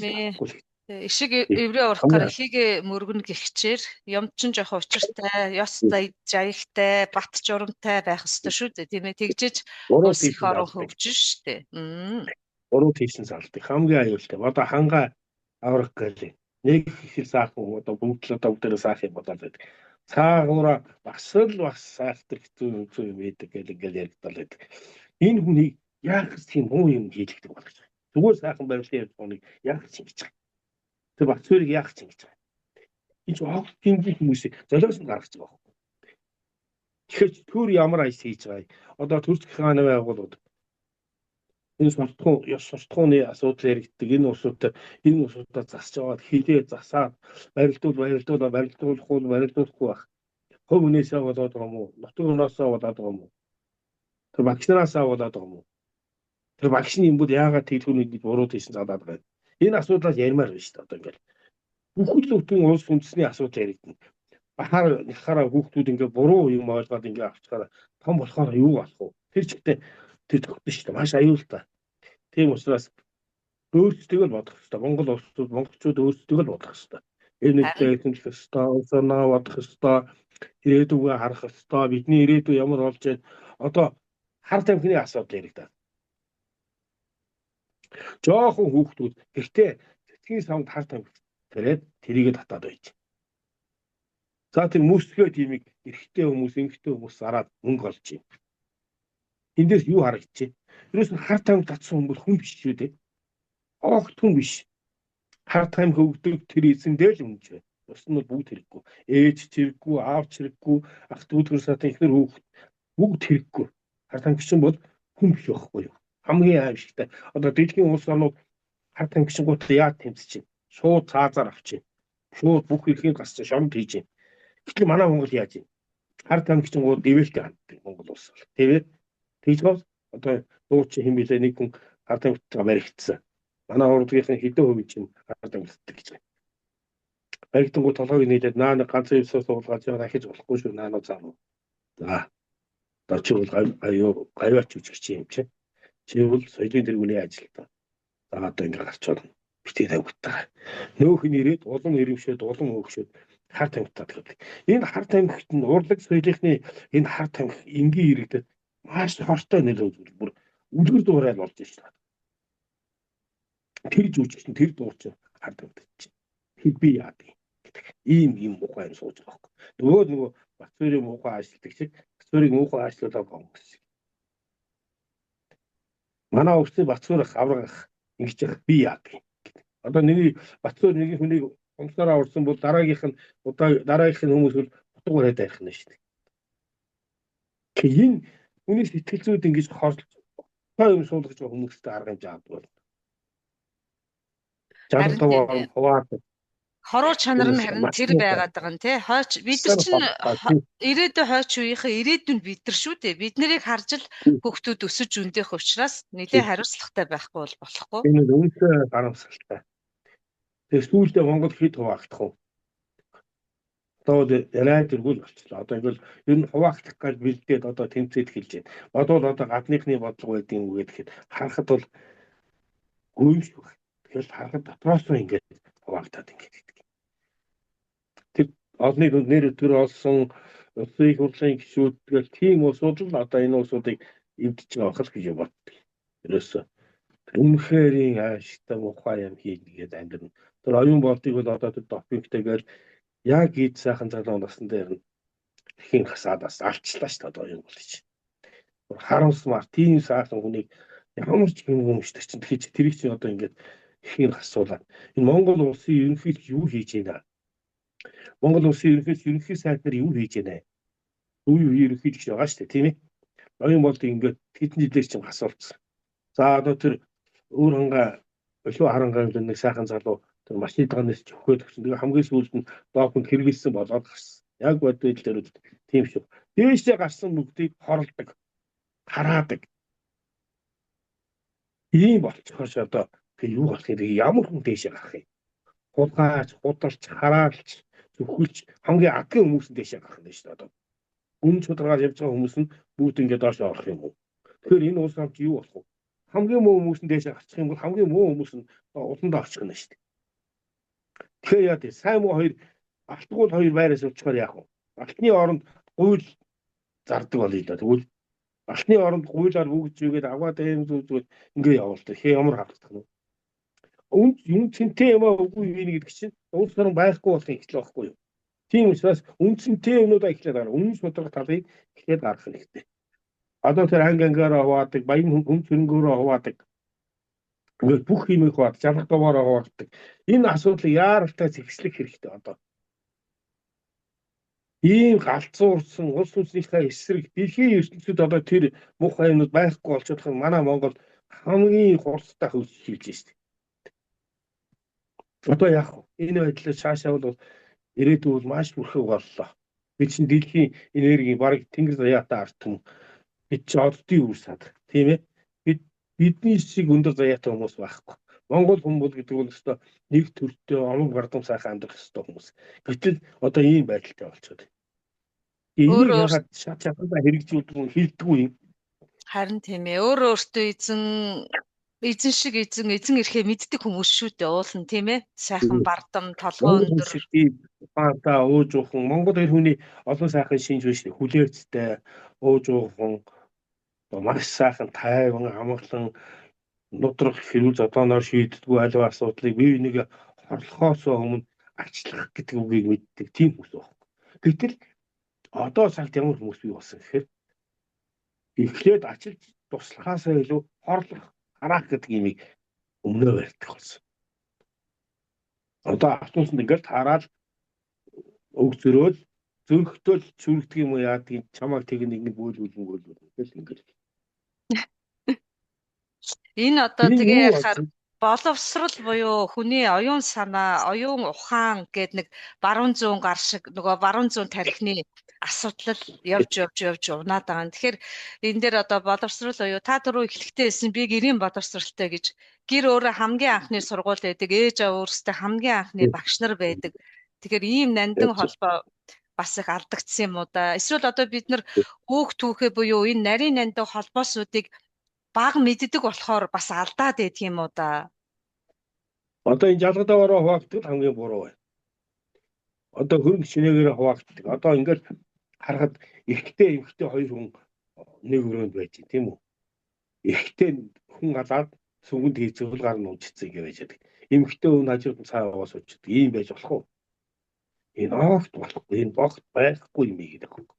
S1: Ишиг эврээ урах гар эхийг мөргөн гихчээр юм чин жоох учиртай, ёстой, жаягтай, бат журамтай байх ёстой шүү дээ, тийм ээ. Тэгжиж улс их орон хөгжин шүү дээ.
S2: Буруу тийшэн залдаг. Хамгийн аюултай. Одоо хангаа аврах гээл. Нэг их сайхан одоо бүгд л одоо бүгдээрээ сайхан юм бодоод байдаг. Цаагаараа бас л бас сайхдаг хэцүү хэцүү юм байдаг гэл ингээл яригдал байдаг. Энэ хүнийг яах тийм муу юм хийлгдэг болгож байгаа. Зүгээр сайхан барилгын явж байгааг яах гэж ингэж байгаа. Тэр Бацуурыг яах гэж ингэж байгаа. Энэ ч огт тэнгийн хүмүүсийг золиос нь гаргаж байгаа байхгүй. Тэгэхээр төр ямар ажил хийж байгаа юм? Одоо төрч хааны байгууллагууд энэ суртахуун, ёс суртахууны асуудал яригддаг. Энэ улсуудаа засч аваад хилээ засаад барилдуул барилдуулахгүй барилдуулахгүй байх. Хувь хүнээсээ болоод байгаа юм уу? Нутаг орноосоо болоод байгаа юм уу? Тэр багш нараасаа болоод байгаа юм уу? Тэр багш нь юм бол яагаад тэглүүр нэг буруу тийшин задаад байгаа юм? Энэ асуудлаас ярмаар байна шүү дээ. Одоо ингээл бүхэл бүтэн улс үндэсний асуудал яригдана. Бахаар нахаараа хүүхдүүд ингээ буруу юм ойлгоод ингээ авчгаар том болохоор юу болох вэ? Тэр чигтээ тэр тогтно шүү дээ. Маш аюултай. Тийм учраас өөрсдөө л бодох хэрэгтэй. Монгол улсууд, монголчууд өөрсдөө л бодох хэрэгтэй. Энэ нэгтэй эзэмших ёстой, улс орноо бодох ёстой, ирээдүгөө харах ёстой. Бидний ирээдүй ямар болж байна? Одоо хар тамхины асуудал яригдаад. Жохон хүүхдүүд гэртээ цэцгийн савнд хар тамхи тариад тэрийгэ татаад байж. За, тэр мөсгөө тиймийг эрэгтэй хүмүүс, эмэгтэй хүмүүс зараад мөнгө олж байна. Эндээс юу харагдчих вэ? Ерөөс нь хар тамхи татсан хүн бол хүн биш шүү дээ. Огт хүн биш. Хар тамхи өгдөг тэр эзэндээ л үнж байна. Бус нь бол бүгд хэрэггүй. Ээж ч хэрэггүй, аав ч хэрэггүй, ах дүүдгэр сатын эхнэр хүүхэд бүгд хэрэггүй. Хар тамхичин бол хүн биш байхгүй юу? Хамгийн аимшигтай. Одоо дэлхийн улс орнууд хар тамхичингууд яаж тэмцэж байна? Шууд цаазаар авч байна. Шууд бүх эрхийг гасч шомд хийж байна. Гэтэл манай Монгол яаж юм? Хар тамхичингууд дэвэлтэй ханддаг Монгол улс бол. Тийм ээ? Тэгж гоо одоо нууц хэн билээ, нэг хүн хар тамхитаа баригдсан. Манай урдгийнхын хэдэн хувь чинь хар тамхитдаг гэж байна. Баригдангууд толгойг нийлээд наа нэг ганцхан ёсоо суулгаж байгаа дахиж болохгүй шүү, наа нуу заа. За. Одоо чи бол гавь гавьяач үжигч юм чи. Чи бол соёлын тэргүүний ажилтан. За, одоо ингэ гарч болно. Битгий тавигтаа. Нөөх нь ирээд улам ирвшээд, улам хөөгшөөд хар тамхитаад гэдэг. Энэ хар тамхит нь урлаг соёлынхны энэ хар тамхи энгийн иргэдэд маш хортой нэлээд үзвэл бүр үлгэр дуурайл болж байна. Тэр жүжигчин, тэр дуучин хар тамхит чинь. Тэр би яадаг гэдэг. Ийм юм муухай юм сууж байгаа байхгүй. Нөгөө Батцуурийн муухай ажилтдаг шиг Батцуурийг муухай ажиллуулаад байгаа хүмүүс шиг. Манай өвчний Батцуур ах, авраг ах ингэж яах би яадаг гэдэг. Одоо нэг Батцуур нэг хүнийг хомсороо аварсан бол дараагийнх нь удаа дараагийнх нь хүмүүс бол утга бариад байх нь шүү дээ. Энэ хүний сэтгэл зүйд ингэж хорлож юм суулгаж байгаа хүмүүстэй арга хэмжээ авдаг бол. Жалал товоор хуваад
S1: Хоруу чанар нь харин тэр байгаад байгаа нь тий. Хойч бид нар чинь ирээдүйн хойч үеийнхээ ирээдүйн бид нар шүү дээ. Бид нарыг харж л хүүхдүүд өсөж өндөх учраас нэлээд хариуцлагатай байхгүй бол болохгүй.
S2: Энэ нь үнэхээр харамсалтай. Тэгээ сүүлдээ Монгол хэд хуваагдах вэ? Одоо яриа дэргүүл болчихлоо. Одоо ингээл ер нь хуваагдах гэж бэлдээд одоо тэмцээд эхэлж байна. Бодвол одоо гадныхны бодлого байдаг юм уу гэхэд харахад бол гүймшгүй. Тэгэхээр харахад дотроос нь ингээд хуваагдаад ингээд гэдэг. Тэр олонны дунд нэр өдөр олсон улсын их хурлын гишүүд, тэгэл тийм улсууд л одоо энэ улсуудыг эвдэж байгаа байх л гэж боддог. Ерөөсөө үнэхээр ааштай муухай юм хийгээд амьдрна. Тэр оюун болдыг бол одоо тэр допингтэй гээл яг ийд сайхан залуу насн дээр нь эрхийн хасаад бас алчлаа шүү дээ одоо оюун болыг. Харамсмаар тийм сайхан хүнийг ямар ч юм юм шүү чинь тэгэхээр тэрийг чинь одоо ингээд эрхийн хасуулаад энэ Монгол улсын ерөнхийлөгч юу хийж байна? Монгол улсын ерөнхийлөгч, ерөнхий сайд нар юу хийж байна? Үе үе ерөнхийлөгч байгаа шүү дээ, тийм ээ. Оюун болдыг ингээд хэдэн жилээр чинь хасуулсан. За, одоо тэр өөр хангаа өшөө харангаа нэг сайхан залуу тэр машины даганаас чөхөөд өгсөн. Тэгээ хамгийн сүүлд нь допинг хэрэгэлсэн болоод гарсан. Яг бодвол дээр тийм шүү. Дээшээ гарсан бүгдийг хорлдог, хараадаг. Ийм болчихоор одоо тэг юу болох юм? Ямар хүн дээшээ гарах юм? Хулгайч, худалч, хараалч, зүхэлч хамгийн адгийн хүмүүс нь дээшээ гарах юм шүү дээ одоо. Үн чударгаар явж байгаа хүмүүс нь бүгд ингээд доош орох юм уу? Тэгэхээр энэ улс орч юу болох вэ? Хамгийн муу хүмүүс нь дээшээ гарчих юм бол хамгийн муу хүмүүс нь уландаа очих нь шүү дээ. Тэгэхээр яа тий сайн муу хоёр алтгуул хоёр байраас очихоор яах вэ? Алтны оронд гуйл зардаг болъё л да. Тэгвэл алтны оронд гуйлаар бүгд зүгээд аваад аим зүг зүг ингээ явуул та. Тэгэхээр ямар хавтах нь вэ? Үн юм цэнтэй юм аа үгүй хийнэ гэдэг чинь улс орон байхгүй болохын эхлэл байхгүй юу? Тийм учраас үндсэнтэй юмнуудаа эхлээд гарах. Үнэн шударга талыг эхлээд гаргах хэрэгтэй. Одоо тэр анги ангиараа хуваадаг, баян хүн цэрнгөөрөө хуваадаг. Ингээд бүх юмыг хуваадаг, жалга довоороо хуваадаг. Энэ асуудлыг яаралтай зэгслэх хэрэгтэй одоо. Ийм галзуурсан улс үндэстнийхээ эсрэг дэлхийн ертөнцид одоо тэр муухай юмнууд байхгүй болчиход манай Монгол хамгийн хурцтай хөгжиж хийж шүү дээ. Одоо яах вэ? Энэ байдлаар цаашаа бол ирээдүйн бол маш бүрхэг боллоо. Бид чинь дэлхийн энергийн бараг тэнгэр заяатай ард түмэн. Бид чинь оддын үр сад. Тийм ээ? Бид бидний шиг өндөр заяатай хүмүүс байхгүй. Монгол хүн бол гэдэг бол өстой нэг төртөө омог бардам сайхан амьдрах ёстой хүмүүс. Гэтэл одоо ийм байдалтай болчиход. Энийг яагаад шат шатандаа хэрэгжүүлдэг хилдэггүй юм?
S1: Харин тийм ээ. Өөрөө өөртөө эзэн эзэн шиг эзэн эзэн эрхээ мэддэг хүмүүс шүү дээ. Уулын тийм ээ. Сайхан бардам, толгой өндөр.
S2: Ухаантай, ууж уухан. Монгол эр хүний олон сайхан шинж биш үү? Хүлээцтэй, ууж уухан, маш сайхан тайван, амгалан нудрах хэрүүл зодооноор шийддэггүй аливаа асуудлыг бие биенийг хорлохоос өмнө ачлах гэдэг үгийг мэддэг тийм хүмүүс байна. Гэтэл одоо цагт ямар хүмүүс бий болсон гэхээр эхлээд ачилж туслахаасаа илүү хорлох, хараах гэдэг юмыг өмнөө барьдаг болсон. Одоо автобусанд ингээл таараад өг зөрөөл зөрөхтөл чүрэгдэг юм уу яадгийг чамааг тэг нэг нэг бөөлгүүл мөгөөл гэл ингээл.
S1: Энэ одоо тэгээ ярихаар боловсрал буюу хүний оюун санаа, оюун ухаан гээд нэг баруун зүүн гар шиг нөгөө баруун зүүн тархины асуудал явж явж явж унаад байгаа. Тэгэхээр энэ дээр одоо боловсрал буюу та түрүү эхлэхдээ хэлсэн би гэрийн боловсралтай гэж гэр өөрөө хамгийн анхны сургууль байдаг, ээж аав өөрсдөө хамгийн анхны багш нар байдаг. Тэгэхээр ийм нандин холбоо бас их алдагдсан юм уу да. Эсвэл одоо бид нар өөх түүхээ буюу энэ нарийн нандин холбоосуудыг баг мэддэг болохоор бас алдаад байдаг юм уу да.
S2: Одоо энэ жалгадаараа хуваагддаг хамгийн буруу байна. Одоо хөрөнгө шинээгээр хуваагддаг. Одоо ингээл харахад эрэгтэй эмэгтэй хоёр хүн нэг өрөөнд байж тийм үү? Эрэгтэй хүн галаад сүнгэнд хийцвэл гар нь унжицсан ингэ байж байдаг. Эмэгтэй хүн хажууд нь цаа яваа суучдаг. Ийм байж болох уу? Энэ огт болохгүй. Энэ богт байхгүй юм гэдэг байна.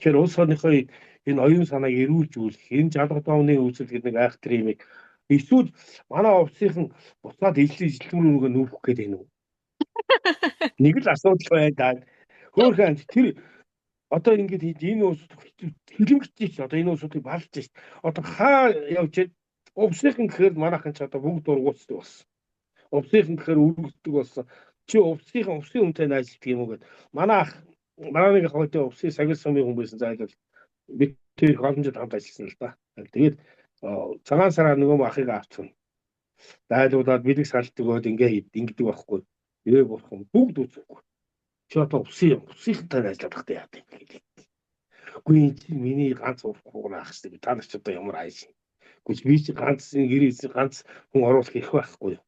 S2: Тэгэхээр улс орныхоо энэ оюун санааг эрүүлжүүлэх, энэ жалгадооны үүсэл гэдэг нэг айхтар юмыг эсвэл манай увсынхан буцаад ижил ижлүүр рүүгээ нүүх гээд байна уу? Нэг л асуудал байна даа. Хөөхөн тэр одоо ингээд энэ улсууд хилэмгэж ш. Одоо энэ улсуудыг балж ш. Одоо хаа явж увсынхан гэхээр манайхан ч одоо бүгд дургуутдаг болсон. Увсынхан гэхээр үргэлждэг болсон. Чи увсынхан увсын хүнтэй найзалдаг юм уу гэд. Манай ах манай нэг хойтой увсын сагил сумын хүн байсан зайлвал бид тэр их олон жил хамт ажилласан л да. Тэгээд цагаан сараа нөгөө ахыг авчихна. Дайлуулаад бэлэг салт өгөөд ингээ ингэдэг байхгүй. Ээ бурхан бүгд үзэхгүй. Чи одоо усын усынхантай ажиллах хэрэгтэй яа гэм гэлээ. Үгүй энэ чи миний ганц урах ах шиг та нар ч одоо ямар ааш. Үгүй би чи ганц гэрээс ганц хүн оруулах эрх байхгүй юу?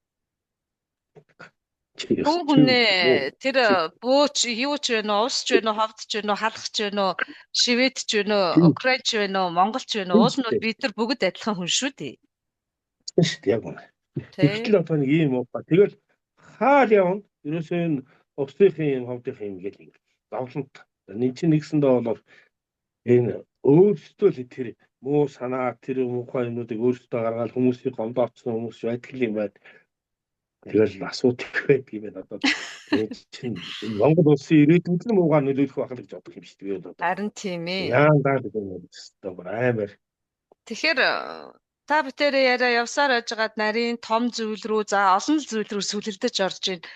S1: Хүн хүнээ тэр бөөч юу ч вэ нөө, улс ч вэ нөө, ховд ч вэ нөө, халах ч вэ нөө, швед ч вэ нөө, Украин ч вэ нөө, Монгол ч вэ нөө, уул нь бид нар бүгд адилхан хүн шүү дээ.
S2: Шүү дээ яг үнэ. Тэгтэл одоо нэг ийм уу. Тэгэл хаал явна. Ерөөсөө энэ увсынхын юм ховдынхын юм гэл ингэ зовлонт. Энд чинь нэгсэндээ бол энэ өөрсдөө л тэр муу санаа тэр муухай юмнуудыг өөрсдөө гаргаад хүмүүсийг гомдоодсон хүмүүс байдаг юм байна. Тэгэл асуудал их байдаг юм байна одоо. Энэ чинь Монгол улсын ирээдүйд нь муугаар нөлөөлөх байх л гэж бодох юм шүү дээ.
S1: Харин тийм ээ.
S2: Яан даа гэдэг юм өстой бүр амар.
S1: Тэгэхээр та битэрээ яриа явсаар байжгаад нарийн том зүйл рүү за олон зүйл рүү сүлэлдэж орж байна.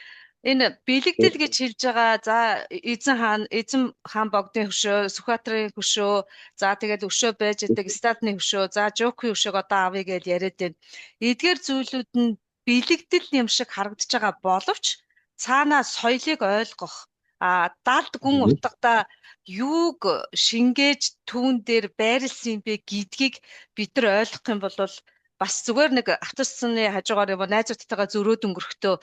S1: Энэ бэлэгдэл гэж хэлж байгаа за эзэн хаан эзэн хаан богдын хөшөө, Сүхбаатарын хөшөө, за тэгээд өшөө байж идэг стадны хөшөө, за Жокийн хөшөөг одоо авъя гэж яриад байна. Эдгээр зүйлүүд нь бэлэгдэл юм шиг харагдаж байгаа боловч цаанаа соёлыг ойлгох а далд гүн утгадаа юуг шингээж түүн дээр байрлсан юм бэ гэдгийг бид нар ойлгох юм бол бас зүгээр нэг автобусны хажуугаар юм уу найзуудтайгаа зөрөөд өнгөрөхдөө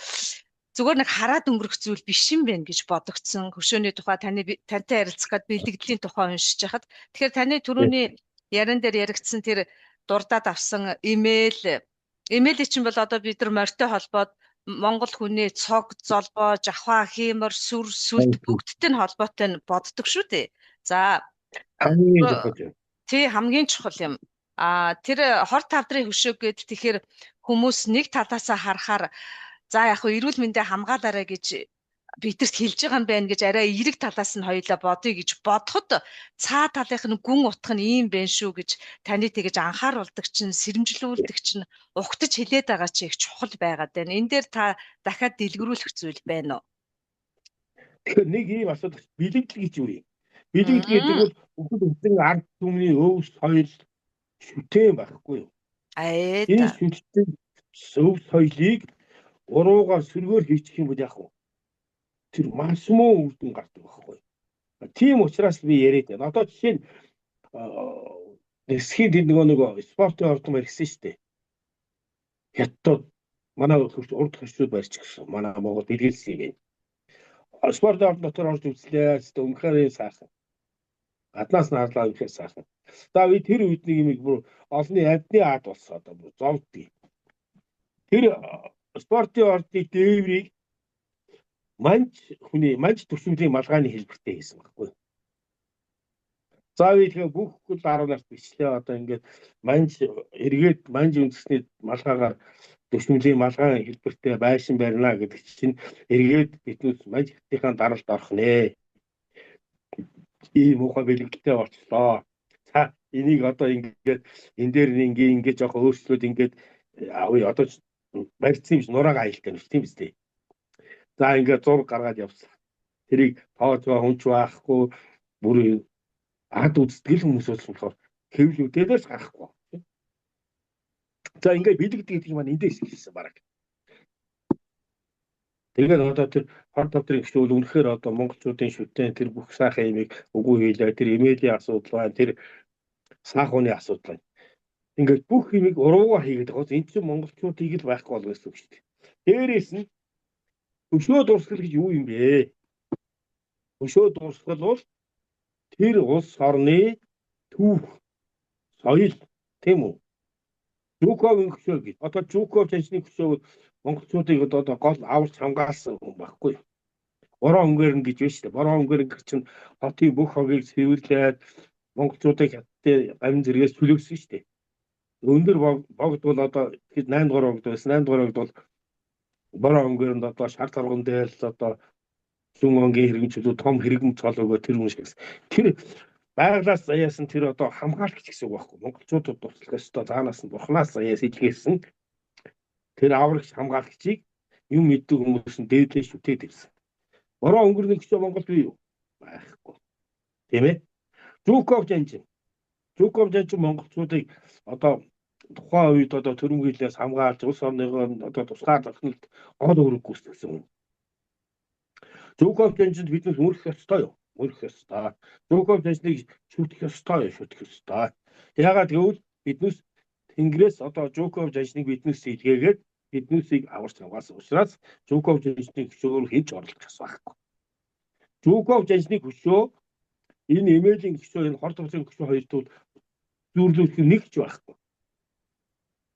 S1: зүгээр нэг хараад өнгөрөх зүйл биш юм байна гэж бодогдсон. Хөшөөний тухай таны тантай ярилцах гээд бэлэгдлийн тухай уншиж хахад тэгэхээр таны түрүүний яран дээр яригдсан тэр дурдаад авсан имэйл имэйлийн чинь бол одоо бид нар морьтой холбоод Монгол хүний цог, золбоо, жавхаа, хиймор, сүр, сүлд бүгдтэй нь холбоотой нь боддог шүү дээ. За
S2: хамгийн чухал юм.
S1: Тий, хамгийн чухал юм. А тэр хор тавдрын хөшөөг гээд тэгэхээр хүмүүс нэг талаасаа харахаар за яг хөө эрүүл мэндээ хамгаалаарай гэж бидэрт хэлж байгаа юм байна гэж арай эерэг талаас нь хоёулаа бодъё гэж бодоход цаа талынх нь гүн утга нь ийм байх шүү гэж таны тэгэж анхааруулдаг чинь сэрэмжлүүлдэг чинь угтаж хэлээд байгаа чи их чухал байгаад байна. Энэ дээр та дахиад дэлгэрүүлэх зүйл байна уу?
S2: Тэгэхээр нэг ийм асуудал бэлэгдэл гэж юу юм? Бэлэгдэл гэдэг бол бүхэл бүтэн ард түмний өв соёл шүтэн байхгүй юу?
S1: Аа.
S2: Энэ шүтэн өв соёлыг уруугаар сөргөөр хийчих юм бол яах вэ? Тэр маш муу үр дүн гардаг байхгүй. Тийм учраас би яриад байна. Одоо жишээ нь нисхийн тэнд нөгөө спортын ордон барьсан шүү дээ. Хятад манай урд хөршүүд барьж гисэн. Манай Монгол дэлгэлсэн юм байна. Спортын ордон дотор орж үзлээ. Зөв үнэхээр сайхан. Гаднаас нь харлаа үнэхээр сайхан. За би тэр үед нэг юм бүр олонны амьтны ад болсон одоо бүр зовдгийг. Тэр спортын ордны дээврийг манж хүний манж төвшмөлийн малгайны хэлбэртэй хийсэн байхгүй. За би тэгэхээр бүх 10 нарт бичлээ одоо ингээд манж эргээд манж үндэсний малгайгаар төвшмөлийн малгай хэлбэртэй байшин барина гэдэг чинь эргээд биднээс манж хятадынхаа даралт орох нэ. Ийм муухай бэлгэлтэй болчлоо. За энийг одоо ингээд энэ дээр ингээ ингээ жоох өөрчлөөд ингээд авъя одоо барьцсан юм шиг нураага аялтай юм тийм үстэй. За ингээд зураг гаргаад явсан. Тэрийг тооцоо байгаа хүн ч байхгүй бүр ад үзтгэл хүмүүс болохоор хэвлүүдээс гарахгүй. За ингээд бэлэгдэг гэдэг юм маань эндээс эхэлсэн бараг. Тэгээд одоо тэр хор тавдрын гişүүл үнэхээр одоо монголчуудын шүтэн тэр бүх сайхан имийг үгүй хийлээ. Тэр имэйлийн асуудал байна. Тэр саахууны асуудал байна. Ингээд бүх имийг уруугаар хийгээд байгаа. Энэ чинь монголчуудыг л байхгүй болгох гэсэн үг шүү дээ. Дээрээс нь өшөө дурсгал гэж юу юм бэ? Өшөө дурсгал бол тэр улс орны түүх, соёл тийм үү? Жуковын хөшөө гэж. Одоо Жуков чанчны хөшөө монголчуудыг одоо гол аварч хамгаалсан хүн байхгүй. Бороо өнгөрн гэж байна шүү дээ. Бороо өнгөрн гэх чинь хотын бүх хогийг цэвэрлээд монголчуудыг хятадын гавьн зэргээс чөлөөлсөн шүү дээ. Өндөр богд бол одоо 8 дугаар богд байсан. 8 дугаар богд бол бороо өнгөрөнд одоо шар толгон дээр л одоо зүүн онгийн хэрэгэн чөлөө том хэрэгэн цол өгөө тэр хүн шиг. Тэр байглаас заяасан тэр одоо хамгаалагч гэсэн үг байхгүй. Монголчуудад туслах ёстой. Заанаас нь бурхнаас заяас илгээсэн тэр аврагч хамгаалагчийг юм мэддэг хүмүүс нь дээдлээ шүтээд ирсэн. Бороо өнгөрнө гэж Монголд бий юу? Байхгүй. Тийм ээ? Жуков жанжин. Жуков жанжин монголчуудыг одоо тухайн үед одоо төрөмгийлээс хамгаалж улс орныгоо одоо тусгаар зохинолд гол үүрэг гүйцэтгсэн хүн. Жуков жанжинд биднес мөрөх ёстой юу? Мөрөх ёстой. Жуков жанжиныг шүтэх ёстой юу? Шүтэх ёстой. Яагаад гэвэл биднес Тэнгэрээс одоо Жуков жанжиныг биднээс илгээгээд биднээсийг аварч хамгаалсан учраас Жуков жанжиныг хөшөөр хийж оролдох ёс байхгүй. Жуков жанжиныг хөшөө энэ эмээлийн хөшөө энэ хор тавцын хөшөө хоёр тул зүүрлүүлэх нэг ч байхгүй.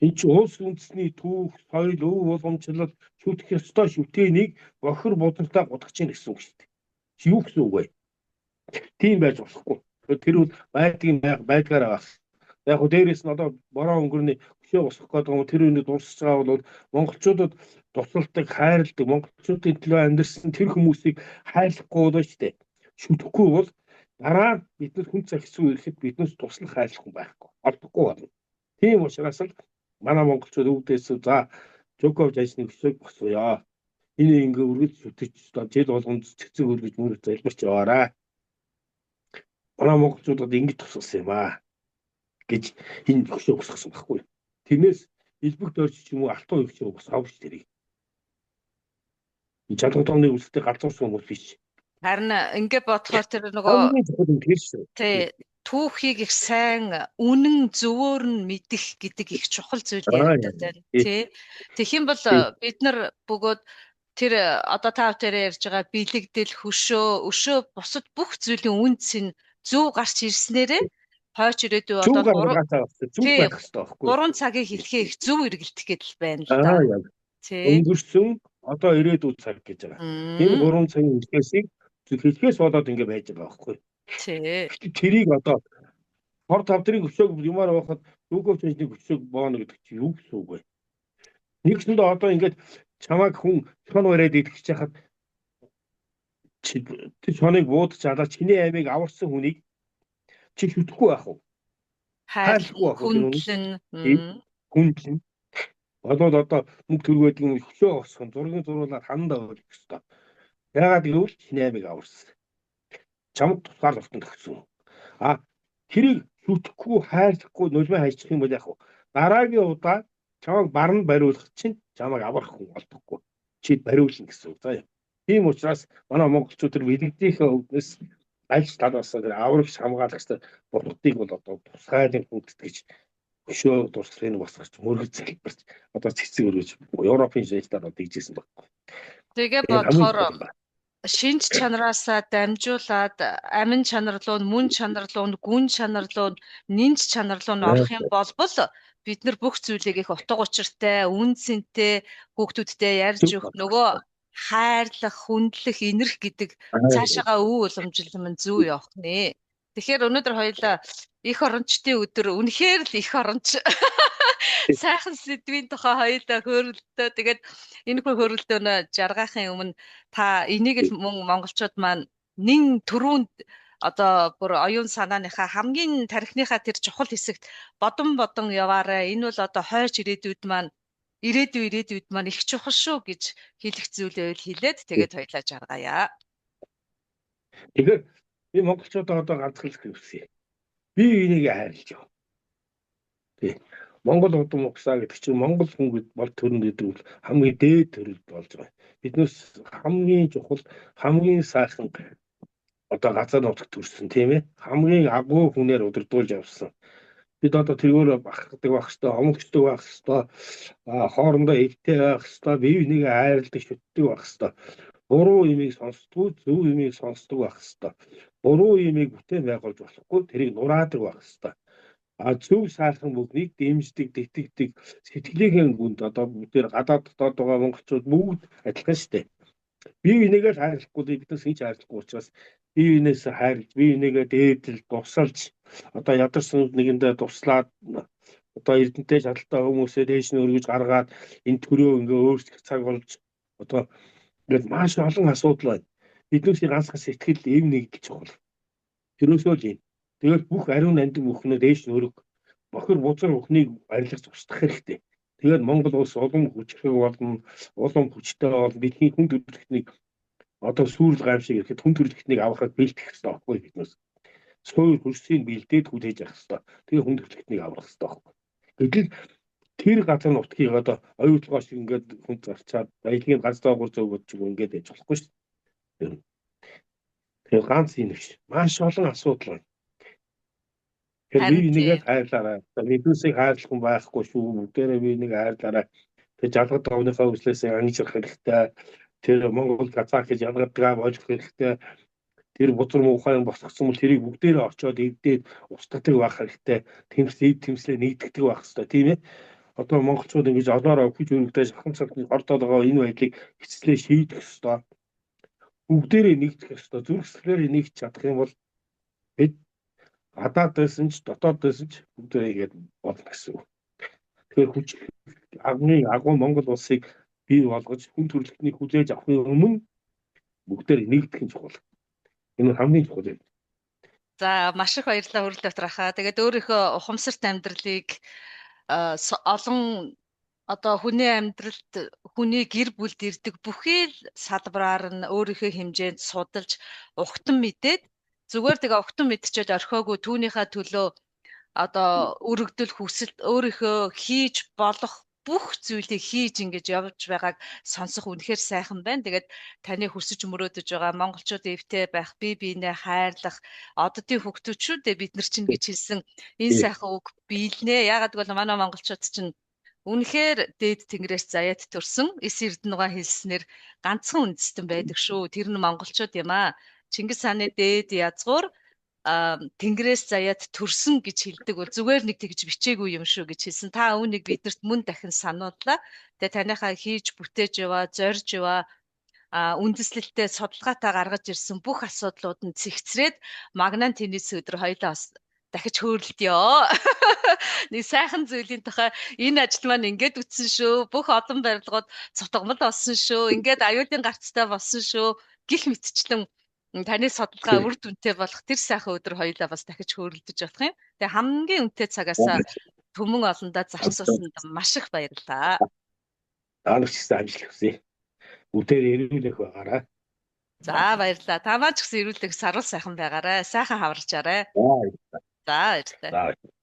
S2: Энэ чи улс үндэсний түүх, соёл, өв уламжлал шүтэх ёстой шүтээнийг бохир будартаа гудах чинь гэсэн үг шүү дээ. Чи юу гэсэн үг вэ? Тийм байж болохгүй. Тэр бол байдгийн байдгаараа байх. Яг хөө дээрээс нь одоо бороо өнгөрний хөшөө босгох гэдэг юм тэр үнийг дуусч байгаа бол монголчуудад тусалдаг, хайрладаг, монголчуудын төлөө амьдарсан тэр хүмүүсийг хайрлахгүй бол шүү дээ. Шүтэхгүй бол дараа нь биднес хүн цаг хэцүү ирэхэд биднес туслах хайрлах хүн байхгүй. Олдохгүй болно. Тийм учраас л манай монголчууд өвдөөс за Жоков жажны өсөөг босгоё. Энэ ингээ үргэлж шүтэж жил болгонд цэцэг өргөж мөрөж залбирч яваарай. Манай монголчуудад ингэж тусалсан юм аа гэж энэ хөшөө босгосон байхгүй. Тэрнээс элбэг дөрж ч юм уу алтан өгч юм бас авч тэрийг. Энэ чалгатооны үлсэлтэй галзуурсан хүмүүс биш.
S1: Харин ингээ бодохоор тэр нөгөө тий түүхийг их сайн үнэн зөвөөр нь мэдэх гэдэг их чухал зүйл яриадаад байна тий. Тэгэх юм бол бид нар бөгөөд тэр одоо та бүхэн ярьж байгаа бэлэгдэл, хөшөө, өшөө бусад бүх зүйлийн үнц нь зөв гарч ирснээрээ хойч ирээдүй
S2: одоо зөв байх хэрэгтэй байхгүй.
S1: 3 цагийг хэлхээ их зөв эргэлдэх гэдэл байна л да.
S2: Тий. Өнгөрсөн одоо ирээдүйн цаг гэж байгаа. Энэ 3 цагийн хэлхээсийг хэлхээс болоод ингэ байж байгаа байхгүй.
S1: Тий.
S2: Тэрийг одоо хор тавдрын өшөөг юмар байхад дүүгөөч нэг өшөөг бооно гэдэг чи юу гэсэн үг вэ? Нэгсэндээ одоо ингээд чамайг хүн сон бариад идэх гэж яхад Тэр шоныг буудаж алаад чиний амийг аварсан хүнийг чи шүтэхгүй байх уу? Хайрлахгүй
S1: Хайрлан,
S2: байх уу тэр хүнийг?
S1: хүндлэн.
S2: Хүндлэн. Болоод одоо мөнгө төгрөг гэдэг юм хөшөө босгон зургийн зуруулаад хананд авах ёстой. Яагаад гэвэл чиний амийг аварсан. Чамд тусгаар тогтон төгсөн. А тэрийг шүтэхгүй, хайрлахгүй нулимаа хайчих юм бол яах вэ? Дараагийн удаа чамайг барна бариулах чинь чамайг аврах хүн олдохгүй. Чи бариулна гэсэн үг заяа. Тийм учраас манай монголчууд тэр бэлэгдийнхээ өвднөөс аль талаас тэр аврагч хамгаалагч бурхтыг бол одоо тусгайлан хүндэтгэж өшөө дурсахыг босгож мөргөж залбирч одоо цэцэг өргөж Европын шийдлээр одоо ийжсэн байхгүй.
S1: Тэгээ
S2: Энэ хамгийн
S1: бодохоор
S2: чухал юм байна.
S1: Шинж чанараасаа дамжуулаад амин чанар руу, мөн чанар руу, гүн чанар руу, нинж чанар руу нь орох юм болбол бид нар бүх зүйлийг их утга учиртай, үн цэнтэй хүүхдүүдтэй ярьж
S2: Зөв
S1: өгөх
S2: болох
S1: нөгөө
S2: хэрэгтэй.
S1: хайрлах, хүндлэх, инэрх гэдэг цаашаага өв уламжлал нь зөв явах нэ. Тэгэхээр өнөөдөр хоёулаа эх орончдын өдөр үнэхээр л эх оронч сайхан сэдвийн тухай хоёулаа хөөрөлдөө. Тэгээд энэ хүү хөөрөлдөөнө жаргаахын өмнө та энийг л мөн монголчууд маань нин түрүүнд одоо бүр оюун санааныхаа хамгийн тархиныхаа тэр чухал хэсэгт бодон бодон яваарай. Энэ бол одоо хойч ирээдүйд маань ирээдүйд маань их чухал шүү гэж хэлэх зүйлээ хэлээд тэгээд хоёлаа жаргая.
S2: Тэгэхээр би монголчуудаа одоо ганцхан л хүсье. Би энийг хайрлаж байна. Тий. Монгол удам угсаа гэдэг чинь Монгол хүн бол төрнө гэдэг бол хамгийн дээд төрөл болж байгаа. Биднээс хамгийн чухал, хамгийн сайхан одоо газар нутагт төрсөн тийм ээ. Хамгийн агуу хүнээр удирдуулж явсан. Бид одоо тэргээр бахархдаг байх хэвээр, омогчдог байх хэвээр, хоорондоо эвтэй байх хэвээр, бие бинийгээ хайрладаг, шүтдэг байх хэвээр. Буруу юмыг сонсдгүй, зөв юмыг сонсдог байх хэвээр. Буруу юмыг бүтээн байгуулж болохгүй, тэрийг нураадаг байх хэвээр. А зөв сайхан бүхнийг дэмждэг, тэтгэдэг сэтгэлийнхээ гүнд одоо бүгдээр гадаад дотоод байгаа монголчууд бүгд адилхан шүү дээ. Бие бинийгээ л хайрлахгүй, биднээс хийж хайрлахгүй учраас бие бинээс хайрлж, бие бинийгээ дээдэл, дусалж одоо ядарсан нэгэндээ туслаад одоо эрдэнтэй чадaltaй хүмүүсээ дээш нь өргөж гаргаад энэ төрөө ингээ өөрчлөх цаг болж одоо ингээд маш олон асуудал байна. Биднээс ганцхан сэтгэл эв нэгдэл чухал. Тэрөөсөө л юм. Тэгээд бүх ариун нандин бүхнээ дээш нь өрг бохир бузар бүхнийг барилгаж устгах хэрэгтэй. Тэгээд Монгол улс улам хүчрэх болно, улам хүчтэй болно. Бидний хүн төрөлхтнийг одоо сүүрэл гамшиг ирэхэд хүн төрөлхтнийг авахад бэлтгэх хэрэгтэй байхгүй биднээс. Суур хөрсийг бэлдээд хүлээж авах хэрэгтэй. Тэгээ хүн төрөлхтнийг авах хэрэгтэй байхгүй. Гэтэл тэр газар нутгийг одоо оюутлогоо шиг ингээд хүн зарчаад баялагын ганц доогуур зөв бодож ингээд яж болохгүй шүү дээ. Тэгэхээр ганц юм биш. Маш олон асуудал байна. Тэгэхээр би
S1: Харин
S2: энийгээ
S1: тийм.
S2: хайрлаарай. Биднээсийг хайрлах хүн байхгүй шүү. Бүгдээрээ би энийг хайрлаарай. Тэр жалгад давныхаа хүслээс ангижрах хэрэгтэй. Тэр Монгол казах гэж ялгадгаа болох хэрэгтэй. Тэр бузар муухай юм босгосон бол тэрийг бүгдээрээ очиод эвдээд устгадаг байх хэрэгтэй. Тэмс эв тэмслээ нэгтгэдэг байх хэрэгтэй, тийм ээ. Одоо монголчууд ингэж олоороо хүч өргөдөө шахан цалт хордоод байгаа энэ байдлыг хэцлээ шийдэх ёстой. Бүгдээрээ нэгтгэх ёстой. Зүрх сэтгэлээрээ нэгтж чадах юм бол бид гадаад байсан ч дотоод байсан ч бүгдээрээ ингэж болно гэсэн үг. Тэгэхээр хүч агны агуу Монгол улсыг бий болгож хүн төрөлхтнийг хүлээж авахын өмнө бүгдээр нэгтгэх нь чухал. Энэ хамгийн чухал юм.
S1: За маш их баярлалаа Хүрэл Батрахаа. Тэгээд өөрийнхөө ухамсарт амьдралыг олон одоо хүний амьдралд хүний гэр бүлд ирдэг бүхий л салбараар нь өөрийнхөө хэмжээнд судалж угтан мэдээд зүгээр тэгээ угтан мэдчихэд орхиогүй түүнийхээ төлөө одоо өргөдөл хүсэлт өөрийнхөө хийж болох бүх зүйлийг хийж ингэж явж байгааг сонсох үнэхээр сайхан байна. Тэгээд таны хүсэж мөрөөдөж байгаа монголчууд эвтэй байх, бие биенээ хайрлах, оддын хүүхдүүд шүү дээ бид нар чинь гэж хэлсэн энэ сайхан үг биелнэ. Яагаад гэвэл манай монголчууд чинь үнэхээр дээд тэнгэрээс заяат төрсөн эс эрдэнэгаа хэлснээр ганцхан үндэстэн байдаг шүү. Тэр нь монголчууд юм аа. Чингис хааны дээд язгуур тэнгэрээс заяат төрсөн гэж хэлдэг бол зүгээр нэг тэгж бичээгүй юм шүү гэж хэлсэн. Та үүнийг биднэрт мөн дахин санууллаа. Тэгээ таныхаа хийж бүтээж яваа, зорж яваа үндэслэлтэй судалгаатай гаргаж ирсэн бүх асуудлууд нь цэгцрээд Магнан теннис өдөр хоёлаа бас дахиж хөөрөлдөё. Нэг сайхан зүйлийн тухай энэ ажил маань ингээд үтсэн шүү. Бүх олон барилгууд цутгамал болсон шүү. Ингээд аюулын гарцтай болсон шүү. Гэх мэтчлэн таны судалгаа үр дүнтэй болох тэр сайхан өдөр хоёулаа бас дахиж хөөрөлдөж болох юм. Тэгээ хамгийн үнэтэй цагаасаа түмэн олондоо зарцуулсанд маш их баярлалаа.
S2: Та нар ч гэсэн амжилт хүсье. Бүгдээр эрүүлэх байгаарай.
S1: За, баярлалаа. Та маань ч гэсэн эрүүлэх, саруул сайхан байгаарай. Сайхан хаварчаарай. За, баярлалаа.
S2: За.